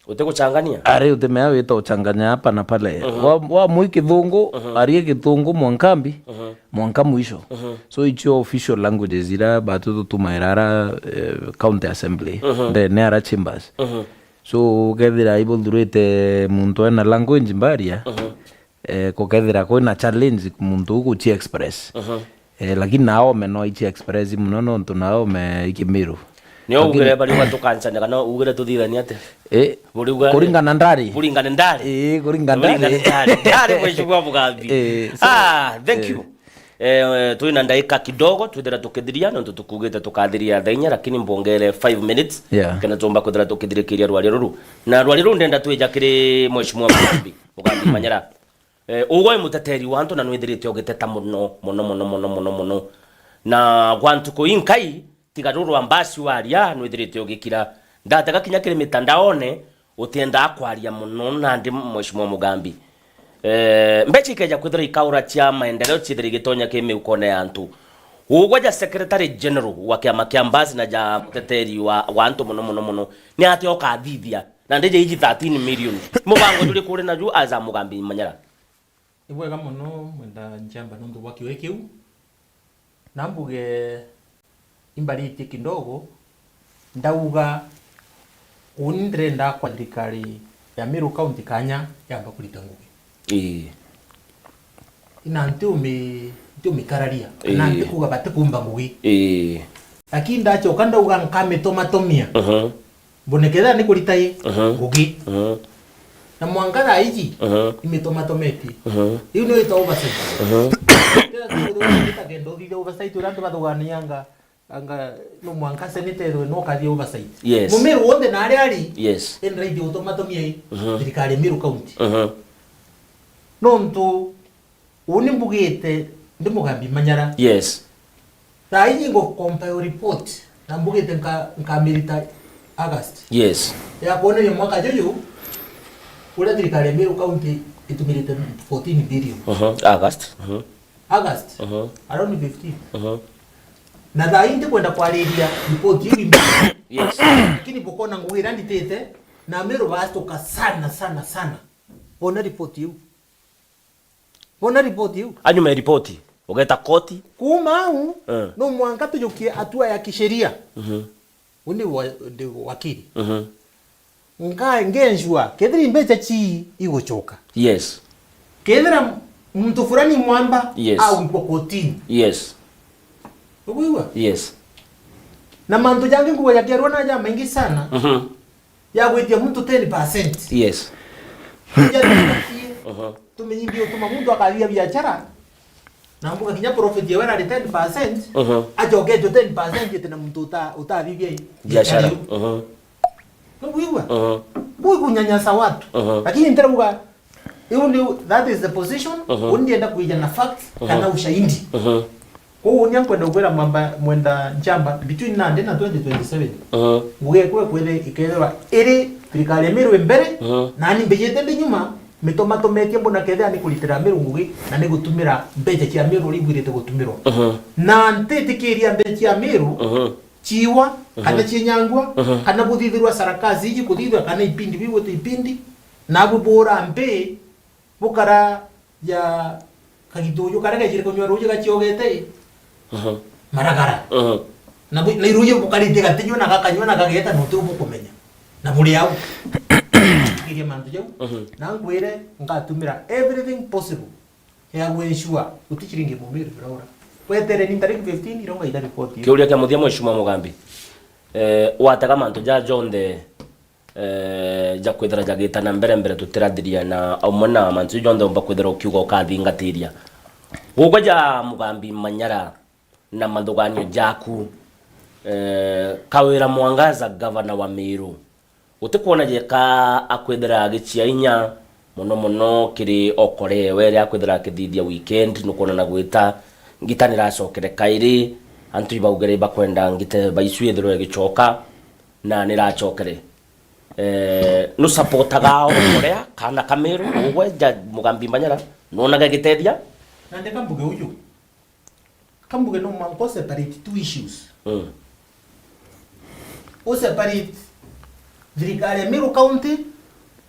utiguchangania? Ari utimea wita uchanganya hapa na pale. Mhm. Wa, wa mwi Kithungu, mhm, arie Kithungu mwanka mbi, mhm, mwanka mwisho. Mhm. So icio official languages ira batu tutumaira ara, eh, county assembly, mhm, ndene ara chambers. Mhm. So ukethira ibuthurite muntu ena language barrier, mhm, eh, gukethira kwina challenge muntu uguchi express. Mhm. Eh, lakini naome no ichi express muno nontu naome i Kimiru. Nio. Lakini ugire bari batukancania kana ugire tuthithania atia? Eh, buriuga kuringana ndari. Kuringana ndari. Eh, kuringana ndari. Kuringana ndari. Ndari, Mheshimiwa Mugambi. Eh, so, ah, thank, eh, you. Eh, twina ndaika kidogo twithira tukithiria, nontu tukugite tukathiria thaa inya, lakini mbongere five minutes, yeah, kenda tumba kwithira tukithirikiria rwaria ruru. Na rwaria ruru ndenda twija kiri Mheshimiwa Mugambi, Mugambi Manyara. Eh, ugwe wi muteteri wa antu na nwithirite ugiteta muno, muno, muno, muno, muno, muno. Na gwa ntuku inkai, tiga ruru rwa mbasi waria, nwithirite ugikira. Ndatega kinya kiri mitandaone, utiendaa kwaria muno nandi, Mheshimiwa Mugambi. Eh, mbecha ikeja kwithira ikaura cia maendeleo ciithira igitonya ki miukone ya antu. Ugwe ja Secretary General wa kiama kia mbasi na ja muteteri wa, wa antu muno, muno, muno, ni atia ukathithia? Na ndije iji thirteen million. Mubango juriku uri naju as a Mugambi Manyara? Ni bwega mono, mwenda Njamba, nontu bwa kiugi kiu. Na mbuge imbaritie kidogo, ndauga, uni ndirenda kwa thirikari ya Meru County kanya yamba kurita ngugi. Ii. Ina ntiumi-, ntiumikararia, kana, ii, ntikuga batikumba ngugi. Ii. Lakini ndachoka ndauga nkamitomatomia. Mhm. Mbone kethira ni kurita i, mhm, ngugi. Mhm. Na mwanka thaa iji, mhm, imitomatometie. Mhm. Iu niyo itwa oversight. Mhm. Kethira kenda uthithia oversight uria antu bathugania anga, anga no mwanka senator ethwe no kathia oversight. Yes. Mumiru wonthe na aria ari, yes, eni raithi utomatomia i, mhm, thirikari ya Meru County. Mhm. Nontu uni mbugite ndi Mugambi Manyara. Yes. Thaa iji ngo compile report na mbugite nka-, nkamirita August. Yes. Ya kuoneria mwaka juju uria thirikari ya Meru County itumirite fourteen billion. Mhm. August. Mhm. August. Mhm. Around fifteen. Mhm. Na thaa ii ndikwenda kwariria report iu imbi. Yes. Lakini bukona ngugi iria nditite, na Meru bastuka sana, sana, sana. Bona report iu. Bona report iu. Anyuma ya report, ugeta koti. Kuma au, eh, no mwanka tujukie hatua ya kisheria. Mhm. Undi wa, ndi wakili. Mhm. Nka-, ngensua, kethira imbecha chi iguchoka. Yes. Kethira muntu fulani mwamba, yes, agwikwa kotini. Yes. Ukwigua? Yes. Na mantu jangi nguga jakiarwa na ja maingi sana. Mhm. Ya gwitia muntu ten percent. Yes. Tuja tubatie, mhm, tumenye ndio tuma muntu akathia biashara. Na mbuga kinya profit yawe ari ten percent, mhm, achoke jo ten percent ete na muntu uta-, utathithia i biashara. Biashara iu. Mhm. Nukwigua? Mhm. Bui kunyanyasa watu. Mhm. Lakini ntirauga, iu ni, that is the position, mhm, uni ndienda kuija na facts, mhm, kana ushahidi. Mhm. Koguo uni nkwenda kukwira mwamba, mwenda Njamba, between nandi na twenty twenty-seven. Mhm. Ngugi ekwe kwire ikethirwa iri thirikari ya Meru mbere, mhm, nani mbijite ndi nyuma, mitomatometie mbona kethira ni kuritira Meru ngugi, na ni gutumira mbecha cia Meru uria ibwirite gutumirwa. Mhm. Na ntitikiria mbecha cia Meru, mhm, chiwa, mhm, kana chinyangwa, mhm, kana buthithirwa sarakasi iji kuthithirwa, kana ipindi bigwitwa ipindi, nabu bura mbi, bukara ja kagituju karia gaijire kunywa ruuji gachiogete i, mhm, maragara. Mhm. Na bu-, na iruuji bukarite gatinywa na gakanywa na gageta, na uti bukumenya. Na buri au. Kiria mantu jau. Mhm. Na ngwire ngatumira everything possible ya gwensure guti chiringi mumiru iraura. Wetere ni tariki fifteen ironga ita report. Kiuria kia muthia, Mheshimiwa Mugambi. Eh, watega mantu ja jonthe eh, ja kwithira jagita na mbere mbere tutirathiria na umwe na mantu jonthe umba kwithira ukiuga ukathingatiria. Gugwe ja Mugambi Manyara na mathuganio jaku, eh, Kawira Mwangaza, gavana wa Meru, utikwona jeka akwithira agichia inya mono mono kiri Okore, we ria akwithira akithithia weekend, nukwona na gwita ngita niracokere kairi, antu ibaugire ibakwenda ngite baicu ithirwe igicoka, na niracokere. Eh, nusapotaga Okore, kana Kameru, ugwe ja Mugambi Manyara, nuonaga gitethia? Na ndeka mbuge uju. Kambuge no mwanka u separate two issues. Mm. U separate thirikari ya Meru County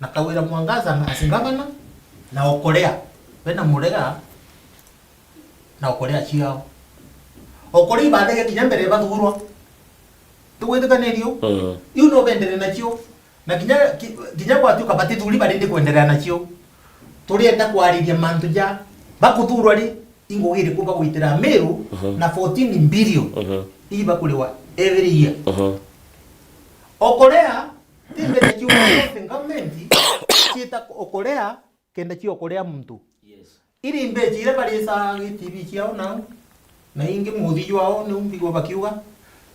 na Kawira Mwangaza na as governor na Okorea. Bena Murega na Okorea ciao. Okorea ibathege kinya mbere bathurwa. Tugwitikaniri u? Mm. Iu no bendere nacio. Na kinya, ki-, kinya gwatuika batithuri barindi kwenderea nacio. Turienda kwariria mantu ja bakuthurwa ri, ingugi iriku bagwitira Meru Mhm. na fourteen billion Mhm. ii bakuriwa every year. Mhm. Okorea, ti mbeca ciuma government ciita Okorea kenda cio Okorea muntu. Yes. Iri mbeca iria baricaga T V ciao nau, na ingi muthi jwao niu mbigwa bakiuga.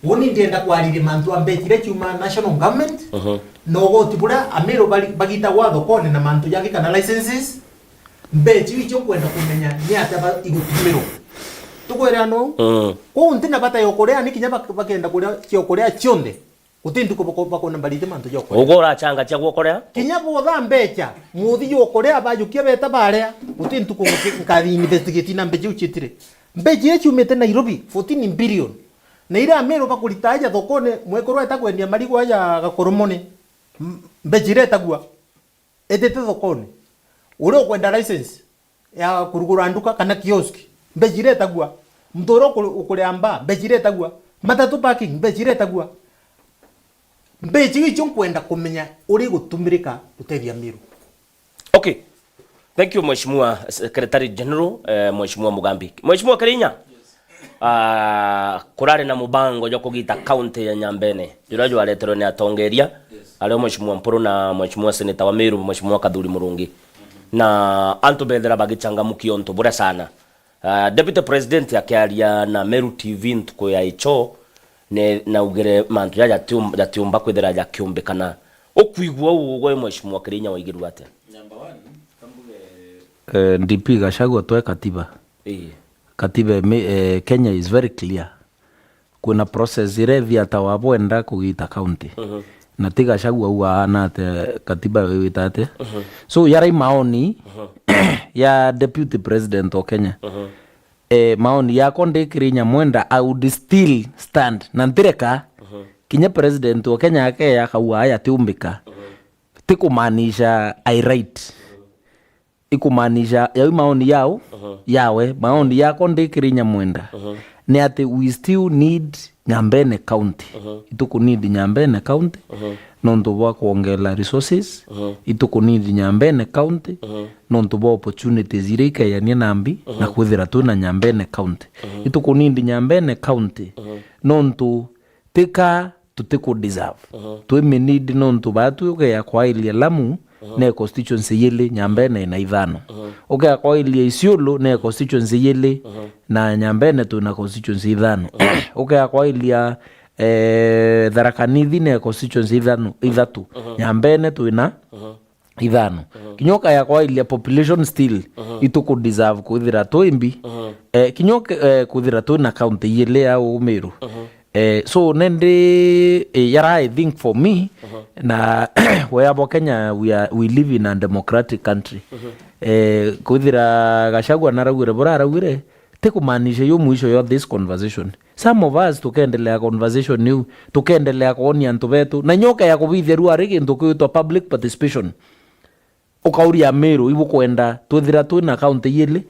Uni ndienda kwariria mantu a mbeca iria ciuma national government, Mhm. na ugoti buria Amiru bari-, bagitagwa thokone na mantu jangi kana licenses. Mbeca iu icio nkwenda kumenya ni atia ba-, igutumirwa. Tukwira no? Mm. Kwou ntina bata ya Okorea, ni kinya bak-, bakenda kuria cia Okorea cionthe. Guti ntuku bako-, bakona mbarite mantu ja Okorea. Ugo urachanga cia gwa Okorea? Kinya botha mbeca, muthi jwa Okorea bajukia beta baria, guti ntuku nki-, nkathi investigate na mbeca iu ciitire. Mbeca iria ciumite Nairobi, fourteen billion. Na iria Amiru bakurita aja thokone, mwekuru eta kwendia marigu aja Gakoromone. M-, mbeca iria etagua. Etete thokone. Uria ukwenda license ya kurugura nduka kana kiosk, mbeca iria etagua. Muntu uria ukuri-, ukuria mbaa, mbeca iria etagua. Matatu parking, mbeca iria etagua. Mbeca icio nkwenda kumenya uria igutumirika gutethia Miru. Okay. Thank you, Mheshimiwa Secretary General, eh, Mheshimiwa Mugambi. Mheshimiwa Kirinya, ah, kurari na mubango jwa kugita kaunti ya Nyambene, juria jwareterwe ni atongeria, ario Mheshimiwa Mpuru na Mheshimiwa Senator wa Meru, Mheshimiwa Kathuri Murungi. Na antu bethira bagichangamukia untu buria sana. Ah, Deputy President akiaria na Meru T V ntuku ya icho, ne, naugire mantu jaja jatium-, jatiumba kwithira jakiumbikana. Ukwigua uu ugwe, Mheshimiwa Kirinya, waigirua atia? Number one, kambuge Eh, D P Gachagua twe katiba. Ii. Katiba imi-, eh, Kenya is very clear. Kwina process iria ithiata wabwenda kugita county. Mhm. Na ti Gachagua uu aana ate katiba wita ati. Mhm. So, yarai maoni Mhm. ya Deputy President o Kenya. Mhm. Eh, maoni yakwa ndikiri Nyamwenda, I would still stand. Na ntireka, Mhm. kinya President o Kenya akeya akauga aya tiumbika. Mhm. Ti kumaanisha I right. Ikumaanisha yau maoni yao, Mhm. yawe, maoni yakwa ndikiri Nyamwenda, Mhm. ni ati we still need Nyambene County. Mhm. Ituku need Nyambene County, Mhm. nontu bwa kwongela resources. Mhm. Ituku need Nyambene County, Mhm. nontu bwa opportunities iria ikeyania nambi, Mhm. na kwithira twina Nyambene County. Mhm. Ituku need Nyambene County, Mhm. nontu tika tutiku deserve. Mhm. Twimi need nontu baa twi ukeya kwailia Lamu, Mhm. ne constituency yili, Nyambene ina ithano. Mhm. Ukeya kwailia Isiolo, ne constituency yili, Mhm. na Nyambene twina constituency ithano. Mhm. Ukeya kwailia, eh, Tharaka Nithi, ne constituency ithano, ithatu. Mhm. Nyambene twina Mhm. ithano. Mhm. Kinya ukaya kwailia population still, Mhm. ituku deserve kwithira twi mbi. Mhm. Eh, kinya uke-, eh, kwithira twina county yili ya Umiru. Mhm. Eh, so nendi, eh, yara, I think for me, Mhm. na we abo Kenya, we are, we live in a democratic country. Mhm. Eh, kwithira Gachagua naraugire bura araugire, ti kumaanisha yo mwisho yo this conversation. Some of us tukendelea conversation iu, tukendelea kwonia antu betu, na nyoka ya kubithia rua ari gintu kiwitwa public participation. Ukauria Miru, ibukwenda twithira twina county yili,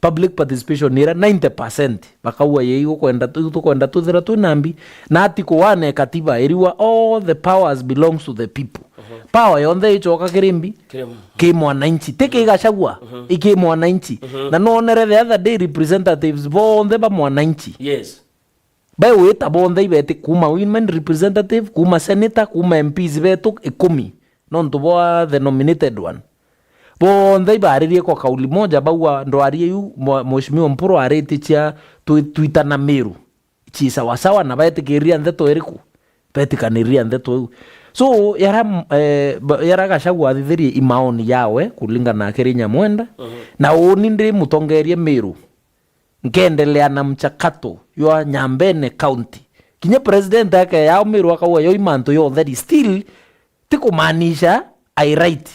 public participation ira ninety percent, bakauga ye ibukwenda tu-, tukwenda twithira twina mbi, na article one ya katiba iriwa all the powers belongs to the people. Mhm. Power yonthe ichoka kiri mbi, Kiri m-, ki mwananchi, ti ki Gachagua, Mhm. iki mwananchi. Mhm. Na nonere the other day representatives bonthe ba mwananchi. Yes. Bae wita bonthe ibeti kuuma women representative, kuuma senator, kuuma M Ps betu ikumi, nontu bwa the nominated one. Bonthe ibaaririe kwa kauli moja, bauga ndwari iu mwa-, Mheshimiwa Mpuru ariticia twi-, twitana Miru. Ci sawasawa na betikiriria ndeto iriku? Betikaniria ndeto iu. So, yara, eh, ba-, yara Gachagua athithirie imaoni yawe kulingana na kiri Nyamwenda, na uni ndi mutongerie Miru. Nkendelea na mchakato jwa Nyambene County. Kinya president ake yaumirwa akauga yo imantu yonthe ri still, ti kumaanisha I right.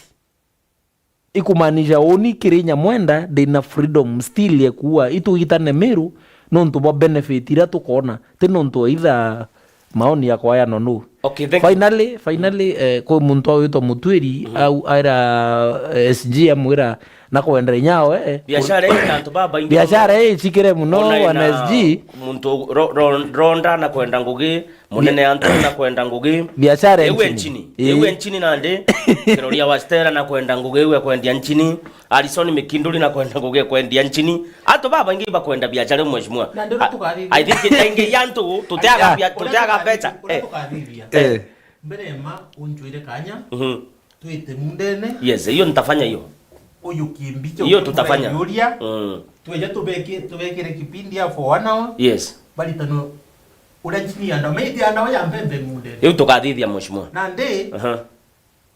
Ikumaanisha uni kiri Nyamwenda ndina freedom still ya kuuga itugitane Miru nontu bwa benefit iria tukona, ti nontu either maoni yakwa ya nono. Okay, thank you. Finally, finally, eh, kwi muntu awitwa Mutwiri, au aira, eh, S G amwira nakwenda inya we, eh, biashara ii na antu babaingi biashara muno. Ii chikire muno, ona wana ina S G. Muntu ro-, ro-, Ronda nakwenda ngugi, munene antu nakwenda ngugi. Biashara iu enchini. Enchini. Ii. Iu enchini nandi, kiroria wa Stella nakwenda ngugi, iu ekwendia nchini. Alison Mikinduri nakwenda ngugi ekwendia nchini. Antu babaingi bakwenda biashara iu, mheshimiwa. Na ndio tukathithia. I think aingĩ ya antu tutiaga bia-, tutiaga mbeca. Uria tukathithia. Eh. Mbere ma unjwire kanya, mhm, twite mundene. Yes, hiyo nitafanya hiyo. Uyu kimbicho. Hiyo tutafanya. Uria. Mm. Tweja tubeke, tubekere kipindi ya for one hour. Yes. Baritanwe uria nchini ya ndawa. Maiti ya ndawa ya mbembe mundene. Hiyo tukathithia, mheshimiwa. Nandi, aha,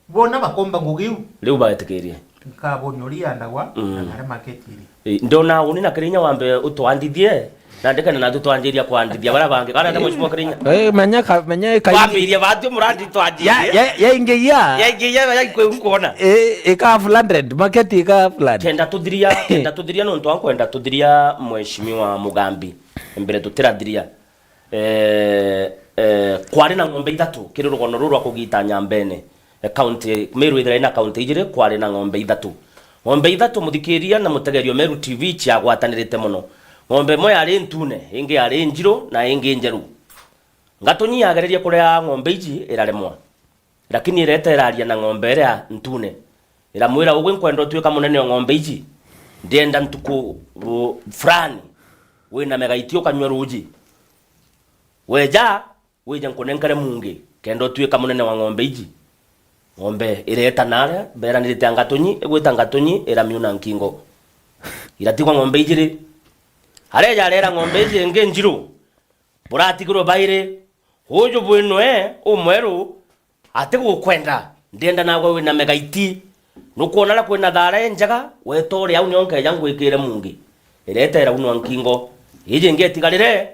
bona bakomba ngugi iu. Riu baetikirie. Nkabonyori ya ndagwa, mm, na nare market iri. Ii, ndona uni na kirinya wambe utwandithie, na ndikana nathu twanjiria kwandithia bara bangi. Kana nda mheshimiwa kirinya? Eh, menya ka-, menya ka-, twambirie batu murandi twanjirie. Ya, ya, yaingiia. Yaingiia, yaikwe nkuona. Eh, ika half landed, market ika half landed. Kenda tuthiria, kenda tuthiria nontu ankwenda tuthiria mheshimiwa Mugambi. Mbere tutirathiria. Eh, eh, kwari na ng'ombe ithatu kiri rugono ruru rwa kugita Nyambene. Eh, county, Meru ithira ina county ijiri, kwari na ng'ombe ithatu. Ng'ombe ithatu, muthikiria na mutegerio Meru T V, ciagwatanirite mono. Ng'ombe imwe yari ntune, ingi yari njiru, na ingi njeru. Ngatunyi yagererie kurea ng'ombe iji, iraremwa. Lakini ireta iraria na ng'ombe iria ntune, iramwira, "Ugwe nkwenda utuika munene o ng'ombe iji, ndienda ntuku, u-, fulani, wina megaiti ukanyua ruuji. Weja, wije nkunenkere mungi, kenda utuika munene wa ng'ombe iji." Ng'ombe ireta naria beranirite a Ngatunyi, igwita Ngatunyi, iramiuna nkingo. Iratigwa ng'ombe ijiri. Areja arera ng'ombe iji ingi njiru, buratigirwe bairi, uju bwinwe umweru, atigukwenda, ndienda nagwe wina megaiti. Nukwona aria kwina thaara injega, wetore au nio nkeja ngwikire mungi. Ireta iraunwa nkingo. Iji ingi itigarire,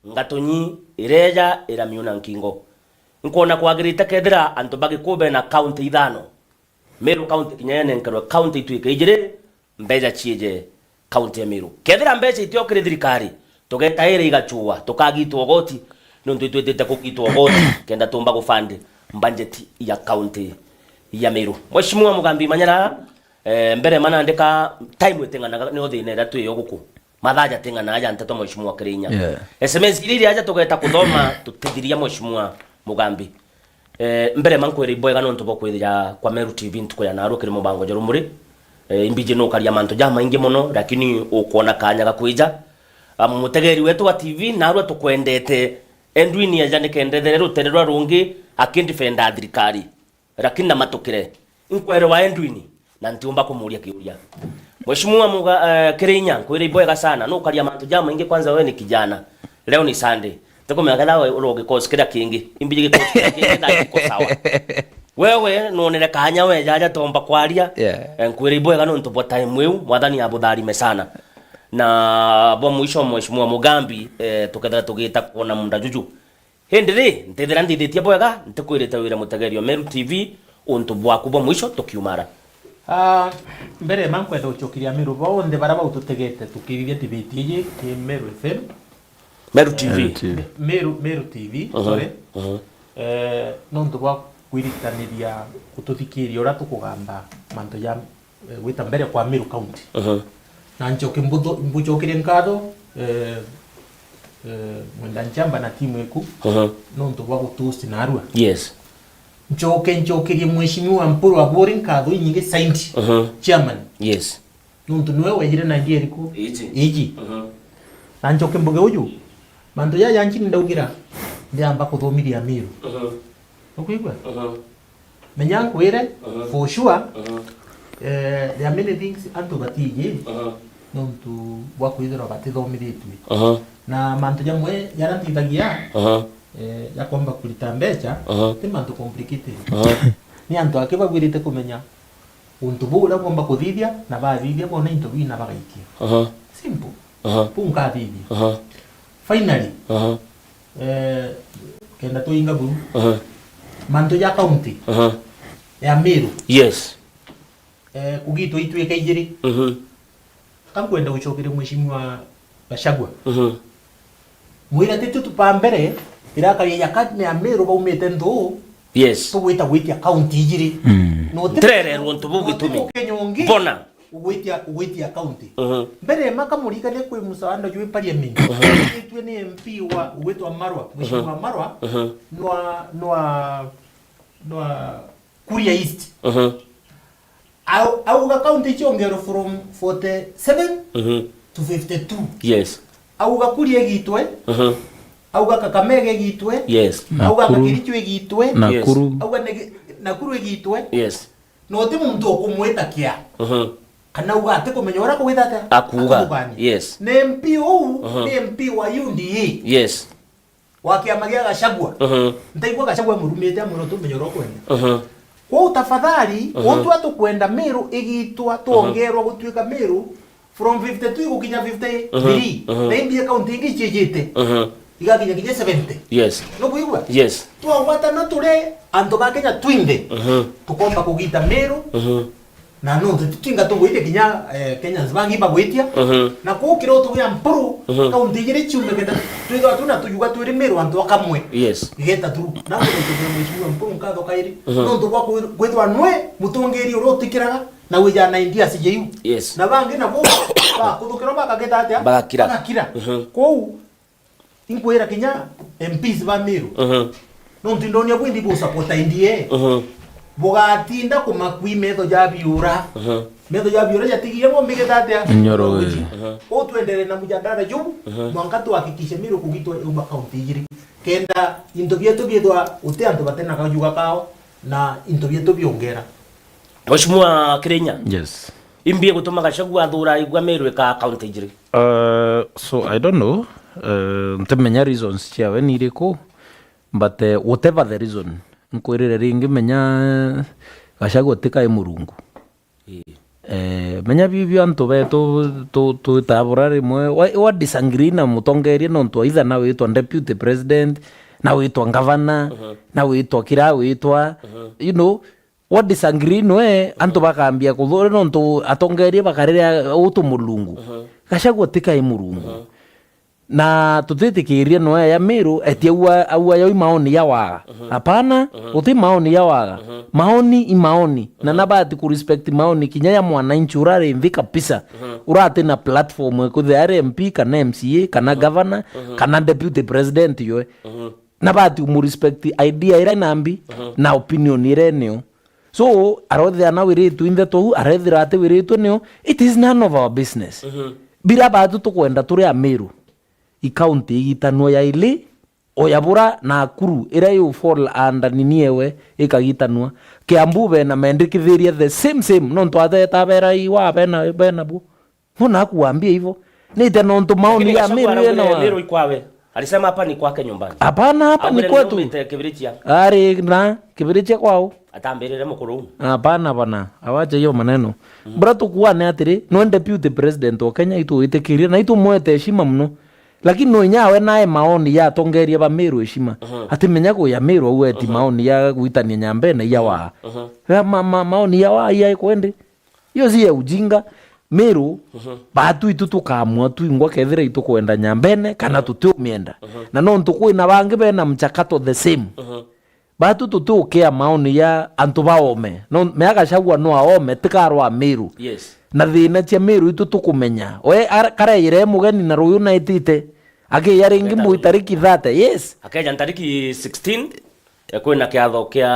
Ngatunyi ireja iramiuna nkingo. Nkwona kwagirite kethira antu ba Gikuyu bena county ithano. Meru County kinya yenenkerwe county itwike ijiri, mbeca ciije county ya Meru. Kethira mbeca itiokire thirikari, tugetaira igachua, tukagitwa ugoti, nontu itwitite kugitwa ugoti, kenda tumba gufund budget ya county ya Meru. Mheshimiwa Mugambi Manyara, eh, mbere ma nandika time iting'anaga, nio thina iria twiyo guku. Mathaa jating'ana aja nteto, Mheshimiwa Kirinya. Yeah. S M S iria iri aja tugeta kuthoma, tutithiria, Mheshimiwa Mugambi. Eh, mbere ma nkwire ibwega nontu bwa kwithira kwa Meru T V ntuku ya narua kiri mubango jeru muri. Eh, imbiji nukaria mantu jamaingi mono, lakini ukwona kanya ga kwija. Ah, mutegeri wetu wa T V, narua tukwendete. Edwin aja nikendethere rutere rwa rungi, akindifenda thirikari. Lakini na matukire. Nkwerewa Edwin, na ntiumba kumuria kiuria. Mheshimiwa Muga-, eh, Kirinya, nkwire ibwega sana. Nukaria mantu jamaingi, kwanza wewe ni kijana. Leo ni Sunday. Tikumenya kana we uro gikosi kiria kingi. Imbiji gikosi kiria kingi na iko sawa. Wewe nonere kanya we jaja tomba kwaria. Yeah. Eh, nkwire ibwega nontu bwa time iu, Mwathani abutharime sana. Na bwa mwisho, Mheshimiwa Mugambi, eh, tukethira tugita kuona munda juju. Indi ri, ntithira nthithitie bwega, ntikwirite wire mutegerio Meru T V, untu bwaku bwa mwisho tukiumara. Ah, mbere ma nkwenda gucokeria Meru bonthe bara baututegete tukithithia debate iji ki Meru F M. Meru T V. Meru T V. Me-, Meru, Meru T V, mhm, sorry. Mhm. Eh, nontu bwa kwiritaniria gututhikiria uria tukugamba mantu ja eh, gwita mbere kwa Meru County. Mhm. Na ncoke mbutho-, mbucokerie nkatho, eh, eh, Mwenda Nchamba na timu iku, mhm, nontu bwa gutuhost narua. Yes. Ncoke ncokerie Mheshimiwa Mpuru Aburi nkatho inyingi saindi, mhm, chairman. Yes. Nontu niwe wejire na idea iriku? Iji. Iji. Mhm. Na ncoke mbuge uju, Mantu jaja nchini ndaugira ndiamba kuthomithia Miru. Mhm. Nukwigua? Mhm. Menya nkwire, mhm, for sure, mhm, eh, there are many things antu batiji, mhm, nontu bwa kwithirwa batithomithitie. Mhm. Na mantu jamwe jaria nthithagia, mhm, eh, ja kwamba kurita mbeca, mhm, ti mantu complicated. Mhm. Ni antu aki bagwirite kumenya untu buu uria bomba kuthithia, na bathithia bona into bii na bagaikia. Aha. Simple. Aha. Buu nkathithia. Aha. Finally, aha, eh, kenda tuinga buru. Aha. Mantu ja county, aha, ya Meru. Yes. Eh, kugitwa itwika ijiri. Mhm. Ka nkwenda gucokeria Mheshimiwa Gachagua. Mhm. Mwira ti tu pa mbere, irakari ya Katne ya Meru baumite nthu, yes, tugwita gwitia county ijiri. Mm. No ti ntirererwo ntu buu no ti gitumi. Mukenya ungi bona ugwitia, ugwitia county. Mhm. Mbere ma kamurikane kwi musaanda jwi parliament. Mhm. Itwe ni M P wa ugwitwa Marwa, Mheshimiwa, mhm, Marwa, mhm, nwa, nwa, nwa Kuria East. Mhm. Au-, auga county iciongerwe from forty-seven, mhm, to fifty-two. Yes. Auga Kuria igitwe. Mhm. Auga Kakamega igitwe. Yes. Auga Nakuru. Kericho igitwe. Nakuru. Yes. Auga nege-, Nakuru igitwe. Yes. No ti muntu ukumwita kia. Mhm. Kana auga ati kumenya uria kugwita atia? Akuuga. Akuthugania. Yes. Na M P uu, mhm, ni M P wa U D A. Yes. Wa kiama gia Gachagua. Mhm. Ntaigua Gachagua amurumite amwira tumenye uria ukwenda. Mhm. Kwou tafadhali, mhm, utua tukwenda Meru igitwa, mhm, twongerwa gutuika Meru from fifty-two gukinya fifty-three. Mhm. Mhm. Na imbie county ingi iciijite. Mhm. Igakinya kinya seventy. Yes. Nukwigua? Yes. Twagwatana turi antu ba Kenya twinthe. Mhm. Tukomba kugita Meru. Mhm. Na nontu tutinga tugwitia kinya, eh, Kenyans bangi bagwitia. Mhm. Na kuu kiro tugia mpuru, mhm, kaunti ijiri ciume kenda twithwa tu na tuyuga twiri Meru antu akamwe. Yes. Igeta through. Na nontu tugia mheshimiwa mpuru nkatho kairi. Mhm. Nontu bwa kwi-, kwithwa nwe mutongeri uria utikiraga na wija na ideas jeiu. Yes. Na bangi nabo bakuthukirwa bakageta atia? Bagakira. Bagakira. Mhm. Kwou Inkwira kinya M Ps ba Meru. Mhm. Nontu indonia bwindi bu support idea. Mhm. Bugatinda kumakui metho ja biura. Mhm. Metho ja biura jatigire ng'ombe igeta atia? Nyoro, eh. Mhm. Kou twendere na mujadala juu, mhm, mwanka tuhakikishe Meru kugitwa yauma county igiri. Kenda into bietu biethwa uti antu batena kajuga kao, na into bietu biongera. Mheshimiwa Kirinya. Yes. Imbi gutuma Gachagua athura igua Meru ika county igiri? Uh, so I don't know. Uh, ntimenya reasons ciawe ni iriku, but, uh, whatever the reason, nkwirire ringi menya Gachagua tikai Murungu. Ii. Eh, menya biu bia antu betu tu-, twitabura rimwe, wa, wa disagree na mutongeria nontu either na witwa deputy president, na witwa governor, mhm, na witwa kira witwa, mhm, you know, wa disagree nwe, antu bakambia kuthura nontu atongeria bakarire utu Murungu. Mhm. Gachagua tikai Murungu. Mhm. Na tutitikirie nwe ya Meru eti aua, aua yau maoni ya waga. Mhm. Hapana, mhm, guti maoni ya waga. Mhm. Maoni i maoni. Na, mhm, nabati ku respect maoni kinya ya mwananchi urari nthi kabisa. Mhm. Urati na platform ekuthia ari M P kana M C A kana, mhm, governor, mhm, kana deputy president yoe. Mhm. Nabati umu respect idea ira ina mbi, mhm, na opinion ira inio. So, arethira na wiritwe inthe tou, arethira ati wiritwe nio, it is none of our business. Mhm. Bira batu tukwenda turi Amiru, i county igitanwe ya ili, o ya bura Nakuru, ira yu fall under nini ewe, ikagitanwa. Kiambu bena mendikithiria the same same, nontu atheta bera iwa bena, bena bu. Mbona hakuambia hivyo? Nite nontu maoni ya Meru ena wa- Meru ikwawe. Alisema hapa ni kwake nyumbani. Hapana, hapa ni kwetu. Augire niumite Kibirichia. Ari na Kibirichia kwao. Atambirire mukuru uu. Hapana bana, awache hiyo maneno. Mm. Bura tukuane atiri, no deputy president wa Kenya itwitikirie na itwimwete heshima muno. Lakini no inya we nae maoni ya atongeria ba Meru heshima. Mhm. Ati menya ku ya Meru au eti, mhm, maoni ya gwitania nyambene ya wa. Mhm. Ya ma-, ma-, maoni ya wa ya kwende. Iyo si ya ujinga. Meru, mhm, batu itu tukamua twingwa kethira itukwenda nyambene kana, mhm, tutiumienda. Mhm. Na nontu kwina bangi bena mchakato the same. Mhm. Batu tutiukea maoni ya antu baome. No, mea Gachagua no aome, tikarwa Meru. Yes. Na thina cia Meru itu tukumenya. We ara-, kareyire mugeni na ruyu naitite. Akeya ringi mbu itariki thirty. Yes. Akeja ntariki sixteen. Eh, kwina kiatho kia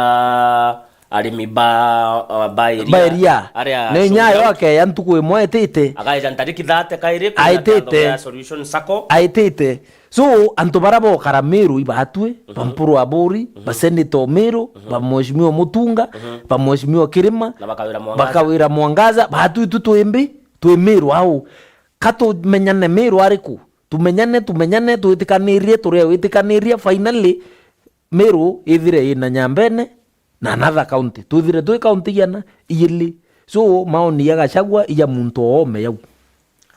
arimi ba, uh, ba iria. Ba iria. Aria ni nyayo akeya ntuku imwe aitite. Agaeja ntariki thirty kairi, kwina kiatho kia Solution Sacco. Aitite. So, antu bara bokara Meru ibatwi, mhm, ba Mpuru Aburi, mhm, ba Senator Meru, mhm, ba Mheshimiwa Mutunga, mhm, ba Mheshimiwa Kirima, na bakawira Mwangaza, bakawira Mwangaza, batwi tu twimbi, twi Meru au. Ka tumenyane Meru ariku? Tumenyane, tumenyane, twitikanirie, turia witikanirie, finally, Meru ithire ina Nyambene, na another county. Twithire twi county igana? Igiri. So, maoni ya Gachagua ija muntu oome yau.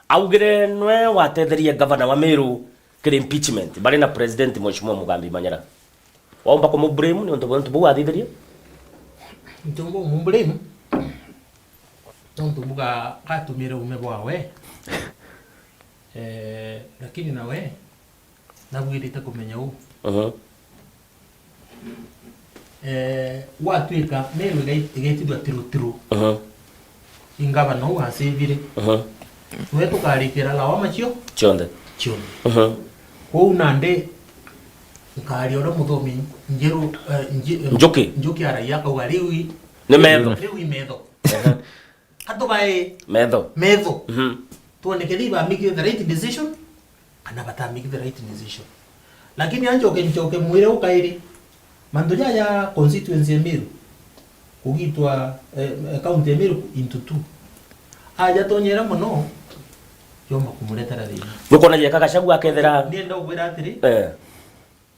Augire nwe watetherie gavana wa Meru kiri impeachment, bari na president Mheshimiwa Mugambi Manyara. Waumba kumu blame ni untu bwa untu buu athithirie? Ntiumba umu blame, nontu mbuga gatumire ume bwawe. Eh, lakini nawe, nabwirite kumenya uu. Mhm. Eh, gwatuika Meru igai-, igaitithua tiru tiru. Mhm. Ingavana uu asivire. Mhm. Nwe tukarikira lawama cio? Cionthe. Cionthe. Mhm. Kwou nandi nkaria uria muthomi Njeru, eh, Nji-, eh, Njuki. Njuki aragia akauga, "Riu i-, ni metho. Riu i metho." Ehe. Atugae metho. Metho. Mhm. Twone kethira ba make the right decision, kana bata make the right decision. Lakini anjoke njoke mwire ukairi. Mantu jaja constituency ya Meru, kugitwa, eh, eh, county ya Meru into two. Aja tonyera muno, yomba kumuretera thina. Nukwona jeka Gachagua akethira. Ndienda ukwira atiri, eh.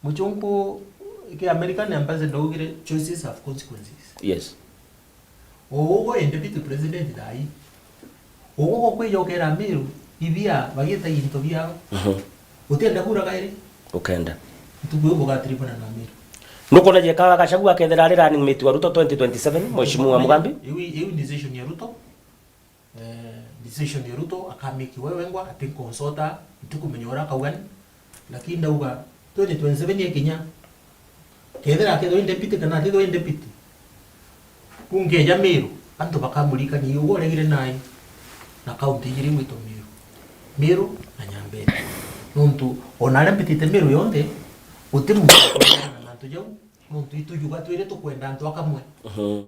Muchunku ki American ambassador augire, "Choices have consequences." Yes. Ugu i deputy president thai. Ugu gukwijokera Meru, ibia bagitagia into biao. Mhm. Utienda kura kairi? Ukenda. Ntuku iu bugatiribana na Meru. Nukwona jeka Gachagua akethira ari running mate wa Ruto twenty twenty-seven, Mheshimiwa Mugambi? Iu, iu decision ya Ruto. Eh, decision ya Ruto akamake we wengwa, ati nkonsulta, ntikumenya uria akauga ni. Lakini ndauga twenty twenty-seven ikinya, kethira akethirwa i deputy kana atithirwa i deputy, kungeja Meru, antu bakamuririkania uguo uregire nai na kaunti ijiri igwitwa Meru. Meru na Nyambene. Nontu ona aria mbitite Meru yonthe, guti muntu ukwendana na mantu jau, nontu itujuga twiri tukwenda antu akamwe. Mhm.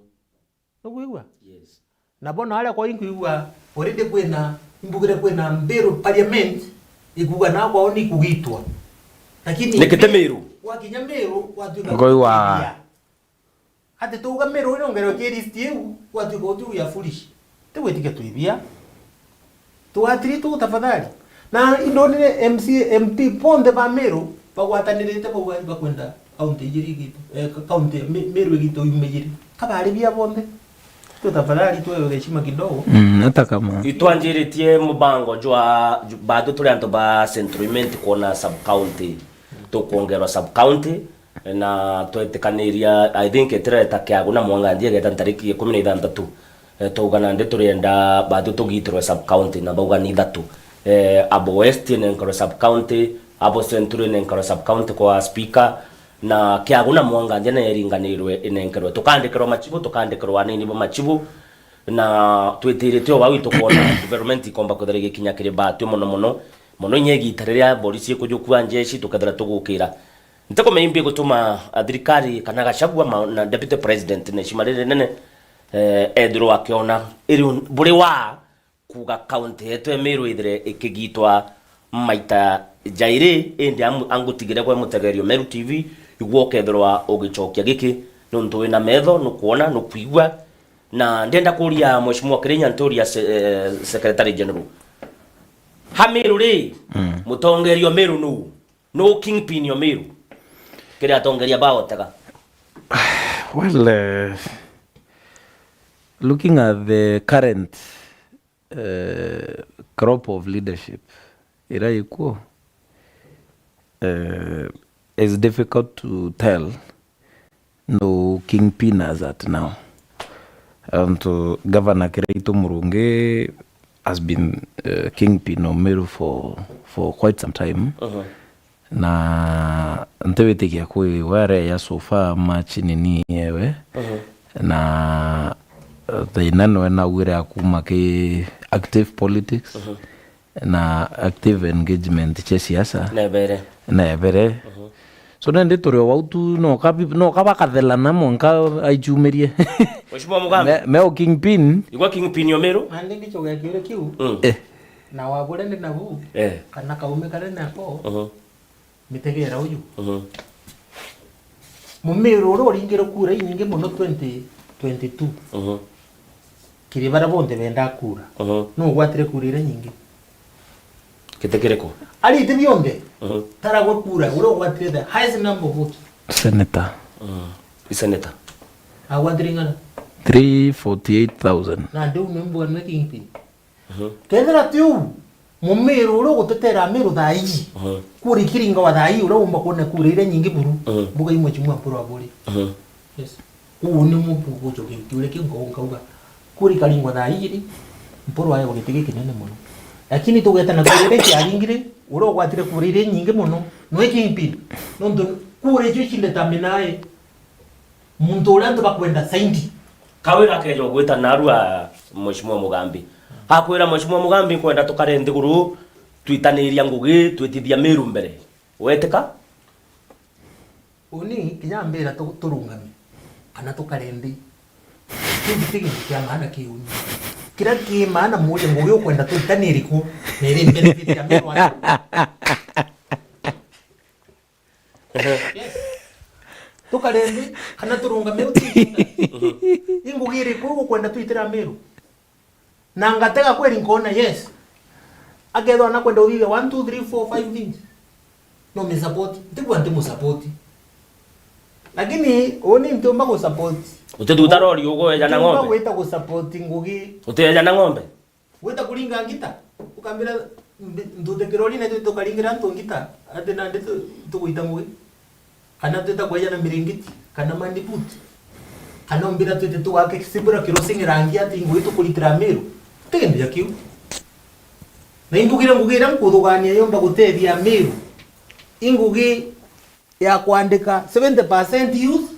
Nukwigua? Yes. Na bona aria kwao inkwigua already kwina, imbugire kwina mbiru parliament ikuga na kwao ni kugitwa. Lakini nikite Meru. Wakinya Meru, gwatuika. Ngoigua. Ati tuuga Meru inongerwe ki list iu, gwatuika utiu ya foolish. Tigwitikia twibia. Tugatiri tu tafadhali. Na indonire M C A, M P bonthe ba Meru bagwatanirite bauga ibakwenda kaunti ijiri igitwe, eh, ka-, kaunti ya Me-, Meru igitwe yuma ijiri. Kabari bia bonthe. Tu tafadhali tuewe heshima kidogo. Mm, hata kama. Itwanjiritie mubango jwa, ju-, batu turi antu ba Central Imenti kwona sub county. Tukwongerwa sub county. Na twetikaniria, I think, itireta Kiagu na Mwangandia igeta ntariki ikumi na ithantatu. Eh, twauga nandi turienda batu tugitirwe sub county, na bauga ni ithatu. Eh, Abo West inenkerwe sub county, Abo Central inenkerwe sub county kwa speaker, na Kiagu na Mwangandia nayo iringanirwe inenkerwe. Tukaandikerwa machibu, tukaandikerwa anini ba machibu, na twitirite o bau itukwona development ikomba kwithira igikinya kiri batu mono mono. Mono inya igita riria borisi ikujukua njeshi tukethira tugukira. Ntikumenya imbi gutuma, a, thirikari kana Gachagua ma-, na Deputy President na icima riri rinene, eh, ethirwa akiona iri un-, buri wa kuuga kaunti yetu ya Meru ithire ikigitwa maita jairi, indi amu-, angutigire gwe mutegerio Meru T V, igwe ukethirwa ugicokia giki, nontu wina metho, nukwona, nukwigua. Na ndienda kuria Mheshimiwa Kirinya, nturia se-, eh, Secretary General. Ha Meru ri, mm, mutongeria o Meru nu? No kingpin o Meru? Kiri atongeria ba Otega. Well, eh, looking at the current, eh, crop of leadership ira ikuo, eh, it's difficult to tell no kingpin as at now. Antu Governor Kiraitu Murungi has been, uh, kingpin o Meru for, for quite some time. Uh-huh. Na ntiwitikia kwi we areya so far much nini ewe. Uh-huh. Na, uh, thina nwe naugire akuma ki active politics. Uh-huh. Na active engagement cia siasa. Nebere. Nebere. Mhm. So, nandi turi o bau tu, no kabi-, no kabakathelana mwanka aichumirie. Mheshimiwa Mugambe. Me, me o kingpin. Igwa kingpin o Meru. Nandi ngicho gia kiure kiu. Mm. Eh. Na wabure ni nabu. Eh. Kana kaume kare nako. Mhm. Mitegera uju. Mhm. Mumiru uria uringire kura inyingi muno twenty twenty-two. Mhm. Kiri baria bonthe bendaa kura. Mhm. Nu ugwatire kura iria nyingi? Giti kiriku? Ari iti bionthe. Mhm. Taragwe kura uria ugwatire the highest number of votes. Senator. Mhm. I senator. Agwatire ing'ana? Three forty-eight thousand. Na ndiu ni mbwa nwe kingpin. Mhm. Kethira ti uu, mumiru uria ugutetera Amiru thaa iji, mhm, kura ikiringagwa thaa ii, uria umba kwona kura iria nyingi buru, mhm, mbuga i Mheshimiwa Mpuru Aburi. Mhm. Yes. Uu ni mukugucokia kiuria kiu nkau-, nkauga, kura ikaringwa thaa iji ri, Mpuru aewa giti gikinene mono. Lakini tugeta na kura iria ciaringire, uria ugwatire kura iria nyingi mono, nwe kingpin. Nontu kura icio icindeterminaa muntu uria antu bakwenda zaidi. Kawira akeja ugwita narua Mheshimiwa Mugambi. Akwira, "Mheshimiwa Mugambi, nkwenda tukare nthiguru, twitaniria ngugi, twitithia Miru mbere." Wetika? Uni kinya ambira tu-, turungame, kana tukare nthi. Kiu ti gintu kia maana kiu. Kiria ki maana murie ngugi ukwenda twitanirie ku, na iri benefit ya Miru atia? Yes. Tukare nthi, kana turungame uti. I ngugi iriku ukwenda twitira Miru? Na ngatega kweri nkona, yes. Akethwa nakwenda uthithia one, two, three, four, five things. No mi support. Ntigua nti mu support. Lakini uni ntiumba gu support. Utithuta rori ugo eja na ng'ombe? Ntiumba gwita gu support ngugi. Uti eja na ng'ombe? Gwita kuringa ngita, ukambira mbi-, nthute kirori na itwi tukaringira antu ngita, ati nandi tu-, tuguita ngugi? Kana twita kweja na miringiti, kana maniput? Kana umbira twite tugake Kibra Crossing rangi ati ngugi tukuritira Miru? Ti gintu ja kiu. Na imbugire ngugi iria nkuthugania yomba gutethia Miru, i ngugi ya kwandika seventy percent youth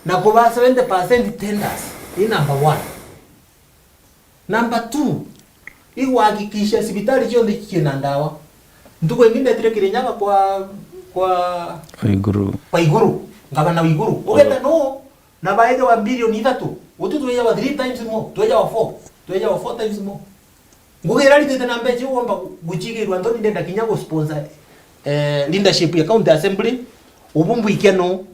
na kuba seventy percent tenders. Ni number one. Number two, i kuhakikisha cibitari cionthe ciina ndawa. Ntuku ingi ndetire Kirinyaga kwa, kwa Waiguru. Waiguru, ngavana Waiguru. Ugeta, mm, no, na baejawa bilioni ithatu. Utu twejawa three times more, twejawa four, twejawa four times more. Ngugi ira ritite na mbeca iu womba gu-, gucigirwa nthoni, ndenda kinya gu sponsor, eh, leadership ya county assembly, ubu mbwikia no,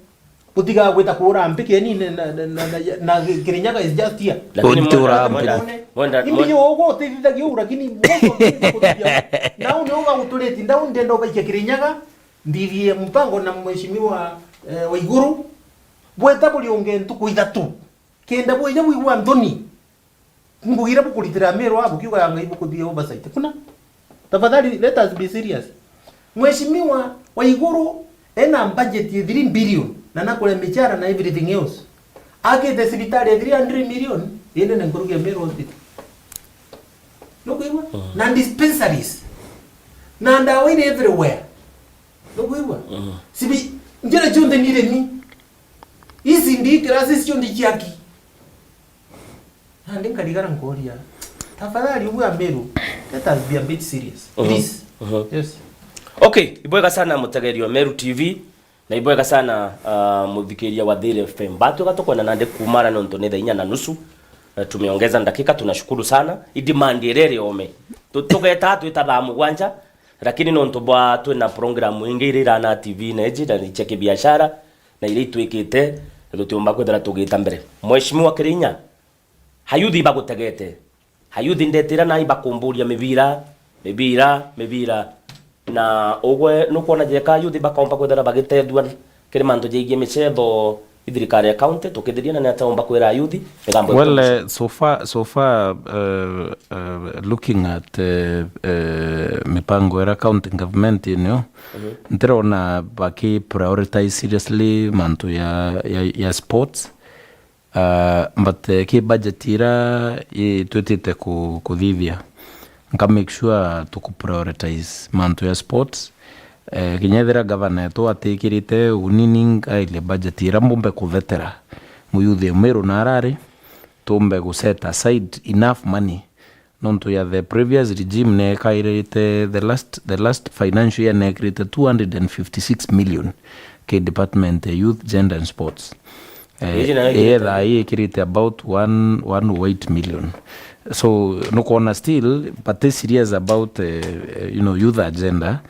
butiga gwita kuura mpikeni na, na, na, na, na Kirinyaga is just here. Lakini untura mwenda, mpikeni. Mwenda, mwenda, imbi mwenda. Ugu utithithagia uu, lakini most of them kuthithia. Nau ni uga uturiti ndau, ndenda ubaikia Kirinyaga, ndithie mpango na mheshimiwa, eh, Waiguru, bweta buri unge ntuku ithatu. Kenda bwija bwigua nthoni. Ngugi iria bukuritira Miru aa bukiuga ya Ngai bukuthithia oversight. Kuna. Tafadhali, let us be serious. Mheshimiwa Waiguru ena budget ya three billion na nakuria michara na everything else. Akite cibitari ya three hundred million, indi ni nkuruki ya Miru Hospital. Nukwigua? Mhm. Na dispensaries. Na ndawa iri everywhere. Nukwigua? Mhm. Sibi-, njira cionthe ni iremi. Ici ndi classes cionthe ciaki. Nandi nkarigara nkoria, tafadhali, ubu Ameru, let us be a bit serious, mhm, please. Mhm. Yes. Okay, ibwega sana mutegeri wa Meru T V, na ibwega sana, ah, muthikiria wa Thiri F M. Batwika tukwenda nandi kumara nontu ni thaa inya na nusu, eh, tumeongeza dakika, tunashukuru sana. I demand iria iri ome. Tu-, tugeta twita thaa mugwanja, lakini nontu bwa twina program ingi iria irana T V na iji, na cia kibiashara, na iria itwikite, tutiumba kwithira tugita mbere. Mheshimiwa Kirinya, ayuthi bagutegete. Ayuthi ndetira nai bakumburia mibira, mibira, mibira. Na ugwe nukwona jeka ayuthi bakomba kwithira bagitethua kiri mantu jaigie micetho i thirikari ya county, tukithiria na ni atia umba kwira ayuthi migambo ya... Well, county? Eh, so far, so far, uh, uh, looking at, uh, uh, mipango ira county government inio, mhm, ntirona baki prioritize seriously mantu ya, ya, ya sports. Ah, but, eh, ki budget ira i-, twitite ku-, kuthithia, nka make sure tuku prioritize mantu ya sports. Eh, kinya ethira gavana etu atikirite uni, ni nkairie budget ira mbumbe kuthetera muyuthi Umiru na arari, tumbe gu set aside enough money. Nontu ya the previous regime neekairite, the last, the last financial year neekirite two hundred and fifty-six million ki department ya youth, gender and sports. Eh, iji nayo ii ikirite about one, one oh eight million. So, nukwona still, bati serious about, eh, eh, you know, youth agenda.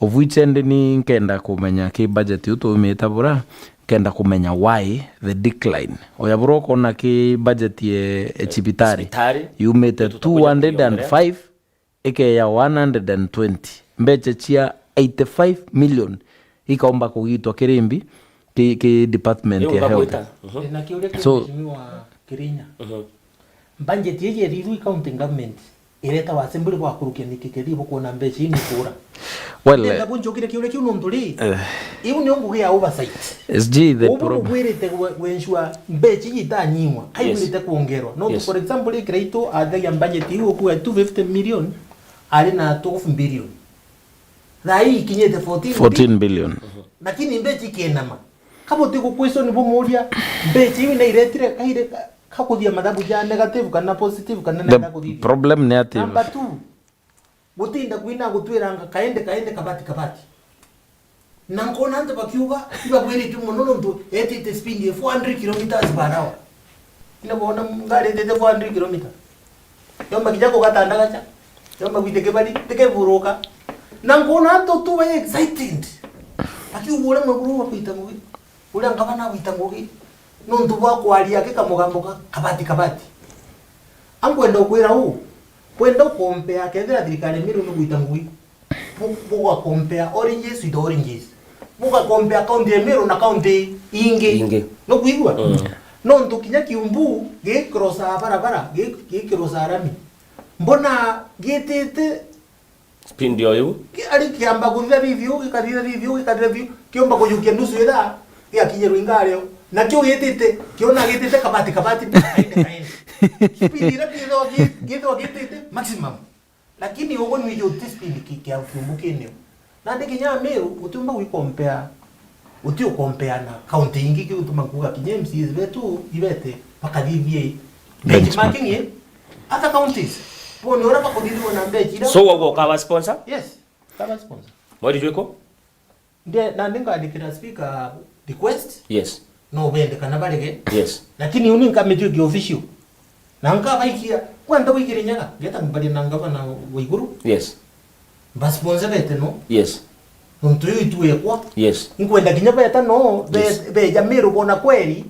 Of which endi ni nkenda kumenya ki budget iu tuumite bura, nkenda kumenya why the decline. Oya bura ukona ki budget ye, ye cibitari, cibitari, yumite two hundred and five, ikeya one hundred and twenty. Mbecha cia eighty-five million ikaumba kugitwa kirimbi ki, ki department ya health. Ndina kiuria ki, so, Mheshimiwa Kirinya. Budget iji ithithua i county government iretawa assembly bwakurukia niki kethii bukwona mbecha ii ni kuura? Well, ndenda, eh, bunjukire kiuria kiu nontu ri, eh, iu nio ngugi ya oversight. S G, the ubu problem bugwirite gwe-, gwensure mbecha iji itanying'wa, yes, kaibwirite kwongerwa. Nontu, yes, for example, ri Kiraitu athagia budget iu ukuga two fifty million, ari na twelve billion. Thaa ii ikinyite fourteen bi-, fourteen billion. Lakini mbecha ikenama. Ka buti guquestion bumuria, mbecha iu nairetire kaire ka, ka kuthia mathabu ja negative kana positive kana nenda kuthithia? The problem ni ati number two, gutinda kwina gutwiranga kaende kaende kabati kabati. Na nkona antu bakiuga, ibagwiritue mono nontu etite speed ya four hundred kilometers per hour. Ina bona ngari etite four hundred kilometer. Yomba kinya kugatanda gacha. Yomba gwite kibari, tikeburuka. Na nkona antu tu bai excited. Akiuga uria mwekuru wa gwita ngugi. Uria ngavana agwita ngugi. Nontu bwa kwaria aki kamugambo ka kabati kabati. Ankwenda ukwira uu, kwenda ukompea kethira thirikari ya Meru ni gwita ngugi. Bu-, bugakompea oranges with oranges. Bugakompea county ya Meru na county ingi. Ingi. Nukwigua? Mm. Nontu kinya Kiumbu gikrosaa barabara, gi-, gikrosaa rami. Mbona gitite speed o iu? Ki-, ari kiamba kuthitha thithiu, gikathitha thithiu, gikathitha thithiu, kiumba kujukia nusu ithaa, gigakinyirwa ingario. Na kiu gitite, kiona gitite kabati kabati, kaende, kaende. Speed iria githwa gi-, githwa gitite maximum. Lakini ugu nwiji uti speed ki-, kia Kiumbu kinio. Nandi kinya Meru, utiumba gwikompea, uti ukompea na county ingi, kiu gituma nkuga kinya M C As betu ibete bakathithie benchmarking, benchmarking, eh, other counties. Bone uria bakuthithua na mbecha iria. So, wauga ukaba sponsor? Yes, ukaba sponsor. Mweri jwiku? Nde, nandi ngandikira speaker request. Yes. No bende kana barege. Yes. Lakini uni nkamitue ki official. Na nkabaikia, kwenda gwikire nyaga, ngeta mbarie na ngavana wa iguru. Yes. Mbasponsorbete no. Yes. Nontu iu itu ekwa. Yes. Nkwenda kinya beta no, be-, yes, beja Meru bona kweli.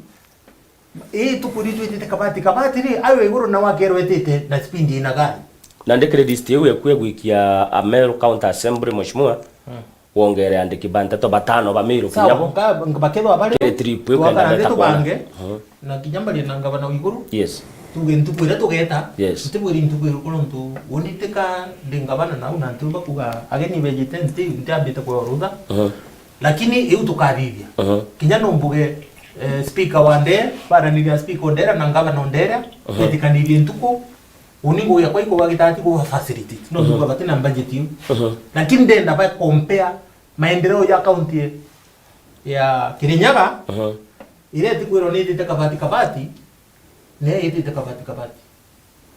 Ii tuku ri twitite kabati, kabati ri, ayo iguru na wakerwa etite na speed ina gari. Na ndikire list iu eku egwikia a Meru County Assembly, Mheshimiwa, mm, wongere andiki ba nteto batano ba Meru kinya bo. Sawa, nka-, nka-, bakethwa bari kiri trip iu twakara kenda nthi beta kwana. Tubange, mhm, na kinya mbarie na ngavana wa iguru. Yes. Tuge ntuku iria tugeta, yes, ntibwiri ntuku iriku nontu uni tika ndi ngavana nau na ntiumba kuga ageni bejite nti-, ntiambite kuewa rutha. Mhm. Lakini iu tukathithia. Mhm. Kinya no mbuge, eh, speaker wa Ndere, baraniria speaker o Ndere na ngavana o Ndere, mhm, betikanirie ntuku, uni ngugi yakwa ikuga gitati kuga facility. No, mhm, nduga bati na budget iu. Mhm. Lakini ndenda ba compare maendeleo ya county ya Kirinyaga, mhm, iria itikwirwa ni itite kabati kabati, ne itite kabati kabati.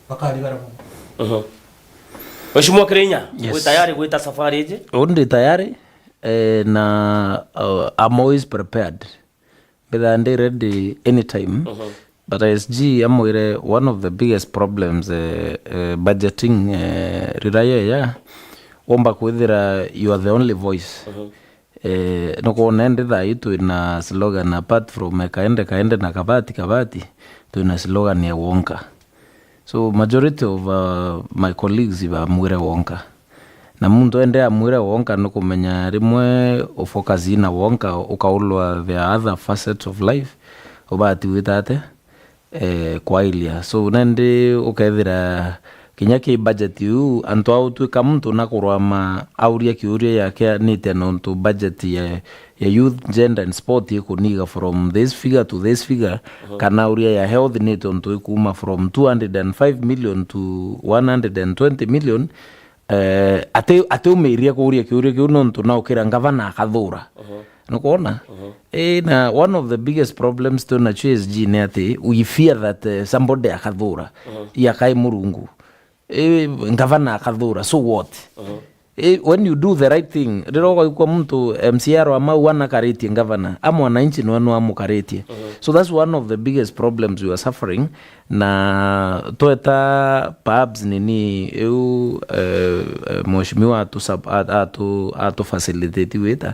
Bakarigara mono. Mhm. Mheshimiwa Kirinya, yes, wi tayari gwita safari iji? Uu ndi tayari, eh, na, uh, I'm always prepared. Mbithaa ndi ready anytime. Mhm. But S G amwire one of the biggest problems, eh, eh, budgeting, eh, riria yeya, womba kwithira you are the only voice. Mhm. Eh, nukwona indi thaa ii twina slogan apart from, eh, kaende, kaende na kabati, kabati, twina slogan ya wonka. So majority of, uh, my colleagues bamwire wonka. Na muntu ende amwire wonka nukumenya rimwe ufocus na wonka ukaulwa there are other facets of life ubati gwita ate, eh, kwairia. So nandi ukethira kinya ki budget iu antu autwika muntu nakurwama auria kiuria yake anite nontu budget ya ya youth, gender and sport ikuniga from this figure to this figure, mhm, kana uria ya health ni tontu ikuma from two hundred and five million to one hundred and twenty million, eh, ati, atiumiria kuuria kiuria kiu nontu na ukira ngavana akathura. Mhm. Nukwona? Mhm. Eh, na one of the biggest problems twina C S G ni ati we fear that, eh, somebody akathura, mhm, yakai Murungu. Eh, ngavana akathura, so what? Mhm. Eh, when you do the right thing, riria ugaikua muntu M C A arwa mau anakaritie ngavana, a mwananchi nwe nwe amukaritie. Mhm. So that's one of the biggest problems we are suffering. Na tweta perhaps nini iu, eh, eh, mheshimiwa atu sub-, a-, atu, atu facilitate wita,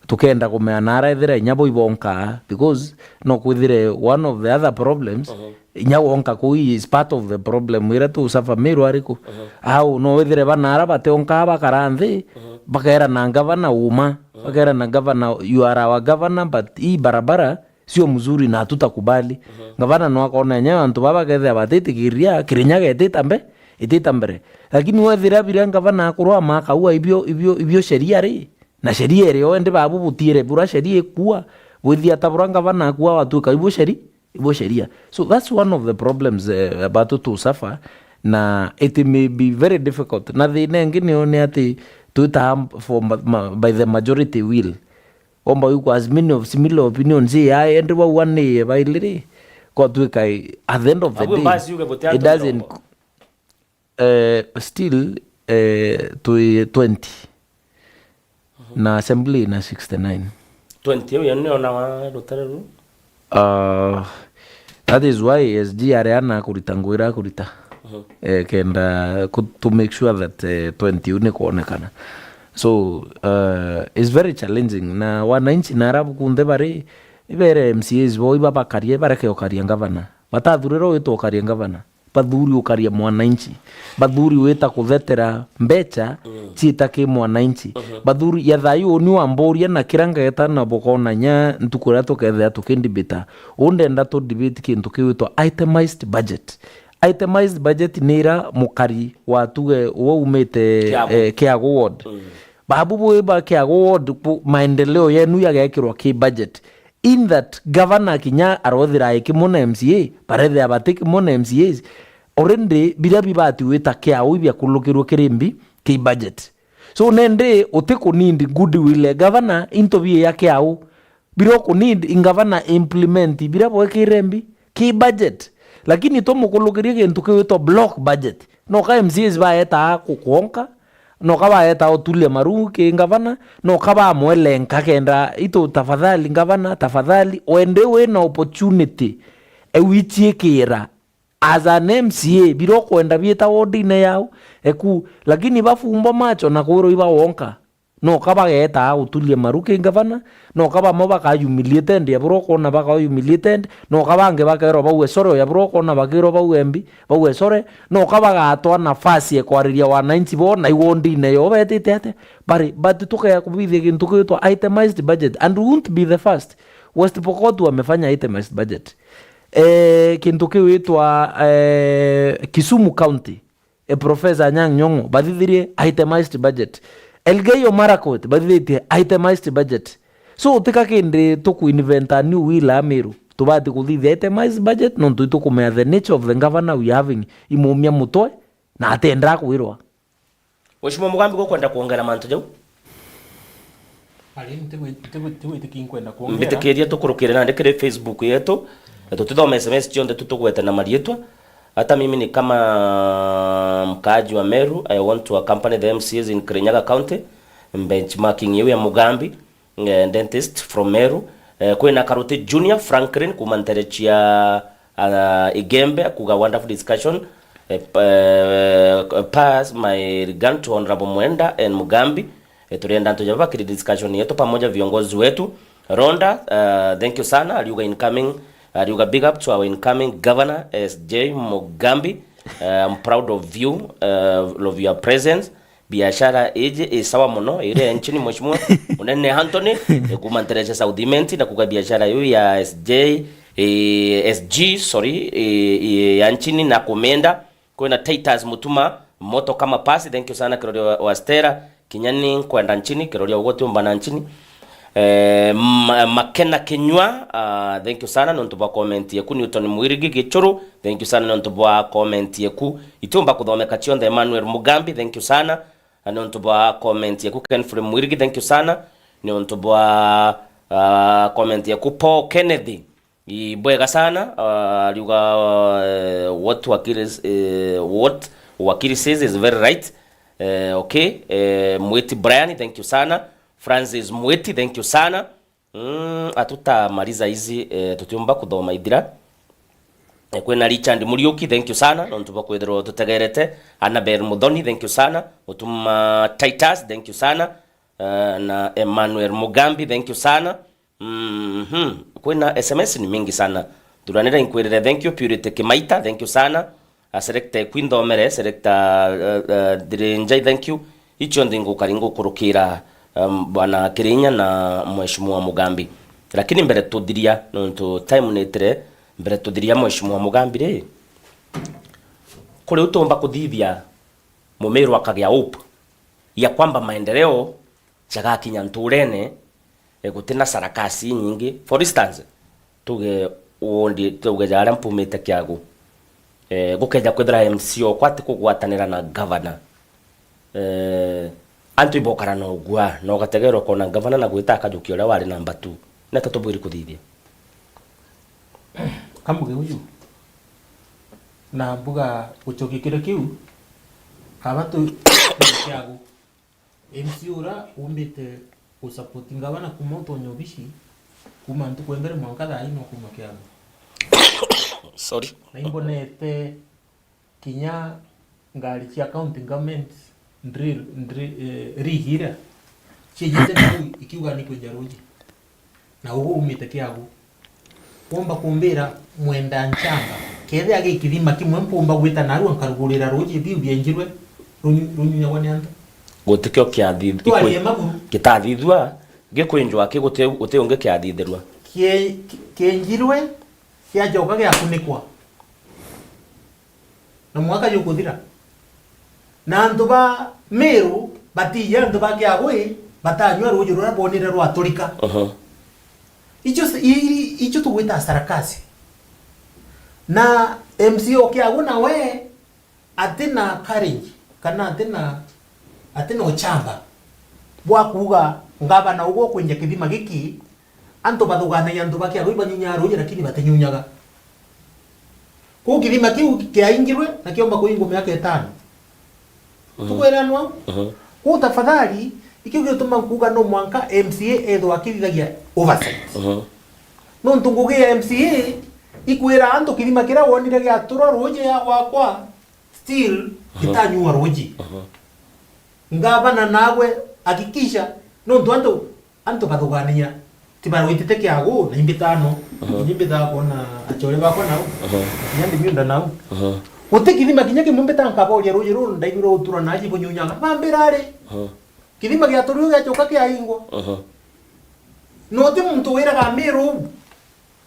tukenda kumea nara ethira inya bo ibonkaa, because no kwithire one of the other problems, Mhm. inya wonka kuu is part of the problem iria tu suffer Meru ariku. Mhm. Au no withire bana ara bationkaa bakara nthi, Mhm. bakera na ngavana uma, Mhm. bakera na ngavana, "You are our governor, but hii barabara sio mzuri na hatutakubali." Mhm. Ngavana no akona inya antu baba kethira batitikiria, Kirinyaga itita mbe-, itita mbere. Lakini wethira biria ngavana akurwa makaua ibio, ibio, ibio sheria ri, na sheria irio indi babu butiire bura sheria ikua, bwithia ta bura ngavana akua watwika ibu sheri-, ibu sheria. So that's one of the problems, eh, batu tu suffer, na it may be very difficult. Na thina ingi ni, ni ati twita for ma-, ma-, by the majority will. Omba yuko as many of similar opinions, ya ende bau ane bailiri, kwa twika, at the end of the Abu day, mbasi yuge buti it antu doesn't mirongo. Eh, still, eh, twi twenty. Mhm. Na assembly ina sixty-nine. Twenty, uyo ni ona wa rutare ru? Uh, that is why S G areana kurita nguira kurita. Mhm. Eh, kenda ku-, to make sure that, eh, twenty u ni kuonekana. So, uh, it's very challenging. Na wananchi na arabu kunthe bari, ibere M C As bo iba bakarie, bareke ukaria ngavana. Batathurira witwa ukaria ngavana. Bathuri ukaria mwananchi. Bathuri wita kuthetera mbecha Mm. ciita ki mwananchi. Mhm. Bathuri ya thayu uni wamburia na kira ngeta na bukonanya ntuku iria tukethira tukindibita. Undenda tu debate kintu kiwitwa itemized budget. Itemized budget ni ira mukari wa tuge uwe umite, Kiagu. Eh, Kiagu ward. Mm. Babu bwi ba Kiagu ward bu-, maendeleo yenu yagekirwa ki budget. In that, governor kinya arothira aiki mono M C A, barethira bati ki mono M C As. Already, biria bibati wita kiau ibiakulukirwe kiri mbi ki budget. So, nende uti kunindi goodwill ya governor into bie ya kiau. Biria kunindi in governor implement biria bwekire mbi ki budget. Lakini tumukulukirie gintu kiwitwa block budget. No ka M C As baetaa ku-, kuonka, no ka baetaa utulia maru ki ngavana, no ka bamwelenka kenda itu, "Tafadhali ngavana, tafadhali, wende wina opportunity, e wichiikira as an M C A, biria ukwenda biita wodine yau, eku." Lakini bafumbwa macho na kwirwa iba wonka. No ka bageetaa utulia maru ki ngavana, no ka bamwe baka humiliated ya buria ukoona baka humiliated, no ka bangi bakeerwa bauge sorry ya buria ukoona bakeerwa bauge mbi, bauge sorry, no ka bagatwa nafasi ya kwariria wananchi bo na iwondine yo betite atia bari, but tukea kubithia gintu kiwitwa itemized budget, and we won't be the first. West Pokot wamefanya itemized budget. Eh, kintu kiwitwa, eh, Kisumu County, e Professor Anyang' Nyong'o, bathithirie itemized budget. Elgeyo Marakwet, bathithitie itemized budget. So, tika kindi tukuinventa new will a Meru. Tubati kuthithia itemized budget, nontu itukumenya the nature of the governor we are having, imumia mutwe, na atendaa kwirwa. Mheshimiwa Mugambi, gukwenda kwongera mantu jau? Ari, ntigwi-, ntigwi-, ntigwitikia nkwenda kwongera. Mbitikiria tukurukire nandi kiri Facebook yetu, na tutithoma S M S cionthe tu tugwete na mariitwa. Hata mimi ni kama mkaaji wa Meru, I want to accompany the M C As in Kirinyaga County, benchmarking iu ya Mugambi, eh, dentist from Meru. Eh, kwina Karuti Junior Franklin kuma ntere cia, ah, Igembe, akuga wonderful discussion. Eh, p-, eh, pass my regard to Honorable Mwenda and Mugambi. Eh, turienda antu jaba bakiri discussion yetu pamoja, viongozi wetu. Ronda, uh, thank you sana. Ariuga incoming, ariuga big up to our incoming governor, S J Mugambi. Uh, I'm proud of you, uh, of your presence. Biashara iji i sawa muno, iri nchini, Mheshimiwa Munene Anthony, eh, kuma ntere cia South Imenti, na kuga biashara yu ya S J, eh, S G, sorry, eh, eh, ya nchini na kumenda. Kwina Titus Mutuma, moto kama pasi, thank you sana, kirori wa, wa Stella. Kinya ni nkwenda nchini, kirori wa ugo tiumba na nchini. Eh, ma-, Makena Kinyua, ah, thank you sana nontu bwa comment yeku. Newton Mwirigi Gichuru, thank you sana nontu bwa comment yeku. Itiumba kuthomeka cionthe. Emmanuel Mugambi, thank you sana, ah, nontu bwa comment yeku. Kenfrey Mwirigi, thank you sana nontu bwa, ah, comment yeku. Paul Kennedy, ibwega sana, ah, ariuga, eh, what wakili, eh, what wakili says is very right. Eh, okay. Eh, Mwiti Brian, thank you sana. Francis Mwiti, thank you sana. Mm, hatutamaliza hizi, eh, tutiumba kuthoma ithira. Eh, kwina Richard Muriuki, thank you sana nontu bwa kwithirwa ututegerete. Annabel Muthoni, thank you sana. Utuma Titus, thank you sana. Eh, na Emmanuel Mugambi, thank you sana. Mhm. Kwina S M S ni mingi sana. Thuranira inkwirire, thank you. Purity Kimaita, thank you sana. A selector Queen Thomere, selector, eh, eh, Thirinjai, thank you. Icio nthi ngukari ngukurukira, um, Bwana Kirinya na Mheshimiwa Mugambi. Lakini mbere tuthiria, nontu time nitire, mbere tuthiria Mheshimiwa Mugambi ri, kuri utumba kuthithia mumiru akagia hope ya kwamba maendeleo jagakinya nturene, eh, gutina sarakasi inyingi. For instance, tuge undi, tuge jaria mpumite Kiagu, eh, gukeja kwithira M C okwa atikugwatanira na governor, eh, antu ibokara na ugua, na ugategerwa ukona governor na gwita akajukia uria wari number two. Nata tubwiri kuthithia? Kambuge uju. Na mbuga gucokia kiria kiu, kaba tu Kiagu. M C A uria umbite gusupport ngavana kuma utonya obici, kuma ntuku ya mbere mwanka thaa ino kuma Kiagu. Sorry. Na imbonete kinya ngari cia county government ndri-, ndri-, eh, rig iria ciejite nau ikiuga ni kwinja ruji. Na ugu umite Kiagu. Womba kumbira mwenda nchamba, kethira gi kithima kimwe mpumba gwita narua nkarugurira ruji biu bienjirwe runyu-, runyunyagwa ni antu? Gutikio kiathi-, Twarie ikwi-, maguru. Kitathithua, gikwinjwa ki guti, guti ungi kiathithirua. Kie-, ki-, kienjirwe, kiacoka giakunikwa. Na mwaka jukuthira. Na antu ba Meru batiji antu ba Kiagui batanyua ruji ruria bonire rwaturika. Aha. Icio s-, i-, i-, icio tugwita sarakasi. Na M C A o Kiagu nawe atina courage, kana atina, atina uchamba bwa kuuga ngavana ugwe ukwinja kithima giki, antu bathuganagia antu ba Kiagui banyunyaga ruji lakini batinyunyaga. Kuu kithima kiu kiaingirwe na kiomba kuingwa miaka itano. Mhm. Tukwiranwa? Mhm. Kuu tafadhali, ikio gituma nkuuga no mwanka M C A ethwa akithithagia oversight. Mhm. Nontu ngugi ya M C A ikwira antu kithima kiria wonire giaturwa ruji ya gwakwa, still, mhm, gitanyua ruji. Mhm. Ngavana nagwe hakikisha, nontu antu, antu bathugania, tibarwitite Kiagu, na imbitano, mhm, inya imbithaa kwona achore bakwa nau, mhm, kinya ndimiunda nau. Mhm. Guti kithima kinya kimwe mbita nkaboria ruji ruru ndaigwire gutura naji bunyunyaga. Bambira ari, mhm, kithima giaturire giacoka kiaingwa. Mhm. Na uti muntu wiraga Meru uu,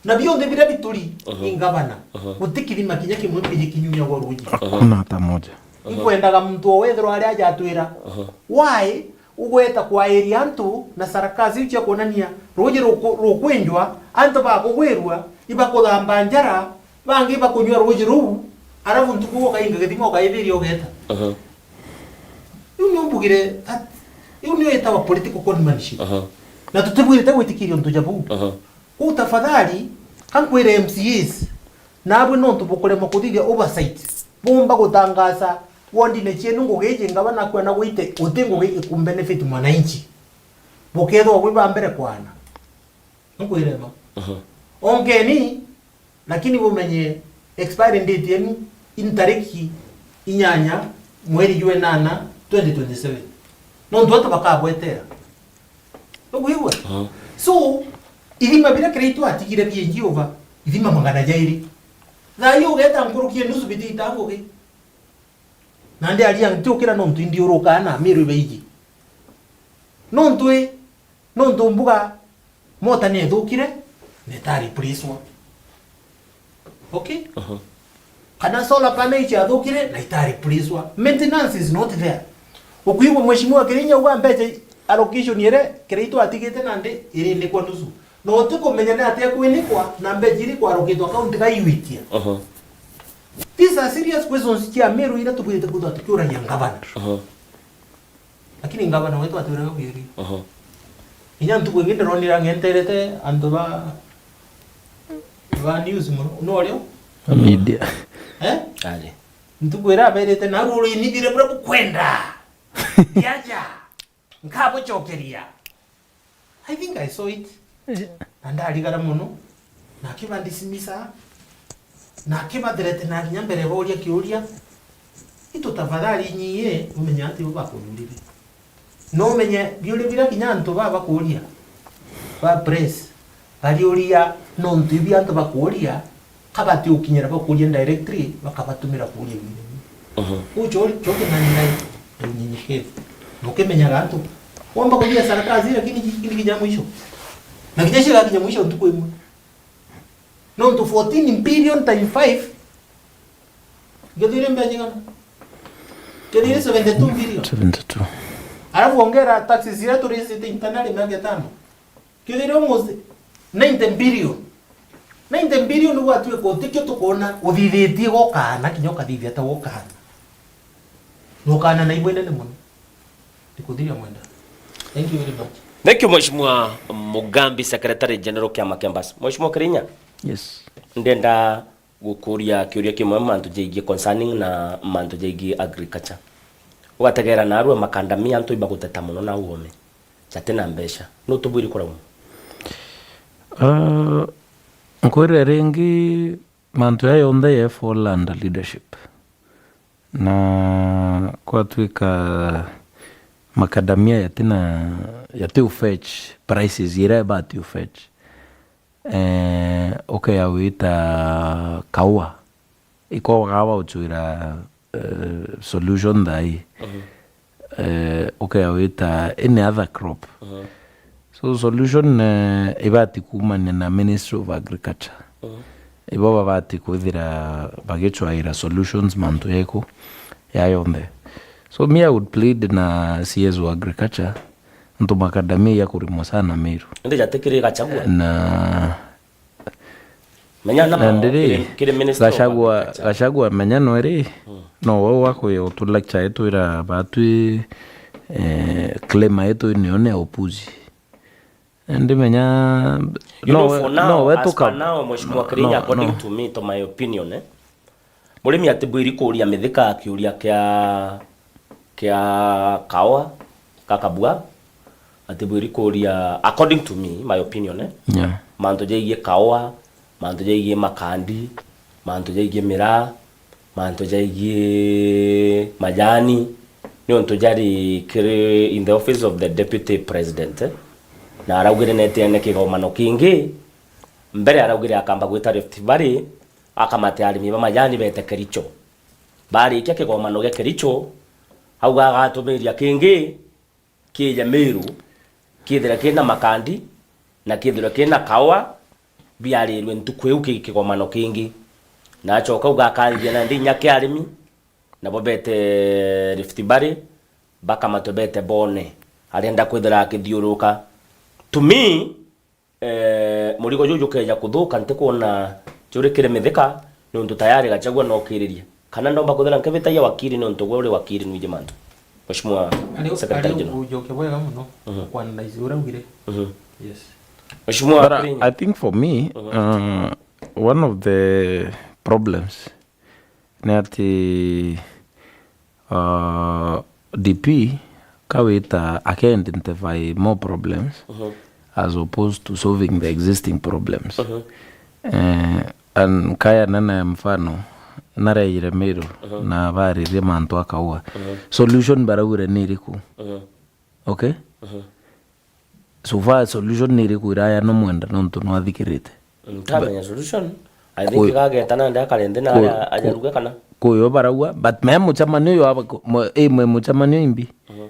na bionthe biria bituri, mhm, ni ngavana. Mhm. Guti kithima kinya kimwe mbiji kinyunyagwa ruji. Hakuna hata moja. Aha. Ikwendaga muntu o wethirwa aria ajatwira. Aha. Why ugweta kwairia antu na sarakasi iu cia kuonania ruji ruku-, rukwinjwa, antu bakugwirua, ibakuthamba njara, bangi bakunyua ruji ruu, arafu ntuku ukainga githima ukaithiria ugeta? Aha. Iu nio mbugire that, iu nio itawa political conmanship. Aha. Na tutibwirite gwitikiria untu ja buu. Aha. Uu tafadhali, ka nkwire M C As, naabui nontu bukuremwa kuthithia oversight, buumba gutangaza wondine cienu ngugi iji ngavana akwenda gwite uti ngugi ikumbenefit mwananchi. Bukethwa bwi ba mbere kwana. Nukwirema. Mhm. Onkeni, lakini bumenye expiring date yenu ni tariki inyanya mweri jwa inana twenty twenty-seven. Nontu antu bakabwetera. Nukwigua? Mhm. So, ithima biria Kiraitu atigire bienji over ithima magana jairi. Thaa ii ugeta nkuruki ya nusu bitita ngugi. Nandi aria ntiukira nontu indiurukaa na Meru ibaiji. Nontu i, nontu mbuga mota ni ithukire, na ita replacewa. Okay? Aha. Kana solar panel icio yathukire na ita replacewa. Maintenance is not there. Ukwigua Mheshimiwa Kirinya uga mbeca allocation iria Kiraitu atigite nandi irinikwa nusu. Na utikumenya ni atia kwinikwa na mbeca iri kwarukitwa account gaiwikia. Aha. These are serious questions cia Meru iria tubwirite kwithwa tukiuragia ngavana. Aha. Lakini ngavana wetu atwiraga kwiri. Aha. Inya ntuku ingi ndironire angenterete antu ba, ba news muno. No rio? Media. Eh? Ari. Ntuku iria aberite, "Na uru urinithire buria bukwenda." Yaja, nkabucokeria. I think I saw it. Na ndarigara mono. Na akiba dismissa. Na akiba threaten na kinya mbere boria kiuria. Itu tafadhali nyie, umenye ati ubakururire. No umenye biuria bira kinya antu baba bakuria. Ba press. Bariuria nontu ibi antu bakuria, kabati ukinyira bakuria directly, bakabatumira kuria biuria biu. Mhm. Kuu cho, cho kinani nai, unyenyekevu. Nukimenyaga antu. Wamba kuthia sarakasi, lakini kini kinya mwisho. Na kinya cigakinya mwisho ntuku imwe. Nontu fourteen billion times five, githire mbeca cigana? Githire seventy-two billion. Seventy-two. Alafu ongera taxes iria turisite internally miaka itano. Kithire almost ninety billion. Ninety billion niguo atuika utikio tukona uthithitie gokana, kinya ukathithia ta gokana. Nokana na imwe nene mono. Ndikuthiria mwenda. Thank you very much. Thank you, Mheshimiwa Mugambi, Secretary General kiama kia Mbas. Mheshimiwa Kirinya, Yes. ndenda gukuria kiuria kimwe mantu jaigie concerning na mantu jaigie agriculture. Ugategera narua makandamia antu ibaguteta mono na uome. Jati na mbeca. Nu tubwiri kurauma? Ah, nkwire ringi mantu ya yonthe ye fall under leadership. Na kwatwika makadamia yatina, yati ufetch prices iria ibati ufetch. Eh, ukea wita kaua. Iko kaua uchwira, eh, solution thai. Mhm. Eh, ukea wita any other crop. Mhm. So solution, eh, ibati kuumania na Ministry of Agriculture. Mhm. Ibo babati kwithira bagicwaira solutions mantu yeku ya yonthe. So me I would plead na C S wa Agriculture, ntu makadamia ya kurimwa sana Meru. Indi jatikiri Gachagua? Na Menya na na ndiri, kiri, kiri Minister of Gachagua, Agriculture. Gachagua menya no iri, Mm. no we wakwiya utu lecture itwira batwi, eh, claim yetu niyo ni ya upuzi. Indi menya, You no know, we, for now, no we as tuka-, per now, Mheshimiwa no, Kirinya, no, according no. to me, to my opinion, eh, murimi atibwiri kuria mithika kiuria kia, kia kaua, kakabua, atibwiri kuria, according to me, my opinion, eh, Yeah. mantu jaigie kaua, mantu jaigie makandi, mantu jaigie miraa, mantu jaigie majani, niuntu jari kiri in the office of the deputy president, eh? Na araugire netiene kigomano kingi, mbere araugire akamba gwita Rift Valley, akamate arimi ba majani bete Kericho. Barikia kigomano gia Kericho, auga agatumiria kingi, kiije Meru, kiithirwe kina makandi, na kiithirwe kina kaua, biarirwe ntuku iu ki kigomano kingi. Na acoka auga akathithia nandi inya kia arimi, nabo bete Rift Valley, bakamatwe bete bone. Arenda kwithira akithiuruka. To me, Eh, murigo juju jukeja kuthuka, ntikwona juri kiri mithika, niuntu tayari Gachagua nokiririe. Kana ndomba kwithira nkibitagia wakiri, niuntu gwe uri wakiri nwiji mantu. Mheshimiwa Ari, Secretary ari General. Ujoke bwega muno, Mhm. kwanaizi uria ugire. Mhm. Yes. Mheshimiwa But I, Kirinya. I think for me, Mhm. uh, one of the problems ni ati, uh, D P kawita ake identify more problems Mhm. as opposed to solving the existing problems. Mhm. Eh, and kaya nene mfano, narejire Meru Mhm. na baririe mantu akaua. Mhm. Solution baraugire ni iriku? Mhm. Okay? Mhm. So far solution ni iriku iraya no mwenda nontu nwathikirite? Ntamenya solution. I think Kwi- gageta nandi akare nthi na kwi- aria kwi- ajaruge kana. Kwi yo barauga, but me mucemanio yo aba ku-, mu-, i mwe mucemanio imbi. Mhm.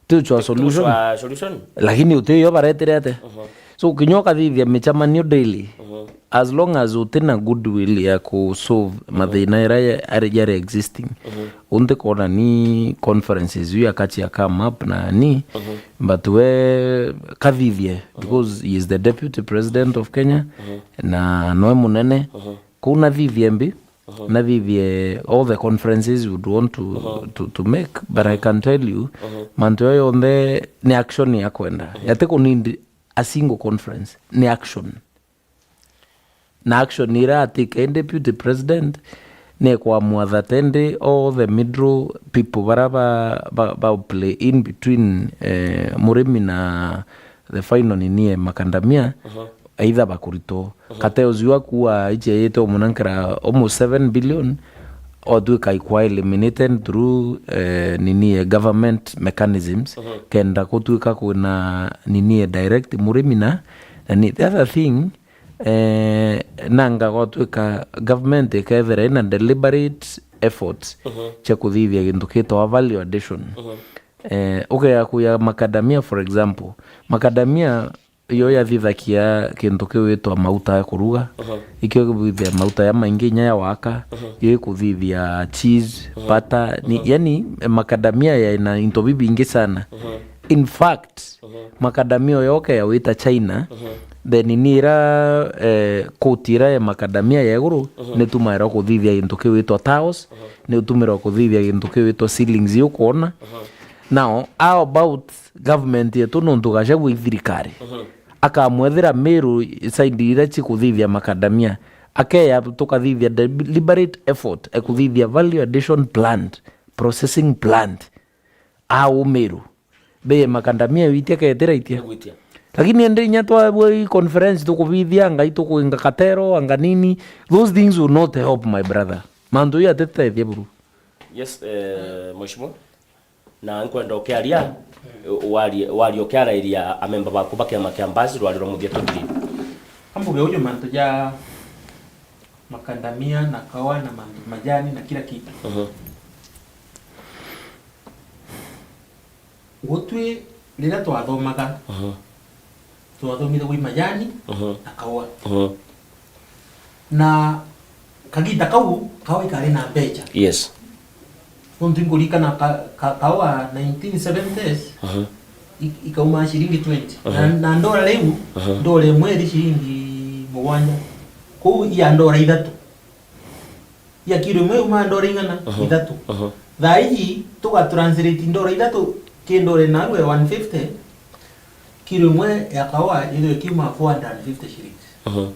Tuchwa solution. Tuchwa solution. Lakini uti yo baretire ate? Mhm. So kinya ukathithia micemanio daily. Mhm. As long as uti na goodwill ya ku solve mathina iria ya-, ari, yari existing. Mhm. Unti kona ni conferences iu ya kachia come up na ni, Mhm. but we kathithie, Mhm. because he is the deputy president of Kenya, Mhm. na noe munene. Mhm. Kuu nathithie mbi, Mhm. nathithie all the conferences you would want to, Mhm. to, to make, but I can tell you, Mhm. mantu yo yonthe ni action ya kwenda. Mhm. Yati ku need a single conference, ni action. Na action ira atike deputy president, ni kwamua that endi all the middle people bara ba, ba, ba play in between, eh, murimi na the final nini e macadamia, either bakuritwo. Cartels iu akua ichiayite umunankira almost seven billion, otwika ikwa eliminated through, eh, nini e government mechanisms, kenda gutwika kwina nini e direct murimi na, na ni, the other thing, eh, nanga gwatwika government ikethira ina deliberate efforts cia kuthithia gintu kitwa value addition. Eh, ugeya kuya macadamia, for example, macadamia yo yathithakia kintu kiu itwa mauta ya kuruga, ikio githithia mauta ya maingi inya ya waka, yo ikuthithia cheese, butter, ni, yani, macadamia yaina into bibingi sana. In fact, macadamia uyu ukeya wita China, then ni ira, eh, coat ira ya macadamia ya iguru, ni tumaira kuthithia gintu kiu itwa tiles, ni utumirwa kuthithia gintu kiu itwa ceilings iu ukwona. Now, how about government yetu, nontu Gachagua i thirikari, akamwethira Meru side ira cikuthithia macadamia, akeya tukathithia deliberate effort e kuthithia value addition plant, processing plant, au Meru. Bei ya macadamia witia ketira itia. Egwitia. Lakini ende inya twabua i conference tukubithia, ngai tukuinga katero, anga nini. Those things will not help, my brother. Mantu ya tetethia buru. Yes, eh, mheshimiwa. Na nkwenda ukiaria, warie, warie ukiarairia amemba baku ba kiama kia Mbasi rwari rwa muthia tuthii. Ambuge uju mantu ja makandamia na kawa na mantu majani na kila kitu. Mhm. Gutwi riria twathomaga, mhm, twathomithagua i majani, mhm, na kawa. Mhm. Na kagiita kau, kawa ikari na mbecha. Yes. Nontu inkuririkana ka-, ka-, kawa nineteen seventies, aha, i-, ikauma ciringi twenty. Aha. Na, na ndora riu, aha, ndora imwe iri ciringi mugwanja. Kuu ia ndora ithatu. Ia kiro imwe iuma ndora ing'ana? Aha. Ithatu. Aha. Thaa iji, tuga translate ndora ithatu, ki ndora narua ya one fifty, kiro imwe ya kawa ithwe ikiuma four hundred and fifty shillings. Aha.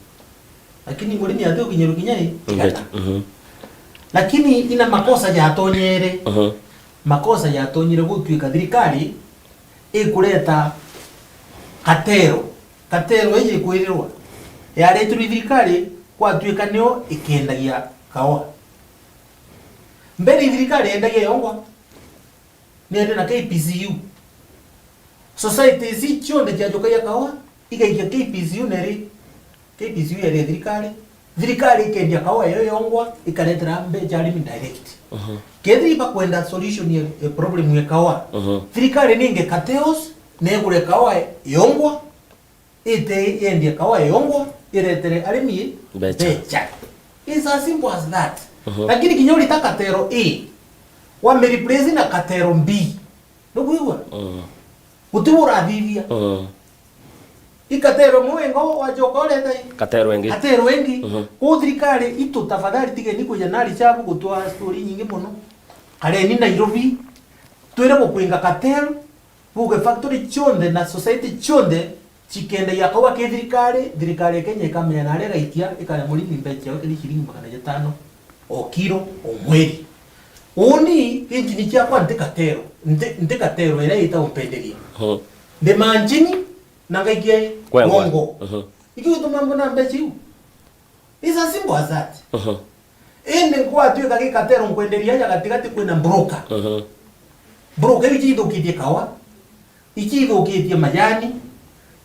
Lakini murimi ati ukinyirwa kinya i, igana. Igana. Mhm. Lakini ina makosa jatonyere. Aha. Makosa jatonyere gutwika thirikari ikureta katero. Katero iji ikwirirwa yaretirwe i thirikari, gwatwika nio ikiendagia kawa. Mbere i thirikari yendagia yongwa, ni ende na K P C U. Societies cionthe ciajukagia kawa, igaikia K P C U neri? K P C U yari ya thirikari. Thirikari ikendia kawa iyo yongwa, ikaretera mbecha arimi direct. Mhm. Kethira ibakwenda solution ya, ya problem ya kawa, mhm, thirikari ninge cartels, negure kawa yongwa, ite yendie kawa yongwa, iretere arimi mbecha. Mbecha. It's as simple as that. Mhm. Lakini kinya urita katero A, wame replace na katero B. Nukwigua? Mm. Guti urathithia. Mm. I katero imwe wenga wachoka ureta i? Katero ingi. Katero ingi. Mhm. Kuu thirikari itu tafadhali tigeni kuja na reserve gutwa story nyingi muno. Kareni Nairobi. Twire gukwinga katero. Buge factory cionthe na society cionthe cikendagia kaua ki thirikari, thirikari ya Kenya ikamenya naria igaitia, ikaremwa murimi mbecha ciao kiri ciringi magana jatano o kiro o mweri. Uuni, injini ciakwa nti katero, nti, nti katero iria ita umpenderia. Mhm. Ndi manjini na ngaikia i? Kwengwa. Kwongo. Mhm. Iki gutuma mbona mbecha iu? It's as simple as that. Mhm. Indi nkwatwika gi katero nkwenderia aja gatigati kwina broker. Mhm. Broker iu ichithukitie kawa, ichithukitie majani,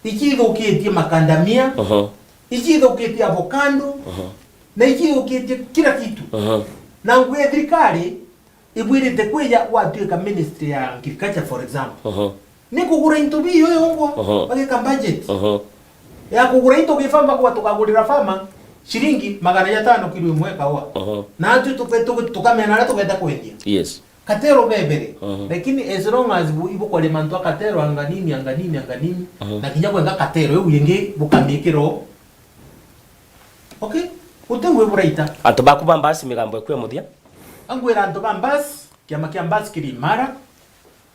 ichithukitie makandamia, mhm, ichithukitie avocado, mhm, na ichithukitie kila kitu. Mhm. Na ngugi ya thirikari ibwirite kwija gwatwika ministry ya agriculture, for example. Mhm. Ni kugura into biu yongwa, aha, bagika budget. Aha. Ya kugura into gi farmer kwa tukagurira farmer ciringi magana jatano kilo imwe kaua. Aha. Na atu tuke-, tuke-, tukamenya naria tugenda kwendia. Yes. Katero bebere. Aha. Lakini as long as bu-, ibukwari mantu a katero anga nini, anga nini, anga nini, aha, na kinya kwenga katero iu ingi bukamikiro. Okay? Uti wi buraita. Antu baku ba Mbasi migambo eku ya muthia? Angwira antu ba Mbasi, kiama kia Mbasi kiri imara.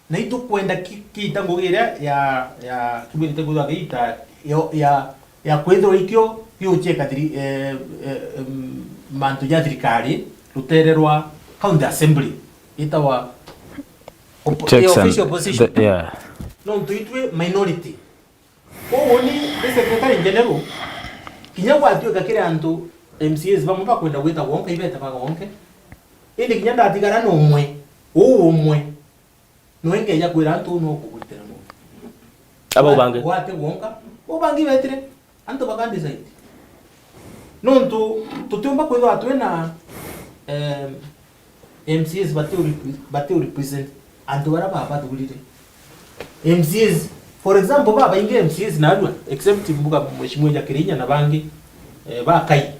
Na itukwenda ki-, kiita ngugi iria ya, ya, kiwirite kwithwa giita yo, ya, ya kwithirwa ikio giucheka thiri-, eh, eh, em, mantu ja thirikari, rutere rwa county assembly, itawa oppo-, Checks and official opposition. The, yeah. Nontu itwi minority. Koguo ni, ni secretary general, kinya gwatuika kiri antu M C As bamwe bakwenda gwita gwonka, ibeta bagonke. Indi kinya ndatigara na umwe, uu umwe, nwe nkeja kwira antu uu no kugwitira no. Aba ubangi? Gwate gwonka, ubangi betire, antu baka decide. Nontu tutiumba kwithirwa twina, em, M C As bati repre-, bati represent antu baria babathurire. M C As, for example, babaingi M C As narua, except mbuga Mheshimiwa Jakirinya na bangi, eh, bakai.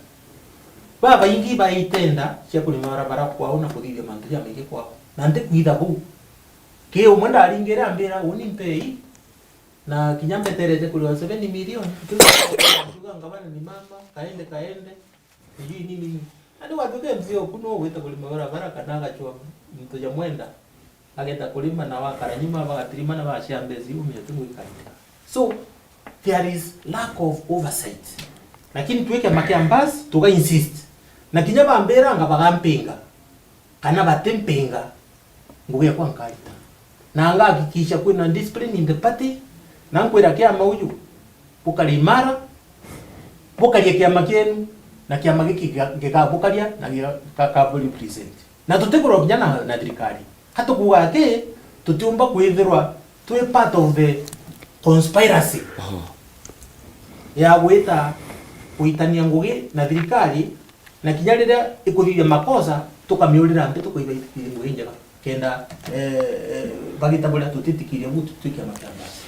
Babaingi baitenda cia kurima barabara kwao na kuthithia mantu jamaingi kwao. Na ntikwitha buu. Ki umwe ndaringire ambira, "Uni mpei." Na kinya mbeterete kuriwa seven million. Kiuga ngavana ni mama, kaende, kaende. Sijui nini nini. Nandi watuika M C A oku no ugwita kurima barabara kana agachwa muntu ja mwenda. Ageta kurima na wakara nyuma bagatirima na bashia mbeca iu mia tu gwikarika. So, there is lack of oversight. Lakini twi kiama kia Mbas, tuga insist. Na kinya bambiranga bagampinga. Kana batimpinga, ngugi yakwa nkarita. Na ngahakikisha kwina discipline in the party, na nkwira kiama uju, bukari imara, bukaria kiama kienu, na kiama giki giga-, gigabukaria na giga-, gakabu represent. Na tutikurwa kinya na, na thirikari. Ka tukuuga ati, tutiumba kwithirwa twi part of the conspiracy ya gwita kuitania ngugi na thirikari, na kinya riria ikuthithia makosa, tukamiurira nthi, tukaiba ithimu injega. Kenda, eh, eh, bagita buria tutitikiria bu tutwike makiambasi.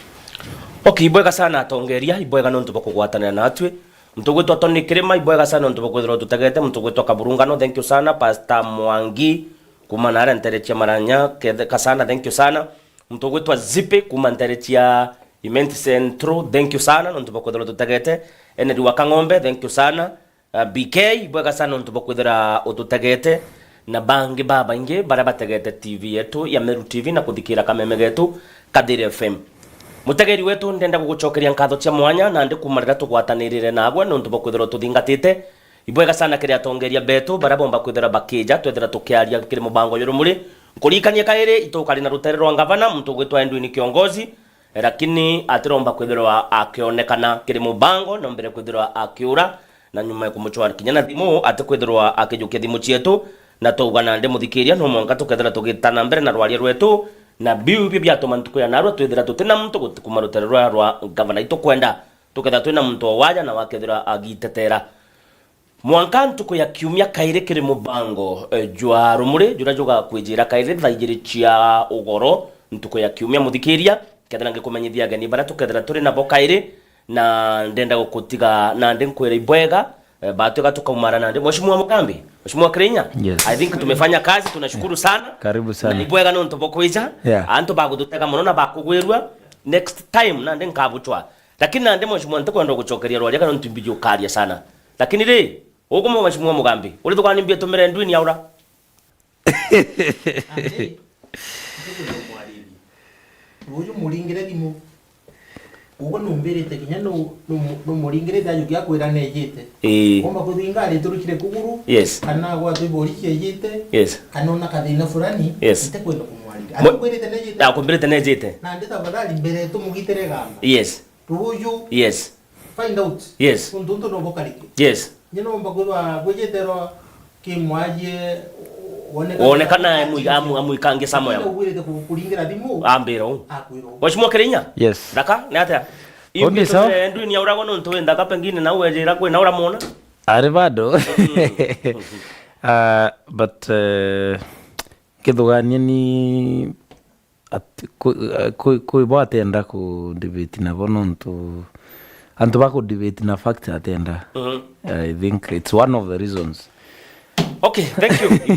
Okay, ibwega sana atongeria, ibwega nontu bwa kugwatanira natwi. Muntu gwitwa Tony Kirima, ibwega sana nontu bwa kwithirwa tutegete. Muntu gwitwa Kaburungano, thank you sana. Pastor Mwangi, kuma naria ntere cia Maranya, kethe-, kasana, thank you sana. Muntu gwitwa Zipe, kuma ntere cia Imenti Central, thank you sana nontu bwa kwithirwa tutegete. Enedi wa Kang'ombe, thank you sana. Ah, B K, ibwega sana nontu bwa kwithira ututegete, na bangi babaingi baria bategete T V yetu ya Meru T V na kuthikira kameme getu Kathiri F M. Mutegeri wetu, ndenda gugucokeria nkatho cia mwanya, nandi kuma riria tugwatanirire nagwe nontu bwa kwithira ututhingatite. Ibwega sana kiri atongeria betu baria bomba kwithira bakija twethira tukiaria kiri mubango juru muri. Nkuririkanie kairi, itukari na rutere rwa ngavana, muntu ugwitwa Edwin Kiongozi, lakini atiromba kwithirwa akionekana kiri mubango, na mbere kwithirwa akiura, na nyuma ya kumucwara kinya na thimu, atikwithirwa akijukia thimu cietu, na twauga nandi muthikiria, no mwanka tukethira tugita na mbere na rwaria rwetu, na biu ibio biatuma ntuku ya narua twithira tutina muntu guti kuma rutere rwa, rwa ngavana itukwenda, tukethira twina muntu o waja na wakethira agitetera. Mwanka ntuku ya kiumia kairi kiri mubango, eh, jwa rumuri, juria jugakwijira kairi thaa ijiri cia ugoro, ntuku ya kiumia muthikiria, kethira ngikumenyithia ageni baria tukethira turi nabo kairi, na ndenda gukutiga nandi nkwira ibwega, eh, batwika tukaumara nandi. Mheshimiwa Mugambi, Mheshimiwa Kirinya, yes. I think tumefanya kazi, tunashukuru sana. Karibu sana. Na ibwega nontu bwa kwija. Yeah. Antu bagututega muno na bakugwirua. Next time nandi nkabuchwa. Lakini nandi Mheshimiwa ntikwenda gucokeria rwaria kana ntu mbiji ukaria sana. Lakini ri, Ugumu Mheshimiwa Mugambi, uri thukani mbi etumire ndwini yaura. Ati, ntikwenda umwaririe. Uyu muringire thimu. Uguo numbirite kinya nu-, nu-, numuringirite ajukia kwira nejite. Ii. Umba kuthinga ari turukire kuguru. Yes. Kana gwatwi borici ejite. Yes. Kana ona kathina fulani. Yes. Ntikwenda kumwariria. Mwe-, ati kwirite nejite. Akumbirite nejite. Na ndi tafadhali mbere tumugitire gamba. Yes. Ruju. Yes. Find out. Yes. Untu untu no bukarike. Yes. Nye nomba kwithwa bwijiterwa kimwajie wonekana. Wonekana amu-, amu-, amwikange somewhere. Ugwirite ku-, kuringira thimu. Ambira u. Akwira u. Mheshimiwa Kirinya? Yes. Ndaka, ni atia? Imbi sawa. Ndwini yauragwa nontu wi ndaka pengine na wejira kwina uramwona? Ari bado. Mm. Ah, but, eh, kithugania ni At-, ku-, ku-, kwi bo atenda ku debate nabo nontu antu ba ku debate na fact atenda. Mhm. I think it's one of the reasons. Okay, thank you.